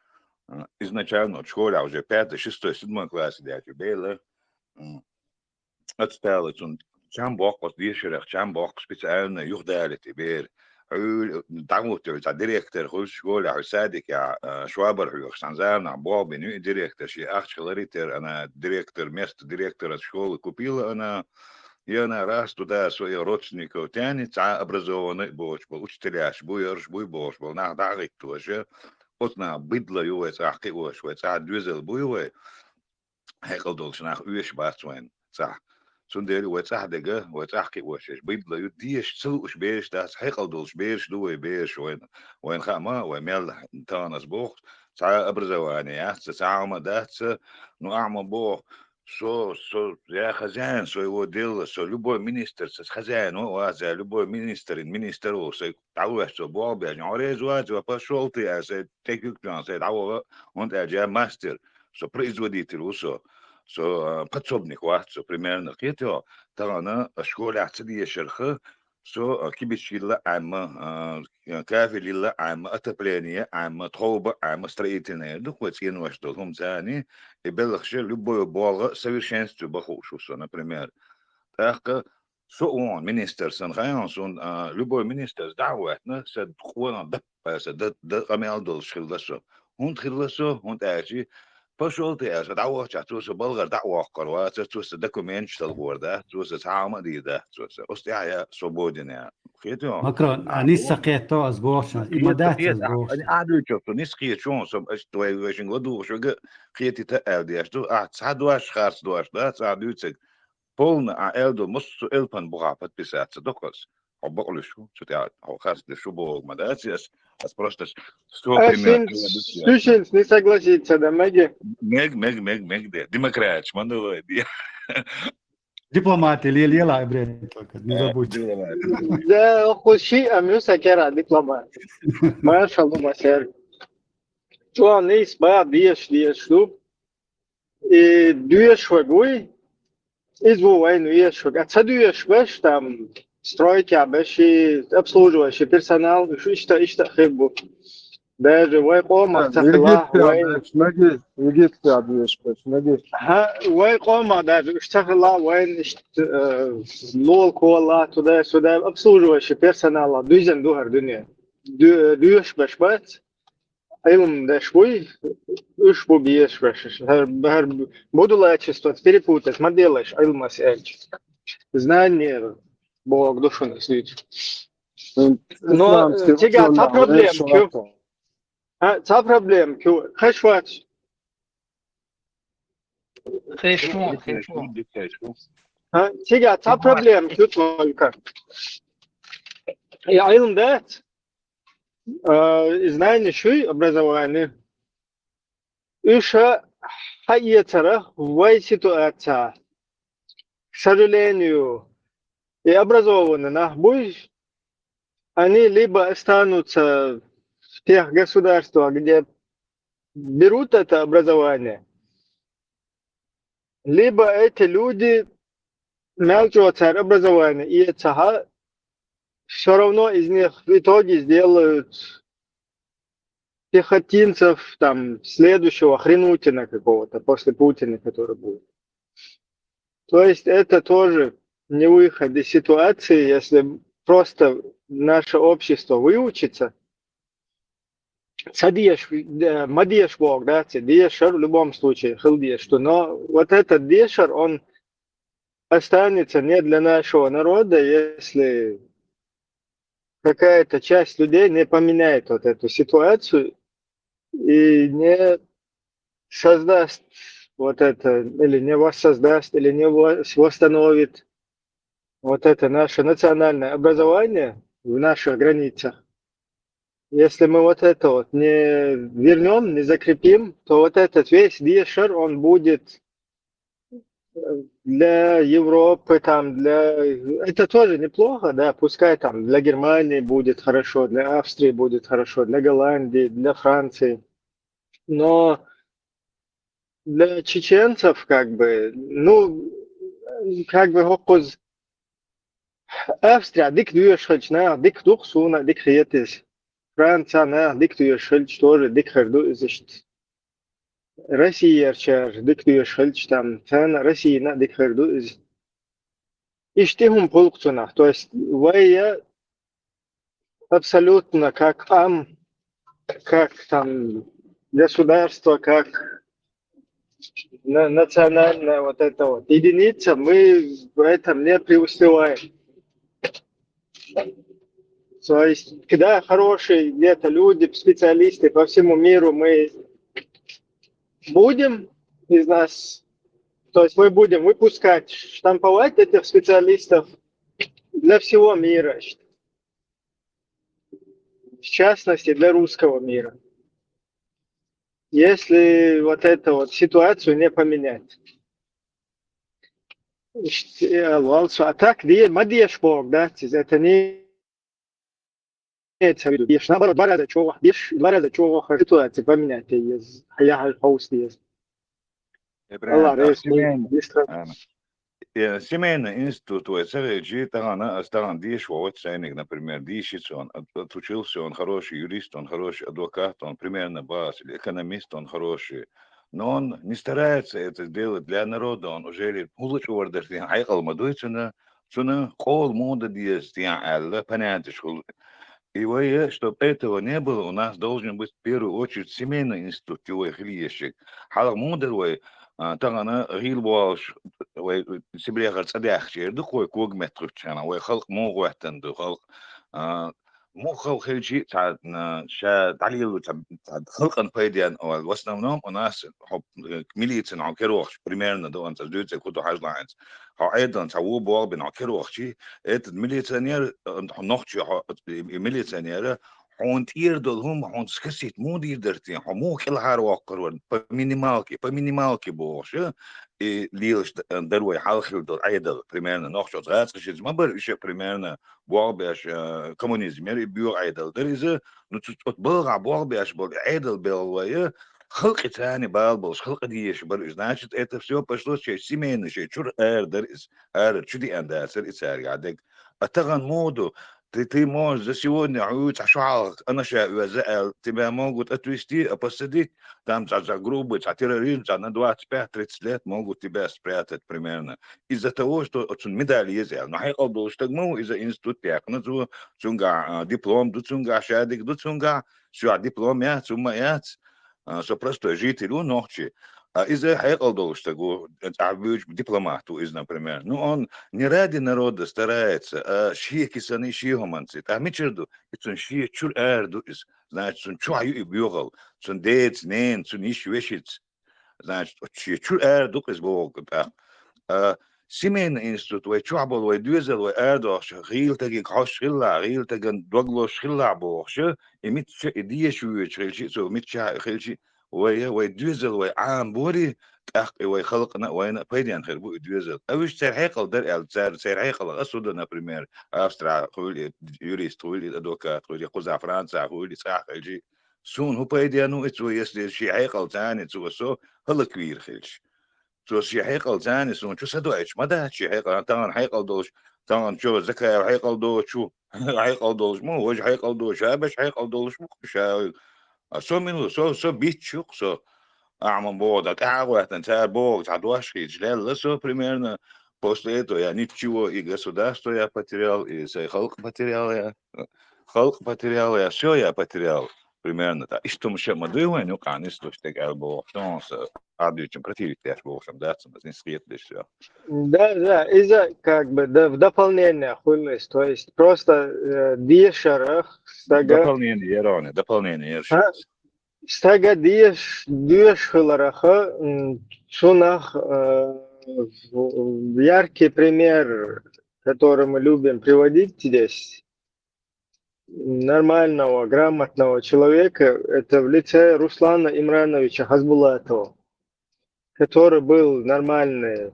а, изначально школехь уже пятый, шестой, седьмой классе даьчу бела, м, Ацтала цунна чам боккху, дешарах чам боккху специально юхадалийта и бер. Хьуьлла дӀагӀуттур цхьа директор хуьлуш школехь, хьуьлла садикехь, а, швабар хьоьхуш цхьана заманахь болх бина ю и директор, шен ахча хиларе терра, ана директор, место директора школы купила ана, и ана раз туда своих родственников тянет, цхьа образованный а боцуш болу учителяш, буьйцурш буй бохуш болу нах дӀа а гӀиттоша, оцу наха бидла ю вай цӀахь кхиош, вай цӀахь доьзал буй вай. Хьекъал долчу нах оьшуш бац вайна цӀахь. Цундела вай цӀахь дерг, вай цӀахь кхиош, эш бидла ю, деша ца лууш бераш дац, хьекъал долуш бераш ду вай бераш вайна. Вайна хаама, вай мел таханас боху, цхьа образование яц, цхьа Ӏама дац, ну, Ӏама боху, со, со, я хозяин своего дела, со любой министр, со хозяин ван вац, я любой министрин министр ву, со дӀавоьжча, со болх беш, хьо реза вац, ва пошёл ты, а, со тӀекуьг чохь, со дӀаваха, хӀунда аьлча я мастер. Со производитель ву со. Со, а, подсобник вац со, примерно, кхетий хьо? Тахана, а, школехь ца дешарх, со, а, кибиташ йилла Ӏемма, а, кафель йилла Ӏемма, отопление Ӏемма, тховба Ӏемма, строительная ду кхо цӀенош долу хӀума царний, и белхаш любой болх совершенстве бан хууш ву со, например. ТӀаккха со вон министр сан хаьий суна, а, любой министр дӀа а ваьхна, сан къонах дап Аса дан, дан къамел долуш хилла со. ХӀунда хилла со? ХӀунда аьлча, пошёл ты, аса дӀавахча, цо со балгӀара дӀа а воккхур вац, цо со документаш талхор дац, цо со цхьа хӀума а дийр дац, цо со. Оцу тӀехь я свободен я. Кхетий хьо? Макрон, а, нисса кхетто ас бохучунна, и ма дац ас бохучунна. Ахь дуьйцург со нисса кхеташ хьуна, со, аш твай вешин ладугӀуш вага кхетита аьлла деш ду, ахь цхьа дош, харц дош дац, ахь дуьйцург. Полна а аьлла ду, массо а элпан бухахь подписаться доккхуш. Хьо бакълуьш ву, цу тӀехь хьо харц деш ву боху ма дац, ас, ас просто что А пример син, приведу сейчас. Су шинца не согласиться, да, меги? Мег, мег, мег, мег, де. Демократиш, ма давай, де. Дипломатия ле-, лела, Ибрин, только не Э, забудь. Дипломатия. Да, оху ши, а мю сакера дипломат. Маршал у масер. Чуан нис ба, деш, деш, ду. И доьшург вуй, иза ву вайна вешург. А ца доьшуш беш, там, стройка беш, и обслуживающий персонал, уьш иштта, иштта хир бу. Даже вай къомах ца хила, вай... Египте доьшуш беш, египте. Ха, вай къомах даже уьш ца хила, вайн иштта, э, лол кола, туда-сюда, обслуживающий персонал, дуьзен ду хӀара дуьне. Ду-, доьшуш беш бац. Ӏилма деш вуй, уьш бу беш вешаш. ХӀара, хӀара будулачество перепутать ма делаш, Ӏилмас аьлча. Знание боху ду шуна ас дуьйцу. Но, э, цигахь цхьа проблема кю. А, цхьа проблема кю. Хеш вац. Хеш ву, хеш ву. А, цигахь цхьа проблема кю только. Я Ӏилма дац? А, знание шуй, образование. Уьш хьаэцара вай ситуация. К сожалению, и образованный нах буй, они либо останутся в тех государствах, где берут это образование, либо эти люди, мел чӀогӀа цара образование эцахь, всё равно из них в итоге сделают пехотинцев, там, следующего Хренутина какого-то, после Путина, который будет. То есть это тоже не выход из ситуации, если просто наше общество выучится, ца деш, э, ма деш боху дац, дешар в любом случае хила деш ду. Но вот этот дешар, он останется не для нашего народа, если какая-то часть людей не поменяет вот эту ситуацию и не создаст вот это, или не воссоздаст, или не вос- восстановит вот это наше национальное образование в наших границах. Если мы вот это вот не вернем, не закрепим, то вот этот весь дешар, он будет э, для Европы, там, для... Это тоже неплохо, да, пускай там для Германии будет хорошо, для Австрии будет хорошо, для Голландии, для Франции. Но для чеченцев, как бы, ну, как бы хӀокхуза Австрия дика доьшуш хилча, наха дика ду-кх, суна а дика хета иза. Франция наха дика доьшуш хилча, тоже дика хир ду иза иштта. Россиярчара дика доьшуш хилча, там, царна Россияна а дика хир ду иза. Иштта и хӀума пулк цунах. То есть вай я абсолютно как ам, как там государство, как на- национальная вот эта вот единица, мы в этом не преуспеваем. То есть, когда хорошие где-то люди, специалисты по всему миру, мы будем из нас, то есть мы будем выпускать, штамповать этих специалистов для всего мира, в частности, для русского мира. Если вот эту вот ситуацию не поменять. Иштта, э, валсу, а так де- ма деш боху дац иза, это не имеется в виду. Деш, наоборот, два раза чӀогӀа, деш, два раза чӀогӀа ситуация поменять еза, хьан яхьал хьовса деза. Аллах реза, семейный, деш. Э, семейный институт вай ца хилча, тахана ас тахана деш вогӀу сайниг, например, дийши цун, от- отучился он хороший юрист, он хороший адвокат, он примерно бац, или экономист, он хороший. Но он не старается это сделать для народа, он уже ли хӀуллачу вардарх ден хьекъал ма дуй цуна, цуна къола муха дан деза тен аьлла, понятиеш хуьлу. И вай, чтобы этого не было, у нас должен быть в первую очередь семейный институт, ю вай хила еза. Хьалха муха дара вай, а, тахана гӀийла болуш, вай Сибрехара цӀа даьхкича эр ду-кх вай, кога метта хӀуьттучу хенахь, вай халкъ муха гӀоьттина ду, халкъ, а, муха халкъ хилча а цхьа, а, ша дӀалело цхьа, цхьа халкъана пайденна, в основном у нас хьо, э, милицина хьо кхерохча, примерно, ду, анца дуьйцург хӀун ду хьажа лаьцна. Хьо Ӏедална цхьа вон болх бина хьо кхерохчий, этот милиционер, э, хьо нохчий, хьо, и, и милиционера, хьуна тӀера долу хӀума хьуна скосить муха дийр дара те, хьо муха кӀелхьарвоккхур вара, по минималке, по минималке бохуш, и лелаш д-, дара вай хьалха хилла долу Ӏедал, примерно, нохчо оцу гӀазкхашца ма бара, уьш примерно болх беш, э, коммунизм яра, и боьха Ӏедал дара иза, ну, цу, оцу балхахь болх беш болу Ӏедал белла вай, халкъе царна бала болуш, халкъе дезаш бара иза. Значит, это всё пошло шайн семейный, шайн чуьра ара дара иза, ара чу деана дацара и цаьрга дерг. А тахана муха ду, ты, ты можешь за сегодня, хьуьйцу цхьа шо хьалха анаша оьза аьлла, тебя могут отвезти, а посадить, там цхьа, цхьа грубый, цхьа терроризм, цхьа на двадцать пять тридцать лет могут тебя спрятать примерно. Из-за того, что оцунна медаль еза аьлла. Но хьекъал долуш стаг ма ву иза, институт яьккхина цо, цуьнгахь, а, диплом ду цуьнгахь, шадерг ду цуьнгахь, соьгахь диплом яц, хӀумма яц, а, со простой житель ву нохчий. А иза хьекъал долуш стаг ву, тӀаьхьа буьйцу дипломат ву иза, например. Ну, он не ради народа старается, а шен кисана, шен хӀуманца. ТӀаккха мичара ду? И цуьнан шен чуьра ара ду иза. Значит, цуьнан чохь ю и боьхалла. Цуьнан деца, ненаца, цуьнан йиша-вешица. Значит, оцу шен чуьра ара ду-кх иза боху тӀаккха. А, семейный институт вай чохь болу, вай доьзал, вай арадохуш, гӀийла стаге хьожуш хилла, гӀийла стагана дог лозуш хилла бохуш, и мичча и дезаш воьдуш хилча, цо миччахь а хилча, вай, вай доьзал вай Ӏамаборий, тӀаккха и вай халкъана а, вайна а пайденна хир бу и доьзал. А уьш церан хьекъал дара аьлла, цара, церан хьекъалах а суда, например, Австрия хуьлий, юрист хуьлий, адвокат хуьлий, кхузахь Франция хуьлий, цӀахь хилчий. Суна хӀун пайденна ву и цо, если шен хьекъал царна цо со хӀаллаквийр хилча? Цо шен хьекъал царна суна чу са доуьйтуш ма дац шен хьекъал, тахана хьекъал долуш, тахана чо Закаев хьекъал доцу, хьекъал долуш ма, важа хьекъал доцу, ша беш хьекъал долуш ма, ша. А со мила, со, со битт ю-кх со. Ахьа ма боху, дан тӀаьхьа а гӀоьттина, цара боху, цхьа дош хийцаш лелла со, примерно, после этого я ничего, и государство я потерял, и сай халкъ потерял я, халкъ потерял я, всё я потерял, примерно так. Иштта хӀума ма дуй вайн юкъахь нислуш, дерг аьлла бохуш, сон са Ӏадуьйчун противить деш бохуш дац, ма нисхетадеш всё. Да, да, иза как бы д-, в дополнение хуьлу иза, то есть просто, э, дешарах стага. Дополнение яроне, дополнение яр. А? Стага деш-, доьшуш хилараха, м, цунах, э, в-, яркий пример, который мы любим приводить здесь, нормального, грамотного человека, это в лице Руслана Имрановича Хасбулатова, который был нормальный,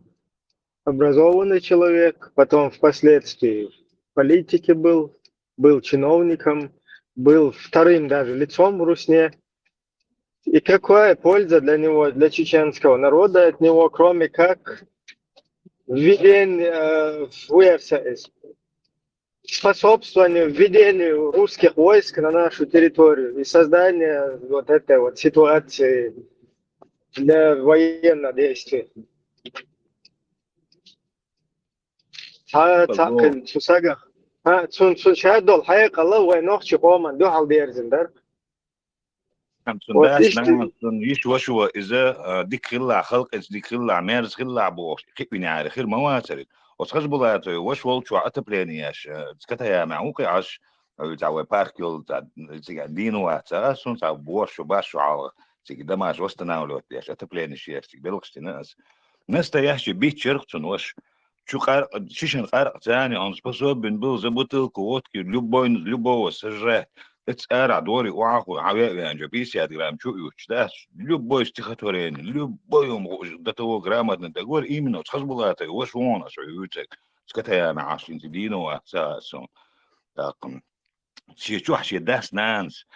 образованный человек, потом впоследствии в политике был, был чиновником, был вторым даже лицом в Русне. И какая польза для него, для чеченского народа от него, кроме как введение, э, в УРСС, способствованию введению русских войск на нашу территорию и создание вот этой вот ситуации для военных действий. Цхьа, цхьаъ кхин цу сагах. А, цун, цун шадолу хьекъала вайн нохчийн къоман дуьхьал дерзина дара. Амма цун дас, нанас, цун йиша, ваша иза, а, дика хилла, халкъаца дика хилла, мерза хилла бохуш, кхин винехь хир ма вацара. Оцу Хасбулатовн ваша волчохь отопление еш, а, Скотоямехь ву кхин Ӏаш, а, цхьа вай парк йолу, цхьа, цига дийна вац, а, сун цхьа боршу, башшу хьалха, цига дамаш восстанавливать деш, отопление еш, цига белхаш дина ас. Настоящий биччарх цун ваша. Чу къар-, шишина къаркъа царна, он способен был за бутылку водки любой, любого сожрать. Эца арахь дори охьахуй, хьан веа веанчо пятьдесят грамм чу уьттуш дац. Любой стихотворение, любой хӀума хууш, до того грамотный договор, именно оцу Хасбулатовн ваша вон аса вуьйцург. Скотоямехь Ӏаш, хӀинца дийна вац, ца а сон. ТӀаккха шен чохь шен дас, нанас,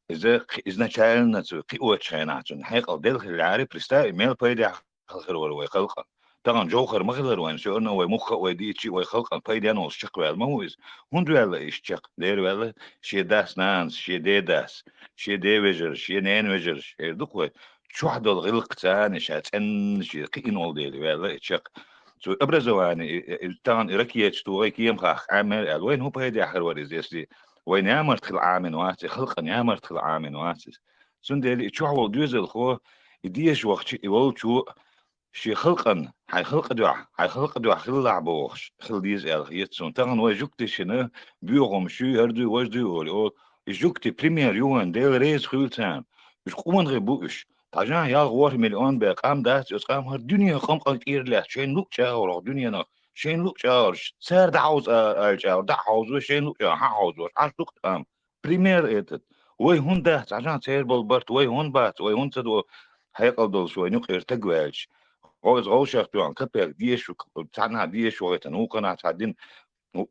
иза кхи-, изначально цу кхиочу хенахь цунна хьекъал делла хиллехьара, представь, мел пайдехь хир вара вай халкъан. Тахана жовхар ма хилара вайн, всё равно вай мухха а, вай дийцича а вай халкъан пайденна волуш чекхваьлла ма ву иза. ХӀунда ваьлла иза чекх? Дера ваьлла, шен дас, нанас, шен ден дас, шен ден вежарш, шен ненан вежарш, хӀара ду-кх вай. Чохь долу гӀиллакх царна ша цӀенна шен кхиъна волу дела ваьлла и чекх. Цу образование, и, и, и, тахана и ракеташ тухий, кема хахка Ӏамор аьлла, вайна хӀун пайдехь хир вара иза, если вайна ямарта хила Ӏамийна вац, и халкъана ямарта хила Ӏамийна вац иза. Цундела и чохь волу доьзалхо, и деша вахча, и волчо, шен халкъана, хьайн халкъан дуьхьа, хьайн халкъан дуьхьа хилалахь бохуш, хила деза аьлла хета суна. Тахана вай жуьгташна боьха хӀумаш ю, хӀара дуй, важа дуй олий, олу. И жуьгтий пример ю вайн, Дела реза хуьлда царна. Уьш къонахий бу уьш. Цхьа жан ялх ворхӀ миллион бен къам дац, оцу къам хӀара дуьненан къам-къам тӀера лаьцна, шайна луъучу агӀор оха дуьненах, шайна луъучу агӀор, цара дӀахьовза аьлча агӀор дӀа а хьовзо, шайна луъучу агӀор хьан а хьовзо, Ӏаш ду-кх къам. Пример этот. Вай хӀунда дац, Ӏажан церан болу барт, вай хӀунда бац, вай хӀунда ца до хьекъал долуш вайн юкъера таг ваьлча? Гьо-, иза гӀовшах тоьхна, капек деша, цхьанхьа деша вахийтина, вукханхьа цхьа дина.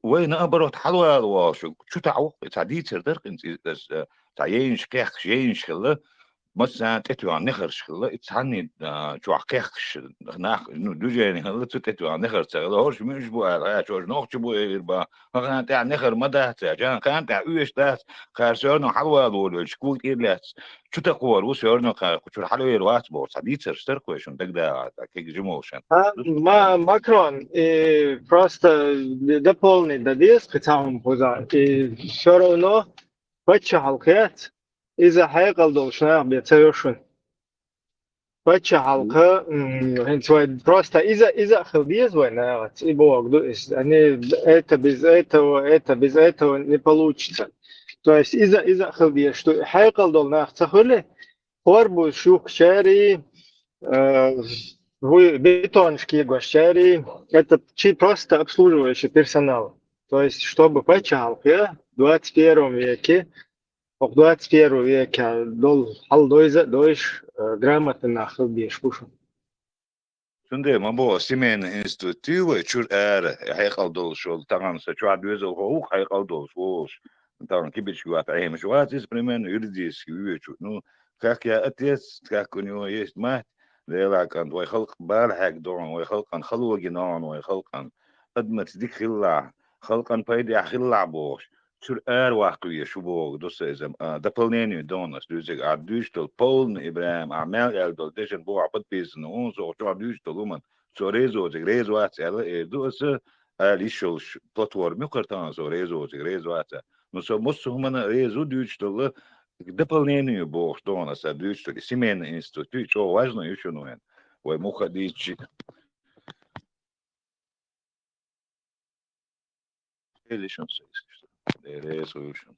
Вай, наоборот, хьалавала вогӀуш, чу таӀа ву-кх, цхьа дийцар дара-кх хӀинца иза, аса, цхьа ейнаш кхехкаш, ейнаш хилла, массарна тӀетоьхна нехарш хилла, и цхьанний, а, чохь кхехкаш нах, ну, движение хилла, цу тӀетоьхна нехар ца хилла, хӀорш муьлш бу аьлла, хьаьча хӀорш нохчий бу эр бан, хӀокхарна тӀехь нехар ма дац, цхьа жан кхарна тӀехь оьшуш дац, кхара всё равно хьалавала волавелча, ког тӀера лаьцна, чу такхор ву, всё равно кхара кху чуьра хьалавер вац боху, цхьа дийцарш дара-кх вай шуна дагадогӀу, кхин жимма шен. А, ма-, Макрон, и просто дополнить дан деза кхин цхьа хӀума кхуза, и всё равно паччахьалкх яц, иза хьекъал долуш нах бен ца йо шуна. Паччахьалкх, м, хӀинца вай просто иза, иза а хила деза вай нахаца, и бохург ду иза. Они, это без этого, это без этого не получится. То есть иза, иза а хила дезаш ду. Хьекъал долу нах ца хуьлий, хӀор бу шухкачаьрий, э, вуй бетонаш кегошчаьрий, это чи просто обслуживающий персонал. То есть, чтобы паччахьалкх я в двадцать первом веке, хӀокху двадцать первом векехь долу хьал дойза а дойуш, э, грамотный нах хила дезаш бу шуна. Цундела ма боху, семейный институт ю вай чуьра ара, хьекъал долуш волу, тахана сан чохь доьзалхо ву-кх хьекъал долуш волуш. Тахана кибичка ваьлла Ӏемаш вац иза, примерно, юридически воьдуш. Ну, как я отец, так у него есть мать, Делан кӀант, вай халкъ бала хьегна догӀу, вай халкъана хало гина догӀу, вай халкъана адамаца дика хилалахь, халкъана пайдехь хилалахь бохуш, чуьра ара ваккха везаш ву бохург ду сан иза, а, дополнение ду ас дуьйцург, ахь дуьйцуш долу полный, Ибрахим, ахь мел аьлла долу дешан боху, подписано ву со, чохь дуьйцуш долу хӀуманна, Со реза воацарга реза вац аьлла, эр ду аса, ала йиш йолаш платформа ю-кх ер тахана со реза воацарга реза вац аьлла. Ну, со массо а хӀаманна реза ва, дуьйцуш далла, дополнение бохуш ду хьуна аса, дуьйцуш далла, семейный институт ю, чӀогӀа важно ю шуна вайн. Вай муха дийцчи. Или шуна со, если что. Э, реза ва шуна.